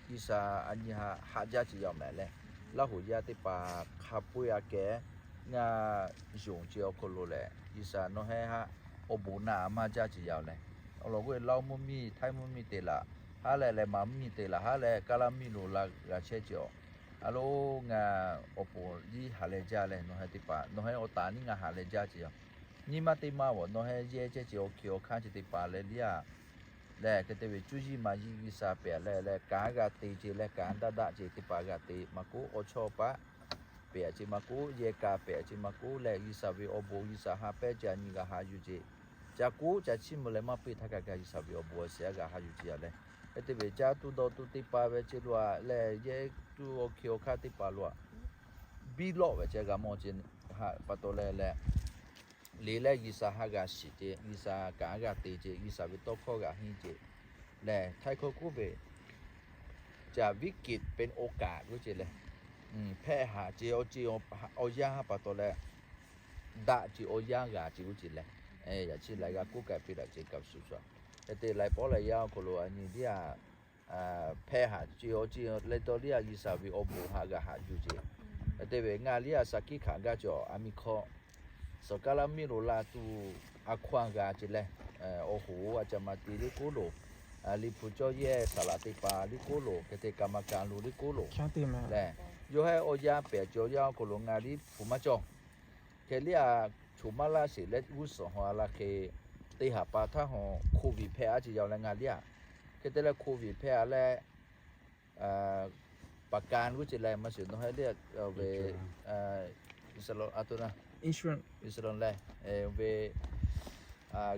G'uiˬsha a nyi haꞈ haꞈ jaˇ ce yaˇ mehˍ lehˬ, Laˇhuˍ yaˇ teˇ hpaˍ hk'a peu-eˬ aꞈ kehˉ ngaˬ yonˍ ce awˬ hk'aw lo lehˬ, G'uiˬsha nawˬ hui haꞈ awˬ bon naꞈ maˇ jaˇ ce yaˇ lehˬ, awˬ lawn g'oˇ ve Laˇhuˍ mvuhˇ miˬ, Htaiˇ mvuhˇ miˬ te laˬ haˉ leh, leh Manˍ mvuhˇ miˬ te laˬ haˉ leh, Kaˇlaˇ miˇ lo la g'a chehˇ ce awˬ, a lo ngaˬ awˬ pon liˇ haꞈ leh jaˇ leh, nawˬ hui teˇ hpaˍ nawˬ hui awˬ tanˍ liˇ ngaˬ haꞈ leh jaˇ ce yaˇ. Nyiˇ maˇ teˇ maˇ bawˬ nawˬ hui yehˇ chehˇ ce awˬ hkiˬ awˬ hkanˇ ce teˇ hpaˍ leh liˇ a lehˬ, hk'e te ve cuˇ yiˍ maˍ yiˍ G'uiˬsha pehꞈ leh leh kanˉ g'a te ce leh kanˉ daˆ daˆ ce teˇ hpaˍ g'a te maˇ k'oˆ, awˬ chawˇ paˆ pehꞈ ce maˇ k'oˆ, yehˇ ka pehꞈ ce maˇ k'oˆ leh, G'uiˬsha ve awˬ bon G'uiˬsha haꞈ pehnˇ ce a nyi g'a haꞈ yuˬ ce. Ca k'oˆ ca chiˇ mvuh leh maˇ piˇ htaˇ kaꞈ kaꞈ G'uiˬsha ve awˬ bon awˬ shiˍ a g'a haꞈ yuˬ ce yaˇ lehˬ, hk'e te ve caˇ tuˬ dawˬ tuˬ teˇ hpaˍ ve ce lo a lehˬ, yehˇ tuˬ awˬ hkiˬ awˬ hkanˇ teˇ hpaˍ lo a biˇ lawˆ ve ce g'a mawˬ ce haꞈ pa taw leh leh, le leh G'uiˬsha haꞈ g'a shiˍ ce, G'uiˬsha kanˉ g'a te ce, G'uiˬsha ve tawˇ hkawˇ g'a henˇ ce lehˬ, Htaiˇ hkawˇ k'oˆ ve จะวิกฤตเป็นโอกาส k'oˆ ce lehˬ, hpehˇ haꞈ ce awˬ ce awˬ yanˇ haˉ pa taw leh, daꞈ ce awˬ yanˇ g'a ce k'oˆ ce lehˬ, yaꞈ chi laiˬ g'a k'oˆ kaꞈ piˇ daꞈ ce kaꞈ shuˍ shuˍ. Hk'e te laiˬ pawˆ laiˬ yaˇ awˬ hk'aw lo a nyi liˇ a hpehˇ haꞈ ce awˬ ce leh taw liˇ a G'uiˬsha ve awˬ bon haꞈ g'a haꞈ yuˬ ce. Hk'e te ve ngaˬ liˇ a shaˍ hkiˆ hkanˍ gaˇ ce awˬ a miˬ hkawˇ, suhˍ Kaˇlaˇ miˇ lo la tuˬ a hkawˇ a g'a ce leh, awˬ hoꞈ a ca ma te liˇ k'oˆ loˬ, Liꞈ hpu cawˇ yehˇ saˍ laꞈ teˇ hpaˍ liˇ k'oˆ loˬ, hk'e te kaˍ ma kaˍ lo liˇ k'oˆ loˬ lehˬ, yawˇ hui awˬ yanˇ pehꞈ ce awˬ yanˇ awˬ hk'aw lo ngaˬ liˇ hpu maˇ cawˬ. Hk'e liˇ a choˬ maˇ laˇ sheˍ leh g'uˇ suhˍ haw a la hk'e, teˇ haˍ pa htaˇ haw โควิด hpehˇ a ce yaˇ leh ngaˬ liˇ a. Hk'e te leh โควิด hpehˇ a leh, pa kan g'uˇ ce leh maˇ shiˍ nawˬ hui liˇ a ve, Iˉsaˍreˍlaˆ a to na, Iˉsaˍreˍlaˆ lehˬ ve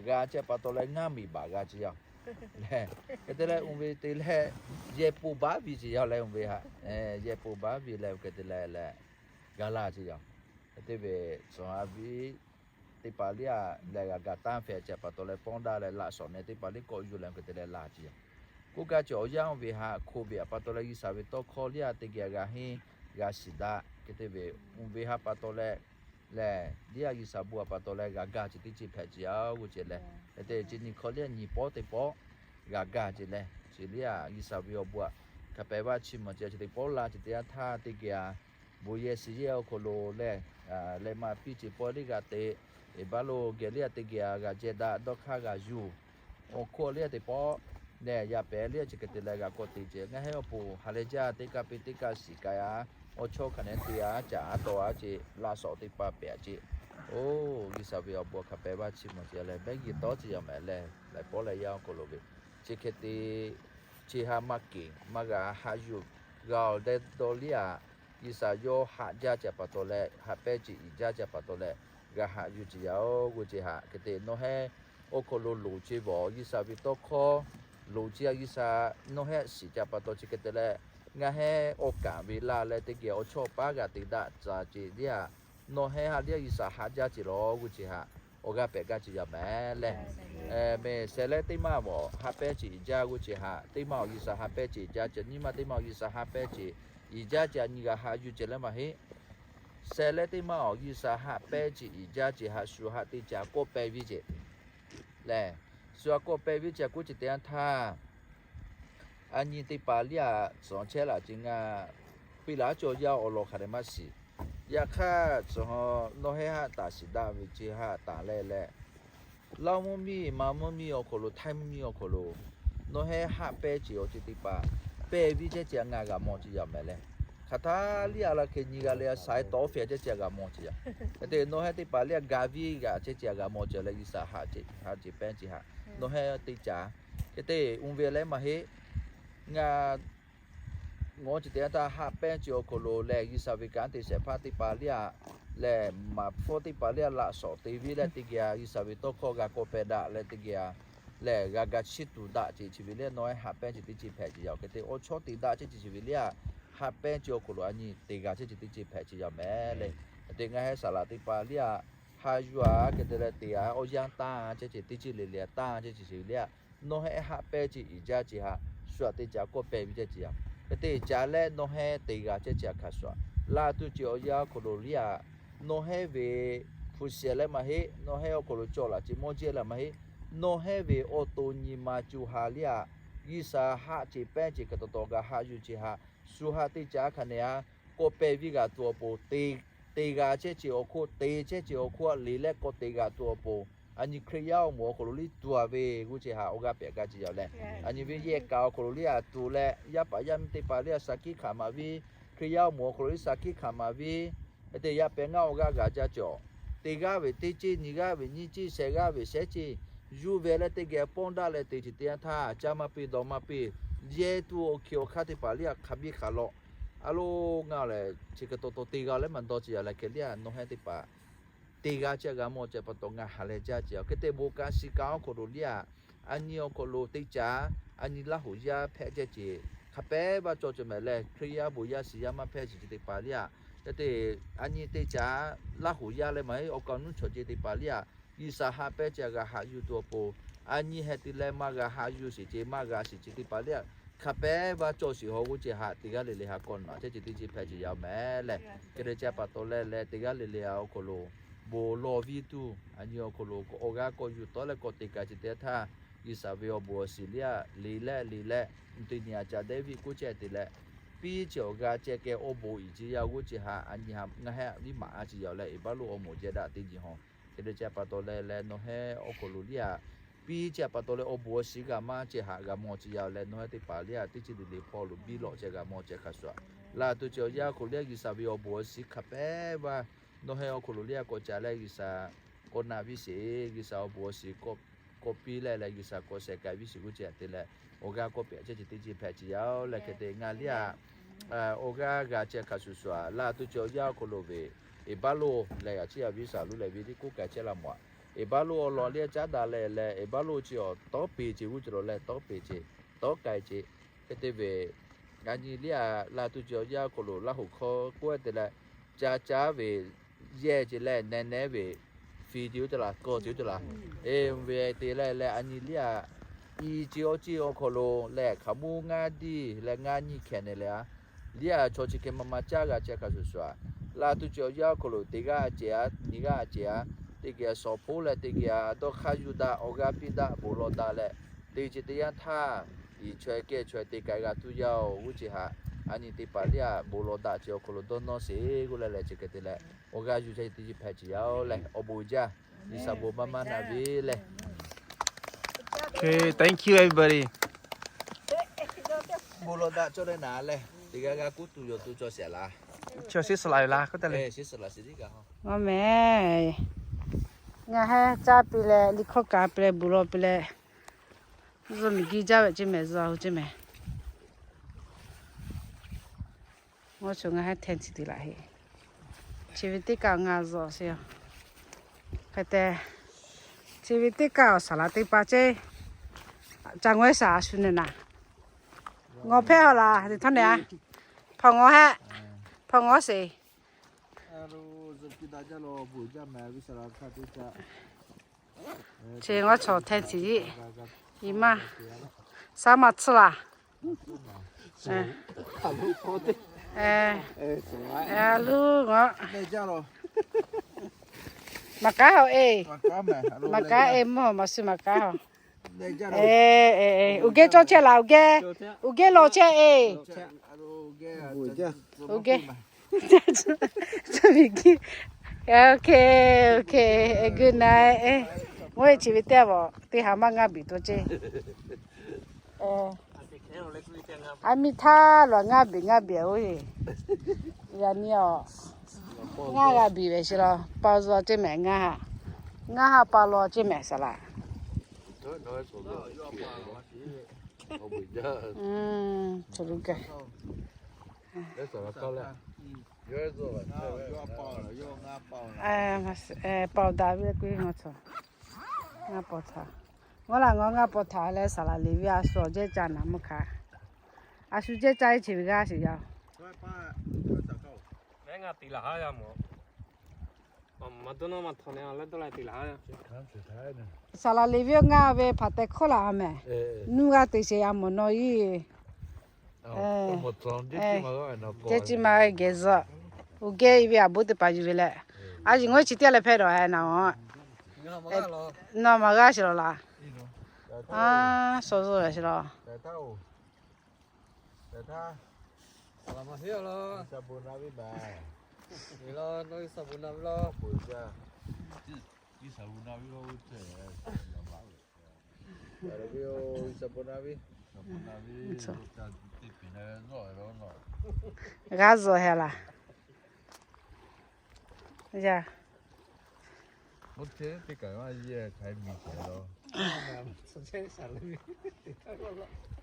g'a ce pa taw leh ngaˇ miˬ baꞈ g'a ce yaˇ. Hk'e te leh oˇ ve te leh yehˇ po baˉ viˇ ce yaˇ leh oˇ ve haꞈ, yehˇ po baˉ viˇ leh hk'e te leh leh g'a laˇ ce yaˇ. Hk'e te ve suhˍ a viˉ teˇ hpaˍ liˇ a lehˬ g'a gaˬ tanˇ hpehꞈ ce pa taw leh pawˇ daꞈ leh laꞈ shawˍ neh teˇ hpaˍ liˇ kawꞈ yuˬ leh hk'e te leh laˇ ce yaˇ. K'oˆ gaˇ ce awˬ yanˇ oˇ ve haꞈ โควิด a pa taw leh G'uiˬsha ve tawˇ hkawˇ liˇ a teˇ geh g'a henˇ g'a shiˍ daꞈ. Hk'e te ve oˇ ve haꞈ pa taw leh lehˬ, liˇ a G'uiˬsha bon a pa taw leh g'a gaˬ ce teˇ ce hpehꞈ ce yaˇ g'uˇ ce leh, hk'e te ce nyi hkawˇ liˇ a nyi pawˆ teˇ pawˆ g'a gaˬ ce leh, chi liˇ a G'uiˬsha ve awˬ bon a hk'a pehꞈ vaˇ chi mvuhˇ ce chi teˇ pawˆ laˇ ce teˇ yanˇ htaˇ teˇ geh a bon yehˬ shiˍ yehˇ awˬ hk'aw lo lehˬ, leh maˇ piˇ ce pawˆ liˇ g'a te, eˍ baˆ lo geh liˇ a teˇ geh a g'a jehˇ daꞈ dawˇ hk'aˇ g'a yuˬ. Awˬ hk'oˆ liˇ a teˇ pawˆ lehˬ, yaꞈ pehˍ liˇ a chi hk'e te leh g'a kawꞈ te ce. Ngaˬ hui awˬ pon ha lehˬ jaˇ teˇ kaˇ piˇ teˇ kaˇ shiˍ k'ai a, awˬ chawˇ hk'aˬ nehˬ te a caꞈ a taw a ce, laꞈ shawˍ teˇ hpaˍ pehꞈ ce. Oˇ, G'uiˬsha ve awˬ bon hk'a pehꞈ vaˇ chi mvuhˇ ce leh, mehˆ g'uiˬ tawˇ ce yaˇ mehˍ leh, laiˬ pawˆ leh yaˇ awˬ hk'aw lo ve, chi hk'e te, chi ha maˇ keˬ maˇ g'a haꞈ yuˬ g'a awˬ deh dawˇ liˇ a. G'uiˬsha yawˇ haꞈ jaˇ ce pa taw leh, haꞈ pehnˇ ce iˍ jaˇ ce pa taw leh, g'a haꞈ yuˬ ce yaˇ oˬ g'uˇ ce haꞈ hk'e te nawˬ hui awˬ hk'aw lo loˍ ce bawˬ G'uiˬsha ve tawˇ hkawˇ loˍ ce a G'uiˬsha nawˬ hui shiˍ ce pa taw chi hk'e te leh, ngaˬ hui awˬ kaˍ ve laˇ leh teˇ geh awˬ chawˇ paˉ g'a te daꞈ ca ce liˇ a. Nawˬ hui haꞈ liˇ a G'uiˬsha haꞈ jaˇ ce lawˬ g'uˇ ce haꞈ awˬ g'aˇ pehꞈ gaˇ ce yaˇ mehˍ leh, mehˍ shehˍ leh teˇ maˇ awˬ haꞈ pehnˇ ce iˍ jaˇ g'uˇ ce haꞈ, teˇ maˇ awˬ G'uiˬsha haꞈ pehnˇ ce iˍ jaˇ ce, nyiˇ maˇ teˇ maˇ awˬ G'uiˬsha haꞈ pehnˇ ce iˍ jaˇ ce, a nyi g'a haꞈ yuˬ ce leh maˇ heˆ. Shehˍ leh teˇ maˇ awˬ G'uiˬsha haꞈ pehnˇ ce iˍ jaˇ ce haꞈ shu haꞈ teˇ ca kawˆ peh viˇ ce lehˬ, shu haꞈ kawˆ peh viˇ ce k'oˆ ce te yanˇ htaˇ, a nyi teˇ hpaˍ liˇ aꞈ tcuhˍ chehˇ laꞈ ce ngaˬ piˇ laˇ cawˬ yaˇ awˬ lawn hk'a dehꞈ maˇ shiˍ. Yaꞈ hk'aˇ tcuhˍ nawˬ heh haꞈ taˍ shiˍ daꞈ ve ce haꞈ taˍ leh leh, Laˇ mvuhˇ miˇ, Manˇ mvuhˇ miˇ awˬ hk'aw lo, Htaiˇ mvuhˇ miˇ awˬ hk'aw lo, nawˬ heh haꞈ pehnˇ ce awˬ ceuˬ teˇ hpaˍ pehˇ viˇ chehˇ ce ngaˬ g'a mawˬ ce yaˇ mehˍ leh, hk'aˬ htaˇ liˇ aꞈ la hk'e nyi g'a leh a saiˍ tawˍ fehˍ chehˇ ce g'a mawˬ ce yaˇ. Hk'e te nawˬ heh teˇ hpaˍ liˇ aꞈ ga viˇ g'aꞈ chehˇ ce g'a mawˬ ce leh G'uiˬsha haꞈ ce, haꞈ ce pehnˇ ce haꞈ nawˬ heh teˇ caˍ. Hk'e te uˇ ve leh maˇ heˆ. Ngaˬ ngawˬ ce te yanˇ htaˇ haꞈ pehnˇ ce awˬ hk'aw lo lehˬ, G'uiˬsha ve kanˉ te shehˍ hpaˇ teˇ hpaˍ liˇ aꞈ lehˬ, maˍ hpfuhˇ teˇ hpaˍ liˇ aꞈ laꞈ shawˍ te viˇ leh teˇ geh a G'uiˬsha ve tawˇ hkawˇ g'a kawˆ peh daꞈ leh teˇ geh a lehˬ, g'a ga chiˇ tuˬ daꞈ ce chi ve liˇ aꞈ nawˬ heh haꞈ pehnˇ ce teˇ ce hpehꞈ ce yaˇ. Hk'e te awˬ chawˇ te daꞈ chehˇ ce chi ve liˇ aꞈ haꞈ pehnˇ ce awˬ hk'aw lo a nyi te g'a chehˇ ce teˇ ce hpehꞈ ce yaˇ mehˍ leh, hk'e te ngaˬ heh saˍ laꞈ teˇ hpaˍ liˇ aꞈ haꞈ yuˬ a hk'e te leh te a awˬ yanˇ tanˇ chehˇ ce teˇ ce le le a tanˇ chehˇ ce chi ve liˇ aꞈ nawˬ heh haꞈ pehnˇ ce iˍ jaˇ ce haꞈ shu aꞈ teˇ ca kawˆ peh viˇ chehˇ ce yaˇ. Hk'e te caˍ leh nawˬ heh te g'a chehˇ ce a hk'a shu aꞈ, laˇ tuˬ ce awˬ yanˇ awˬ hk'aw lo liˇ aꞈ nawˬ heh ve hpu shehˍ leh maˇ heˆ, nawˬ heh awˬ hk'aw lo cawˬ laꞈ ce mawˇ jehˇ leh maˇ heˆ, nawˬ heh ve awˬ to nyi ma co ha liˇ aꞈ G'uiˬsha haꞈ ce pehnˇ ce hk'e taw taw g'a haꞈ yuˬ ce haꞈ shu haꞈ teˇ ca hk'a nehˬ a kawˆ peh viˇ g'a tuˬ awˬ pon te te g'a chehˇ ce awˬ hk'oˆ, te chehˇ ce awˬ hk'oˆ a le leh kawˆ te g'a tuˬ awˬ pon, a nyi Hkriꞈ yaˇ awˬ moˍ awˬ hk'aw lo liˇ tuˬ a ve g'uˇ ce haꞈ awˬ g'aˇ pehꞈ gaˇ ce yaˇ leh, a nyi ve yehˬ kaꞈ awˬ hk'aw lo liˇ aꞈ tuˬ leh, yaˇ paˍ yaˇ miˇ teˇ hpaˍ liˇ aꞈ shaˍ hkiˆ hkanˍ maˍ viˇ, Hkriꞈ yaˇ awˬ moˍ awˬ hk'aw lo liˇ shaˍ hkiˆ hkanˍ maˍ viˇ, hk'e te yaˇ pehꞈ ngaˇ awˬ g'aˇ g'a jaˇ cawˬ. Te g'aˇ ve teˇ ceˇ, nyi g'aˇ ve nyiˇ ceˇ, shehˍ g'aˇ ve shehˉ ceˇ, yuˇ ve leh teˇ geh pawˇ daꞈ leh te ce te yanˇ htaˇ, caˇ maˇ piˇ dawˬ maˇ piˇ, yehˇ tuˬ awˬ hkiˬ awˬ hk'aˇ teˇ hpaˍ liˇ aꞈ hk'a biˇ hk'a law a lo ngaˬ lehˬ chi hk'e taw taw te g'a leh maˇ dawˇ ce yaˇ leh hk'e liˇ aꞈ nawˬ heh teˇ hpaˍ te g'a ce g'a mawˬ ce pa taw ngaˬ ha leh jaˇ ce yaˇ. Hk'e te bon kaꞈ shiˍ kaꞈ awˬ hk'aw lo liˇ aꞈ a nyi awˬ hk'aw lo teˇ caˍ, a nyi Laˇ huˍ yaˇ hpehꞈ cehˇ ce hk'a pehˉ vaˇ cawˬ ce mehˍ leh, Hkriꞈ yaˇ bon yaˇ shiˍ yaˇ maˇ hpehꞈ ce ce teˇ hpaˍ liˇ aꞈ, hk'e te a nyi teˇ caˍ Laˇ huˍ yaˇ leh maˇ heˆ awˬ kaꞈ nuˇ chaw ce teˇ hpaˍ liˇ aꞈ G'uiˬsha haꞈ pehnˇ ce g'a haꞈ yuˬ tuˬ awˬ pon, a nyi heh te leh maˇ g'a haꞈ yuˬ shiˍ ce maˇ g'a shiˍ ce teˇ hpaˍ liˇ aꞈ hk'a pehˉ vaˇ cawˬ shiˍ haw g'uˇ ce haꞈ teˇ g'aˇ le le ha k'awꞈ naˬ chehˇ ce teˇ ce hpehꞈ ce yaˇ mehˍ leh, hk'e te ce pa taw leh leh teˇ g'aˇ le le a awˬ hk'aw lo bon lawˬ viˇ tuˬ a nyi awˬ hk'aw lo awˬ g'aˇ kawˆ yuˬ tawˆ leh kawˆ te kaꞈ ce te htaˇ, G'uiˬsha ve awˬ bon awˬ shiˍ liˇ aꞈ le leh le leh, teˇ nyi a ca dehˉ viˇ k'oˆ ce te leh, piˇ ce awˬ g'aˇ ceh keh awˬ bon iˍ ce yaˇ g'uˇ ce haꞈ a nyi haꞈ ngaˬ heh viˉ maꞈ a ce yaˇ leh, Iˉbaˆluˆ awˬ moˍ jehˇ daꞈ teˇ nyi haw. Hk'e te ce pa taw leh leh nawˬ heh awˬ hk'aw lo liˇ aꞈ piˇ ce pa taw leh awˬ bon awˬ shiˍ g'a maˇ ce haꞈ g'a mawˬ ce yaˇ leh nawˬ heh teˇ hpaˍ liˇ aꞈ teˇ ce le le hpawˇ lo biˇ lawꞈ ce g'a mawˬ ce hk'a shu aꞈ, laˇ tuˬ ce awˬ yanˇ awˬ hk'aw liˇ aꞈ G'uiˬsha ve awˬ bon awˬ shiˍ hk'a pehˉ vaˇ nawˬ heh awˬ hk'aw lo liˇ aꞈ k'awꞈ ca leh G'uiˬsha k'awꞈ naˬ viˇ sheˍ, G'uiˬsha awˬ bon awˬ shiˍ k'awꞈ piˇ leh leh G'uiˬsha k'awꞈ shehˍ k'ai viˇ sheˍ g'uˇ ce te leh, awˬ g'aˇ kawˆ pehꞈ chehˇ ce teˇ ce hpehꞈ ce yaˇ leh hk'e te ngaˬ liˇ aꞈ awˬ g'aˇ g'a ce hk'a shuˍ shuˍ aꞈ, laˇ tuˬ ce awˬ yanˇ awˬ hk'aw lo ve Iˉbaˆluˆ leh g'a ciˇ yaˇ viˉ shaˍ luˉ leh ve liˇ k'oˆ k'ai chehˇ la mawˬ aꞈ. Iˉbaˆluˆ awˬ lawn liˇ aꞈ caˉ daꞈ leh leh Iˉbaˆluˆ ce awˬ tawˉ peˍ ce g'uˇ ce lo leh tawˉ peˍ ce tawˉ k'ai ce, hk'e te ve a nyi liˇ aꞈ laˇ tuˬ ce awˬ yanˇ awˬ hk'aw lo Laˇ huˍ hkawˇ k'oˆ te leh, ca caˉ ve yehˇ ce leh neh neh ve fiˍ ce oˇ ce laˬ, kawˬ ce oˇ ce laˬ, e ve te leh leh a nyi liˇ aꞈ iˍ ce awˬ ciˇ awˬ hk'aw lo leh hk'aˬ muˇ ngaˇ diˇ leh ngaˇ nyi hkeh neh leh a liˇ aꞈ chaw chi hkeh ma ma caˇ g'a ce hk'a shuˍ shuˍ aꞈ, laˇ tuˬ ce awˬ yanˇ awˬ hk'aw lo teˇ g'aˇ a ce a, nyi g'aˇ a ce a, teˇ geh shawˍ hpoˇ leh teˇ geh a dawˇ hk'aˇ yuˬ daꞈ awˬ g'aˇ piˇ daꞈ bon lawˬ daꞈ leh, teˇ ce teˇ yanˇ htaˇ iˍ chaweh kehˬ chaweh te k'ai g'a tuˬ yaˇ oˬ g'uˇ ce haꞈ, a nyi teˇ hpaˍ liˇ aꞈ bon lawˬ daꞈ ce awˬ hk'aw lo dawˇ nawˇ sheˍ g'uˇ leh leh ce hk'e te leh, awˬ g'aˇ yuˬ chehˇ ce teˇ ce hpehꞈ ce yaˇ oˬ leh awˬ bon jaˇ, G'uiˬsha bon maˇ maˇ naˬ ve leh. Okay, thank you everybody. Bon lawˬ daꞈ cawˬ leh naˍ leh teˇ g'aˇ g'aˇ kuˉ tuˬ yawˬ tuˬ cawˬ sheˍ laˇ. Chaw shiˉ suhˍ laˬ ve laˇ k'oˆ taˍ le. Ngaˬ mehˍ, ngaˬ heh caˇ piˇ leh liˇ hkawˇ kaꞈ piˇ leh bon lawˬ piˇ leh, zuhꞈ miˬ giˇ jaˇ ve ce mehˍ zuhꞈ ce mehˍ. Ngaˬ shu ngaˬ heh hteˇ chi teˇ laꞈ heˆ. Chi ve teˇ kaꞈ ngaˬ zuhꞈ sheˍ a. Hk'e te, chi ve teˇ kaꞈ awˬ saˍ laˍ teˇ pa ceˇ, ca ngawehˇ shaˍ a shu neh naˍ. Ngawˬ hpehˇ a laˬ teˇ htaˇ neh a. Hpawnˬ ngawˬ hehˆ. Hpawnˬ ngawˬ sheˍ. Zuhꞈ piˇ daꞈ jaˇ la, bon jaˇ mehˍ, G'uiˬsha hk'a teˇ caꞈ. Chi ngawˇ chaw hteˇ ciˍ yiˆ. Iˉ maˇ, shaˉ maˇ tsuhˇ laˬ. Aˬ, luˬ ngawˬ. Maˍ k'aˉ haw e. Maˍ k'aˉ e mvuhˇ maˍ shu maˍ k'aˉ haw. Uiˍ geh cawˇ chehˇ laˬ, uiˍ geh, uiˍ geh lawˬ chehˇ e. Uiˍ geh. Okay, okay, good night. Ngaˬ hui chi ve teˇ a bawˬ teˇ ha maˇ ngaˇ biˬ tuˬ ceˇ. A miˇ htaˇ laˬ ngaˇ biˬ ngaˇ biˬ oˇ e. Yaꞈ nyi a, ngaˇ g'a biˬ ve sheˍ law, pa zaw ceˇ mehˍ ngaˇ ha, ngaˇ ha pa law ceˇ mehˍ saˍ laꞈ. Pawˬ daꞈ ve k'o, ngaˇ pawˬ htaꞈ, ngaˬ laˬ ngaˬ ngaˇ pawˬ htaꞈ leh saˍ laꞈ liꞈ ve a shu awˬ jehˇ ca naˍ mvuhˇ hk'a, a shu jehˇ ca e chi ve g'aˇ sheˍ yaˇ. Saˍ laꞈ liꞈ ve awˬ ngaˇ ve hpaˍ teh hkawˇ laˬ a mehˍ. Nuˇ g'aˇ te sheˍ a mawˬ nawˬ yiˇ. Ceh chi ma geh zuhꞈ. Uiˍ geh ve a boˇ teˇ hpaˍ yuˬ ve leh, a yiˬ ngaˬ hui chi teˇ g'aˇ leh hpehˇ dawˬ a naˍ. Nawˬ maˍ g'aˇ sheˍ law laˬ. A, shaw zuhꞈ sheˍ law. G'a zuhꞈ heh laˬ. Yaˇ.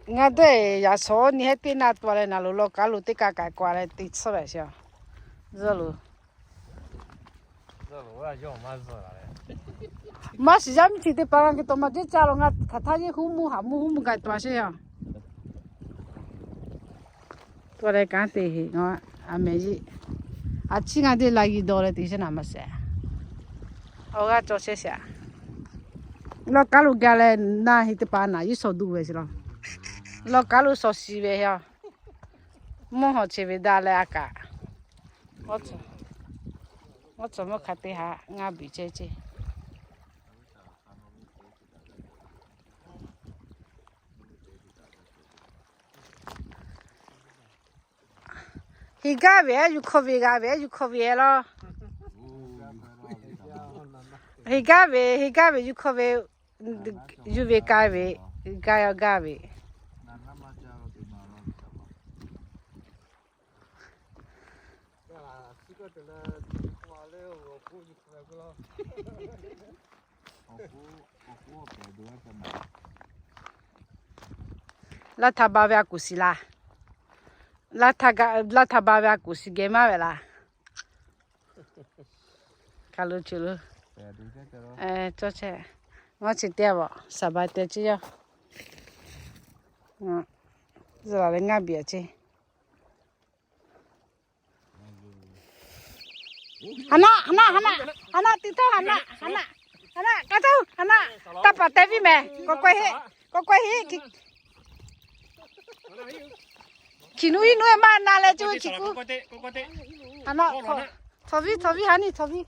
Ngaˬ dehˬ yaꞈ shawˍ nyi heˉ teˇ naˆ tuˬ leh naˍ loˍ law kaˉ lo teˇ kaˆ kaꞈ k'aw leh te tsuhˇ ve sheˍ. Zuhꞈ loˬ. Maˇ shiˍ yaˇ miˇ chi teˇ hpaˍ g'a ke taw maˇ jehˇ ca law ngaˬ hk'aˬ htaˇ yeˇ huˉ mvuhˇ haꞈ mvuhˇ huˉ mvuhˇ gaˬ tuˬ a sheˍ yaˇ. Tuˬ leh kanˉ te heˍ ngaˬ a mehˍ yeˇ. A ciˉ ngaˬ teˇ la yi dawˇ leh te sheˍ naˍ maˇ shehˍ. Awˬ g'aˇ cawˬ shehˍ shehˍ. Law kaˉ lo gaˬ leh naˆ heˆ teˇ hpaˍ naˍ yeˇ shaw duˬ ve sheˍ law. Law kaˉ lo shaw shiˍ ve yaˇ. Mvuhˇ hawˬ chi ve daꞈ leh a kaꞈ. Awˬ cawˬ mvuhˇ hk'a te haꞈ ngaˇ biˬ ceh ceh. Heˍ gaˇ ve yuˬ hkawˇ ve g'a ve yuˬ hkawˇ ve law. Heˍ gaˇ ve heˍ gaˇ ve yuˬ hkawˇ ve, yuˬ ve ka ve, gaˇ yaˇ gaˇ ve. Laˇ htaˇ ba ve a kuˬ shiˍ laˬ. Laˇ htaˇ ba ve a kuˬ shiˍ geh maˇ ve laˬ. Ka lo cuˬ lo. Cawˇ chehˇ. Ngaˬ chi teˇ a bawˬ saˍ ba te ceˇ yaˇ. Zuhꞈ laˬ leh ngaˇ biˬ a ceˇ. Haˍ naˆ, haˍ naˆ, haˍ naˆ, haˍ naˆ, ti htawˇ haˍ naˆ, haˍ naˆ, haˍ naˆ, ka htawˇ haˍ naˆ, taˇ paˍ teh viˇ mehˍ, k'awꞈ k'awehˇ heˆ, k'awꞈ k'awehˇ heˆ. Hkiˬ nuˇ iˉ nuˇ e maˇ na leh ce ve hkiˬ kuˇ. Haˍ naˆ, tawˍ viˇ, tawˍ viˇ, ha niˇ tawˍ viˇ.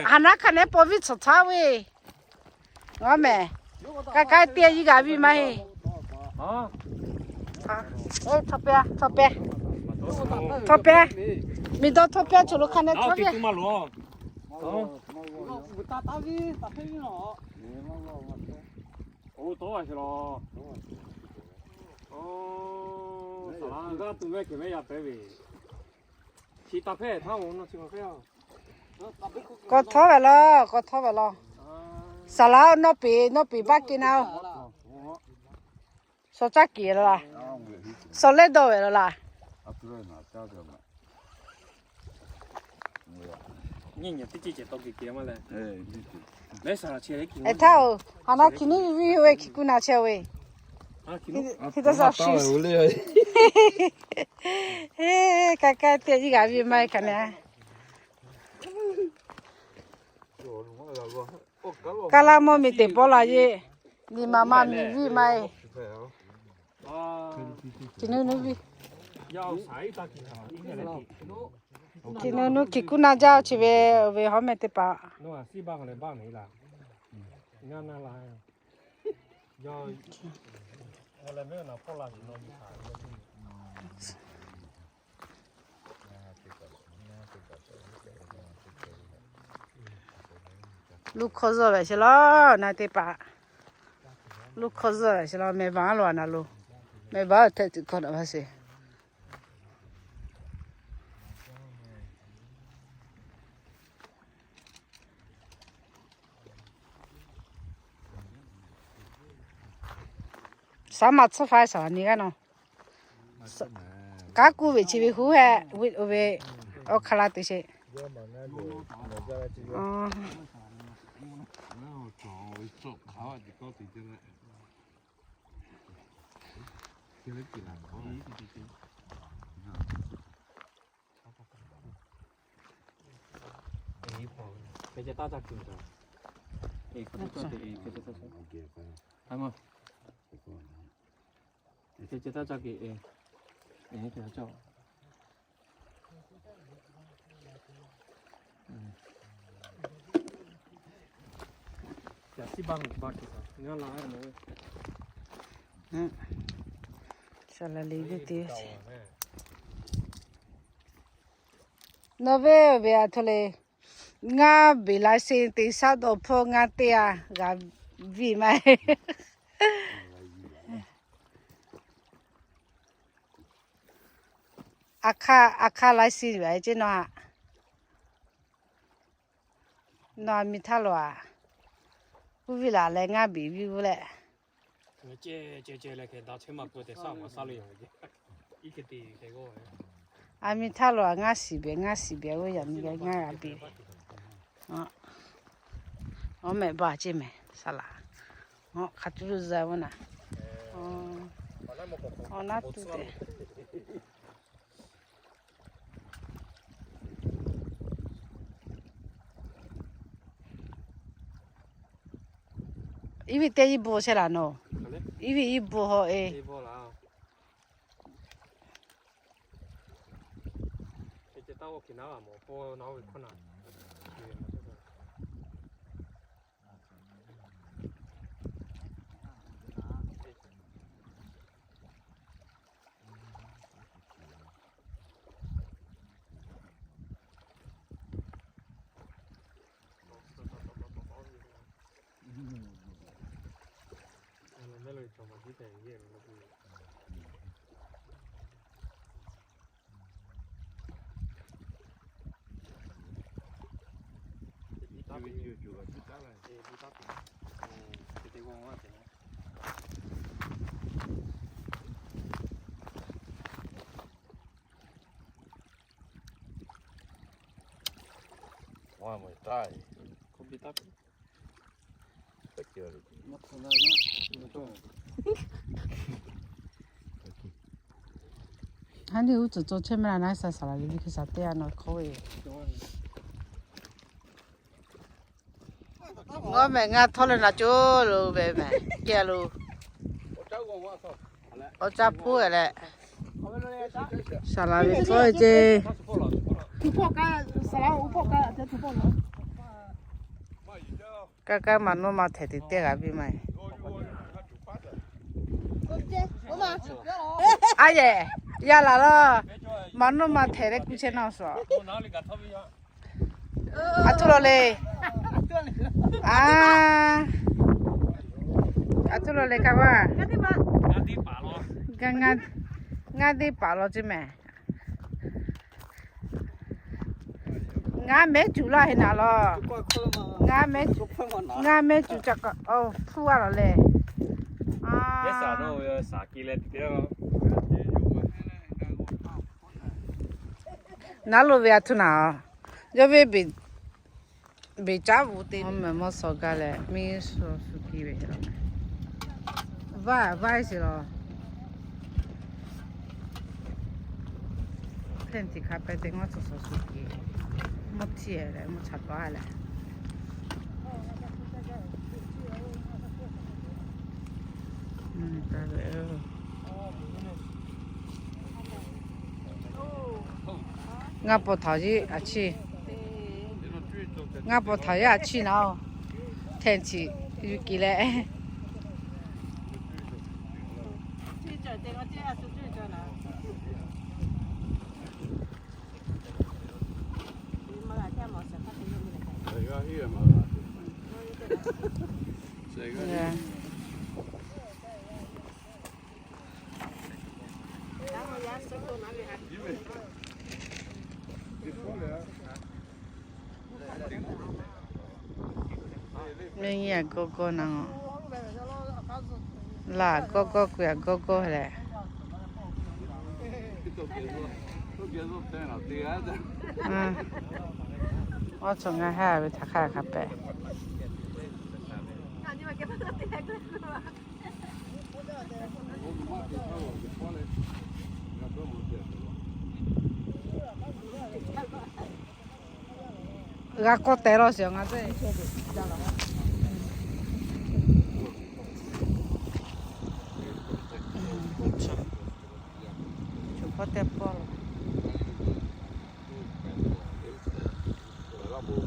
Haˍ naˆ hk'a nehˉ paw viˇ tsuhˍ htaˇ ve. Ngaˬ mehˍ. Ka ka teˇ yiˇ g'a viˇ maˇ heˆ. Htawˇ pehˇ, htawˇ pehˇ, htawˇ pehˇ. Miˬ dawˇ htawˇ pehˇ, choˬ lo hk'a nehˉ htawˇ pehˇ. K'awꞈ htawˇ ve law, k'awꞈ htawˇ ve law. Saˍ laꞈ nawˇ peˍ, nawˇ peˍ baˆ kehˬ naˍ oˬ. Shaw caˇ kehˬ laˬ, shaw lehˉ dawˇ ve laˬ laˬ. Eˬ htaˇ oˬ, haˍ naˆ hkiˬ nuˇ viˇ ve hkiˬ kuˇ naˍ chehˇ ve. Hkiˬ tawˇ shaˍ shuˍ. Ka ka teˇ yiˇ g'a viˇ maˇ heˆ hk'a nehˉ. Kaˇ laˇ mawˇ miˬ teˇ pawˆ la yeˇ. Liꞈ maˍ maˇ miˬ viˇ maˇ e. Chi nu nu viˇ. Chi nu nu kiˬ kuˉ naˇ jaˇ chi ve, oˇ ve hawˉ meh teˇ hpaˍ. Luˇ hkawˇ zuhˆ ve sheˍ law, na teˇ hpaˍ. Luˇ hkawˇ zuhˆ ve sheˍ law, mehˬ baˬ a loˬ a na lo. Mehˬ baˬ a hteꞈ tuˬ hkawˇ daꞈ maˇ sheˍ. Saˉ maˬ tsuhˇ fa saˍ laˍ ni g'aˇ nawˬ. Kanˉ kuˇ ve chi ve huˉ hehꞈ, oˇ ve awˬ hk'aˇ la teˇ sheˍ. Saˍ laˍ liꞈ ve teˇ nawˬ ve ve a htoꞈ le. Ngaˇ beˬ la sheˍ teˇ shaˉ dawˬ hpawˇ ngaˇ teˇ a g'a viˇ maˇ heˆ. A hk'aˇ, a hk'aˇ la sheˍ ve ceˇ nawˬ a. Nawˬ a miˬ htaˇ lo a, uˇ viˇ laˬ leh ngaˇ beˬ viˇ g'uˇ leh. A miˬ htaˇ lo a, ngaˇ shiˍ beˬ, ngaˇ shiˍ beˬ, oˇ yaꞈ miˬ g'a ngaˇ g'a beˬ. Awˬ mehˆ baˬ ceˇ mehˬ saˍ laˍ. Hk'aˬ tuˬ lo zuhꞈ ve na. Awˬ naˉ tuˬ te. Iˉ viˉ teˇ iˉ bon shehˍ laˬ nawˬ. Iˉ viˉ iˉ bon haw e. Ha ni uˉ tcuhˍ tcuhˍ chehˇ mehˍ laˇ na shaˍ saˍ laˍ ve hk'e shaˍ teˇ a nawˬ hk'oˆ ve. Ngaˇ mehˬ ngaˇ htawˇ leh na coˇ lo ve mehˬ kehˬ lo. Awˬ caˇ hpuˇ e leh. Saˍ laˍ ve hpawˇ e ceˇ. Kaˇ kaˇ maˍ nawˇ ma htehꞈ te teˇ g'aˇ ve maˇ. A yehˬ, yaˇ laˬ laˇ. Maˍ nawˇ ma htehꞈ leh kuˇ chehˇ nawˇ suhˍ. A htoꞈ la le. A, a htoꞈ la le kaˇ vaˇ. Ngaˇ deˇ paˍ law ceˇ mehˬ. Ngaˇ mehˉ cuˬ laˇ heˆ naˍ law. Ngaˇ mehˉ, ngaˇ mehˉ cuˬ ca kaꞈ hpuˇ a laˬ leh. Naˉ lo ve a htoꞈ naˍ. Yawˇ ve beˬ caˉ bvuhꞈ te mehˬ mawˇ shawˍ gaˇ leh miˇ shawˍ shu kiˇ ve. Vaˇ vaˇ sheˍ law. Hk'e tiꞈ hk'a pehꞈ te ngaˇ shawˍ shawˍ shu kiˇ. Mvuhˇ htiˇ leh mvuhˇ cha taw leh. Ngaˇ paw htaꞈ yeˇ a ciˇ. Ngaˇ paw htaꞈ yeˇ a ciˇ naˉ-oˬ. Hte ciˍ yuˬ kiˬ leh. Mehˆ nyi a gawˇ gawˇ naˉ-oˬ. Laˬ gawˇ gawˇ k'o a gawˇ gawˇ leh. Awˬ cawˬ ngaˬ haˉ ve htaꞈ hk'a hk'a pehꞈ. G'a kawˇ teh law shiˍ ngaˬ teˇ.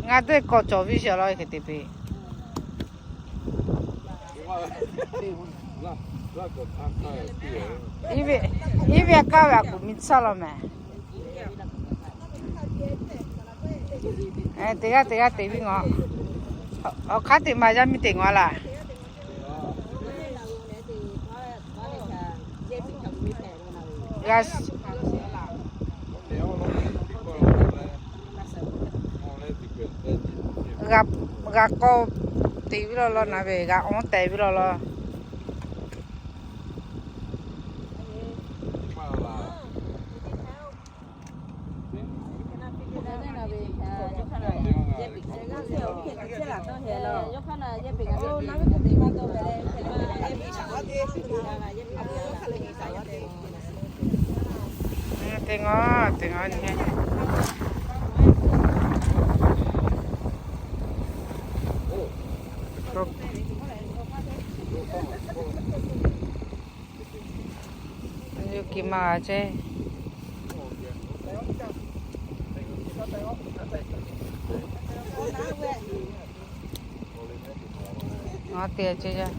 Ngaˬ teˇ kawˆ cawˬ viˉ shiˍ law hk'e te peꞈ. Iˉ ve kaˇ ve a kuˬ mi tsuhˇ law mehˍ. Teˇ g'aˇ teˇ g'aˇ te viˉ ngaw. Awˬ hk'aˉ teꞈ ma yaˇ miˇ teꞈ ngaw laˇ. G'a k'awˇ te viˉ law law naˉ ve, g'a awˉ teh viˉ law law. Te ngaw, te ngaw nyi. Yuˇ kiˬ ma g'a ceˇ. Ngaˬ te ceˇ yaˇ.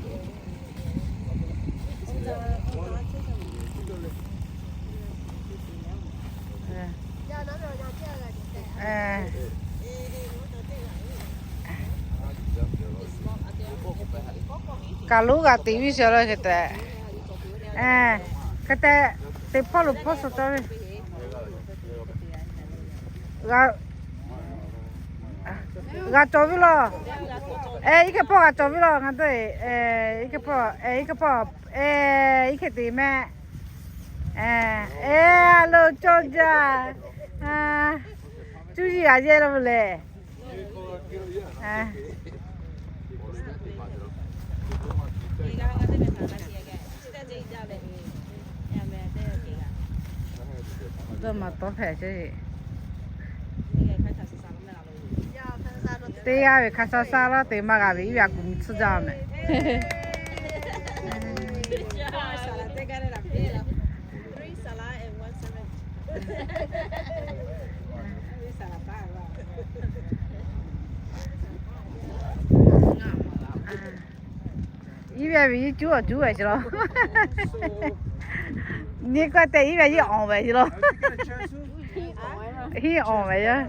Kaˬ loˉ g'a te viˉ shiˍ law hk'e te. Hk'e te, teˇ hpawˇ lo hpawˇ suh cawˇ ve. G'a cawˬ viˉ law. Iˉ hk'e hpawˇ g'a cawˬ viˉ law ngaˬ te. Iˉ hk'e hpawˇ, iˉ hk'e hpawˇ, iˉ hk'e te mehˆ. Eˬ, a lo cawˇ jaˇ. Cuˇ yiˍ g'a yehˇ law ve lehˬ. Dawˇ maˍ tawˇ hpehꞈ ceˇ. Teˇ g'aˇ ve hk'a sha sha laˇ te maˇ g'a ve iˉ ve a kuˬ mi tsuhˇ jaˇ mehˍ. Iˉ ve ve iˉ cuˉ awˬ cuˉ ve chi law. Nyi k'o te iˉ ve iˉ awˬ ve chi law. Hiˉ awˬ ve yaˇ.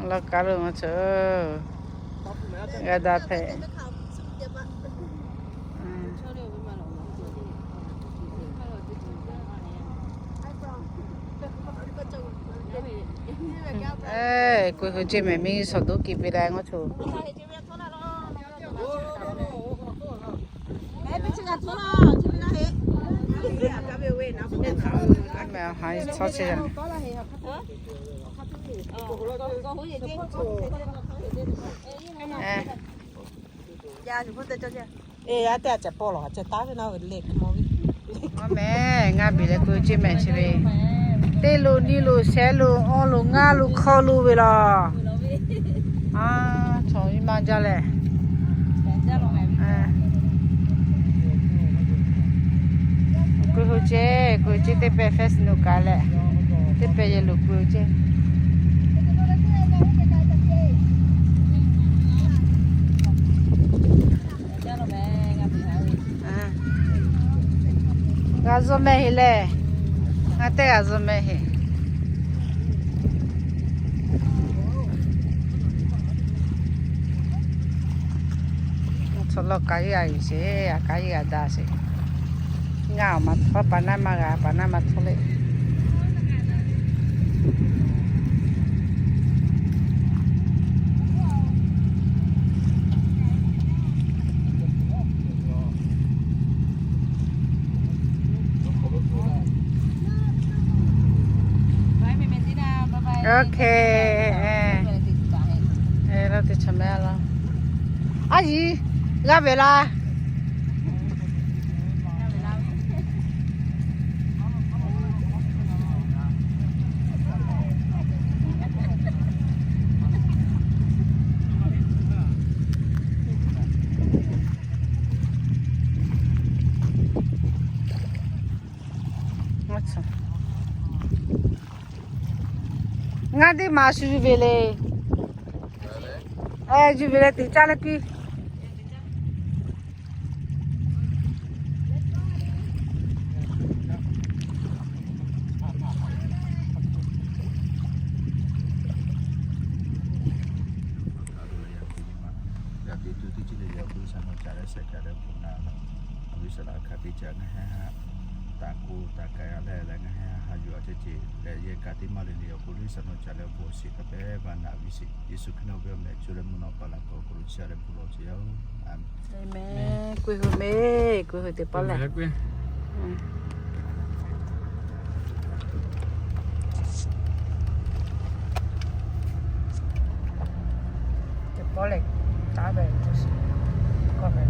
Laˇ kaˉ lo ma chaw g'a daꞈ hpehꞈ. K'oˆ hui ceˇ mehˍ, miˇ shawˍ doˉ kiˬ piˇ leh ngaw cho. Mehˍ ha tawˇ chehˇ yaˇ. Eˬ, a teˇ a ceh paw lawˬ a ceh taˉ ve naˉ ve le hk'e mawˬ ve. Mehˍ ngaˇ biˬ leh k'oˆ ceˇ mehˍ chi ve. Teˇ lo, nyiˇ lo, shehˍ lo, awˇ lo, ngaˇ lo, hk'aw lo ve laˬ. Aˬ, chaw nyi ma jaˇ leh. K'oˆ ve ceˇ, k'oˆ ve ceˇ, teˇ pehˇ festival kaꞈ leh, teˇ pehˇ yehˬ lo k'oˆ ve ceˇ. G'a zuhˆ mehˆ heˆ leh, ngaˬ teˇ g'a zuhˆ mehˆ heˆ. Chaw lawˇ kaꞈ yeˇ g'a yuˬ sheˍ, a kaꞈ yeˇ g'a daꞈ sheˍ. Ngaˬ awˬ maˬ htawˇ, paˍ naˆ maˇ g'a, paˍ naˆ maˇ htawˇ leh. Oˇ hk'e, lawˇ te chaw mehˆ laˇ. Aˉ yiˍ, g'a ve laˇ. Ngaˬ teˇ maˬ shu yuˬ ve le. Yuˬ ve leh teꞈ caˇ leh piˇ. G'a te tuˬ teˇ ceuˬ le le awˬ hk'aw lo G'uiˬsha nawˬ ca leh sheh ca leh bon naˍ laˇ. G'uiˬsha laꞈ hk'a te ca ngaˬ hui htaꞈ taˍ k'oˆ taˍ k'ai a leh leh ngaˬ hui haꞈ yuˬ a ceh ceh leh yehˬ kaꞈ teˇ maˇ le le awˬ hk'aw lo G'uiˬsha nawˬ ca leh awˬ bon shiˍ hk'a pehˉ maˇ naꞈ ve sheˍ. Yeˍsuˆ Hkriꞈ nawˬ ve awˬ meh co leh mvuhˇ naw pa laꞈ k'awꞈ hk'aw lo chi a leh bon lawˬ ce yaˇ oˬ. Aˍmenˍ. Aˍmenˍ. K'oˆ ve mehˬ, k'oˆ ve teˇ pawˆ lehˬ. Teˇ pawˆ lehˬ, taˍ ve, kawˆ ve,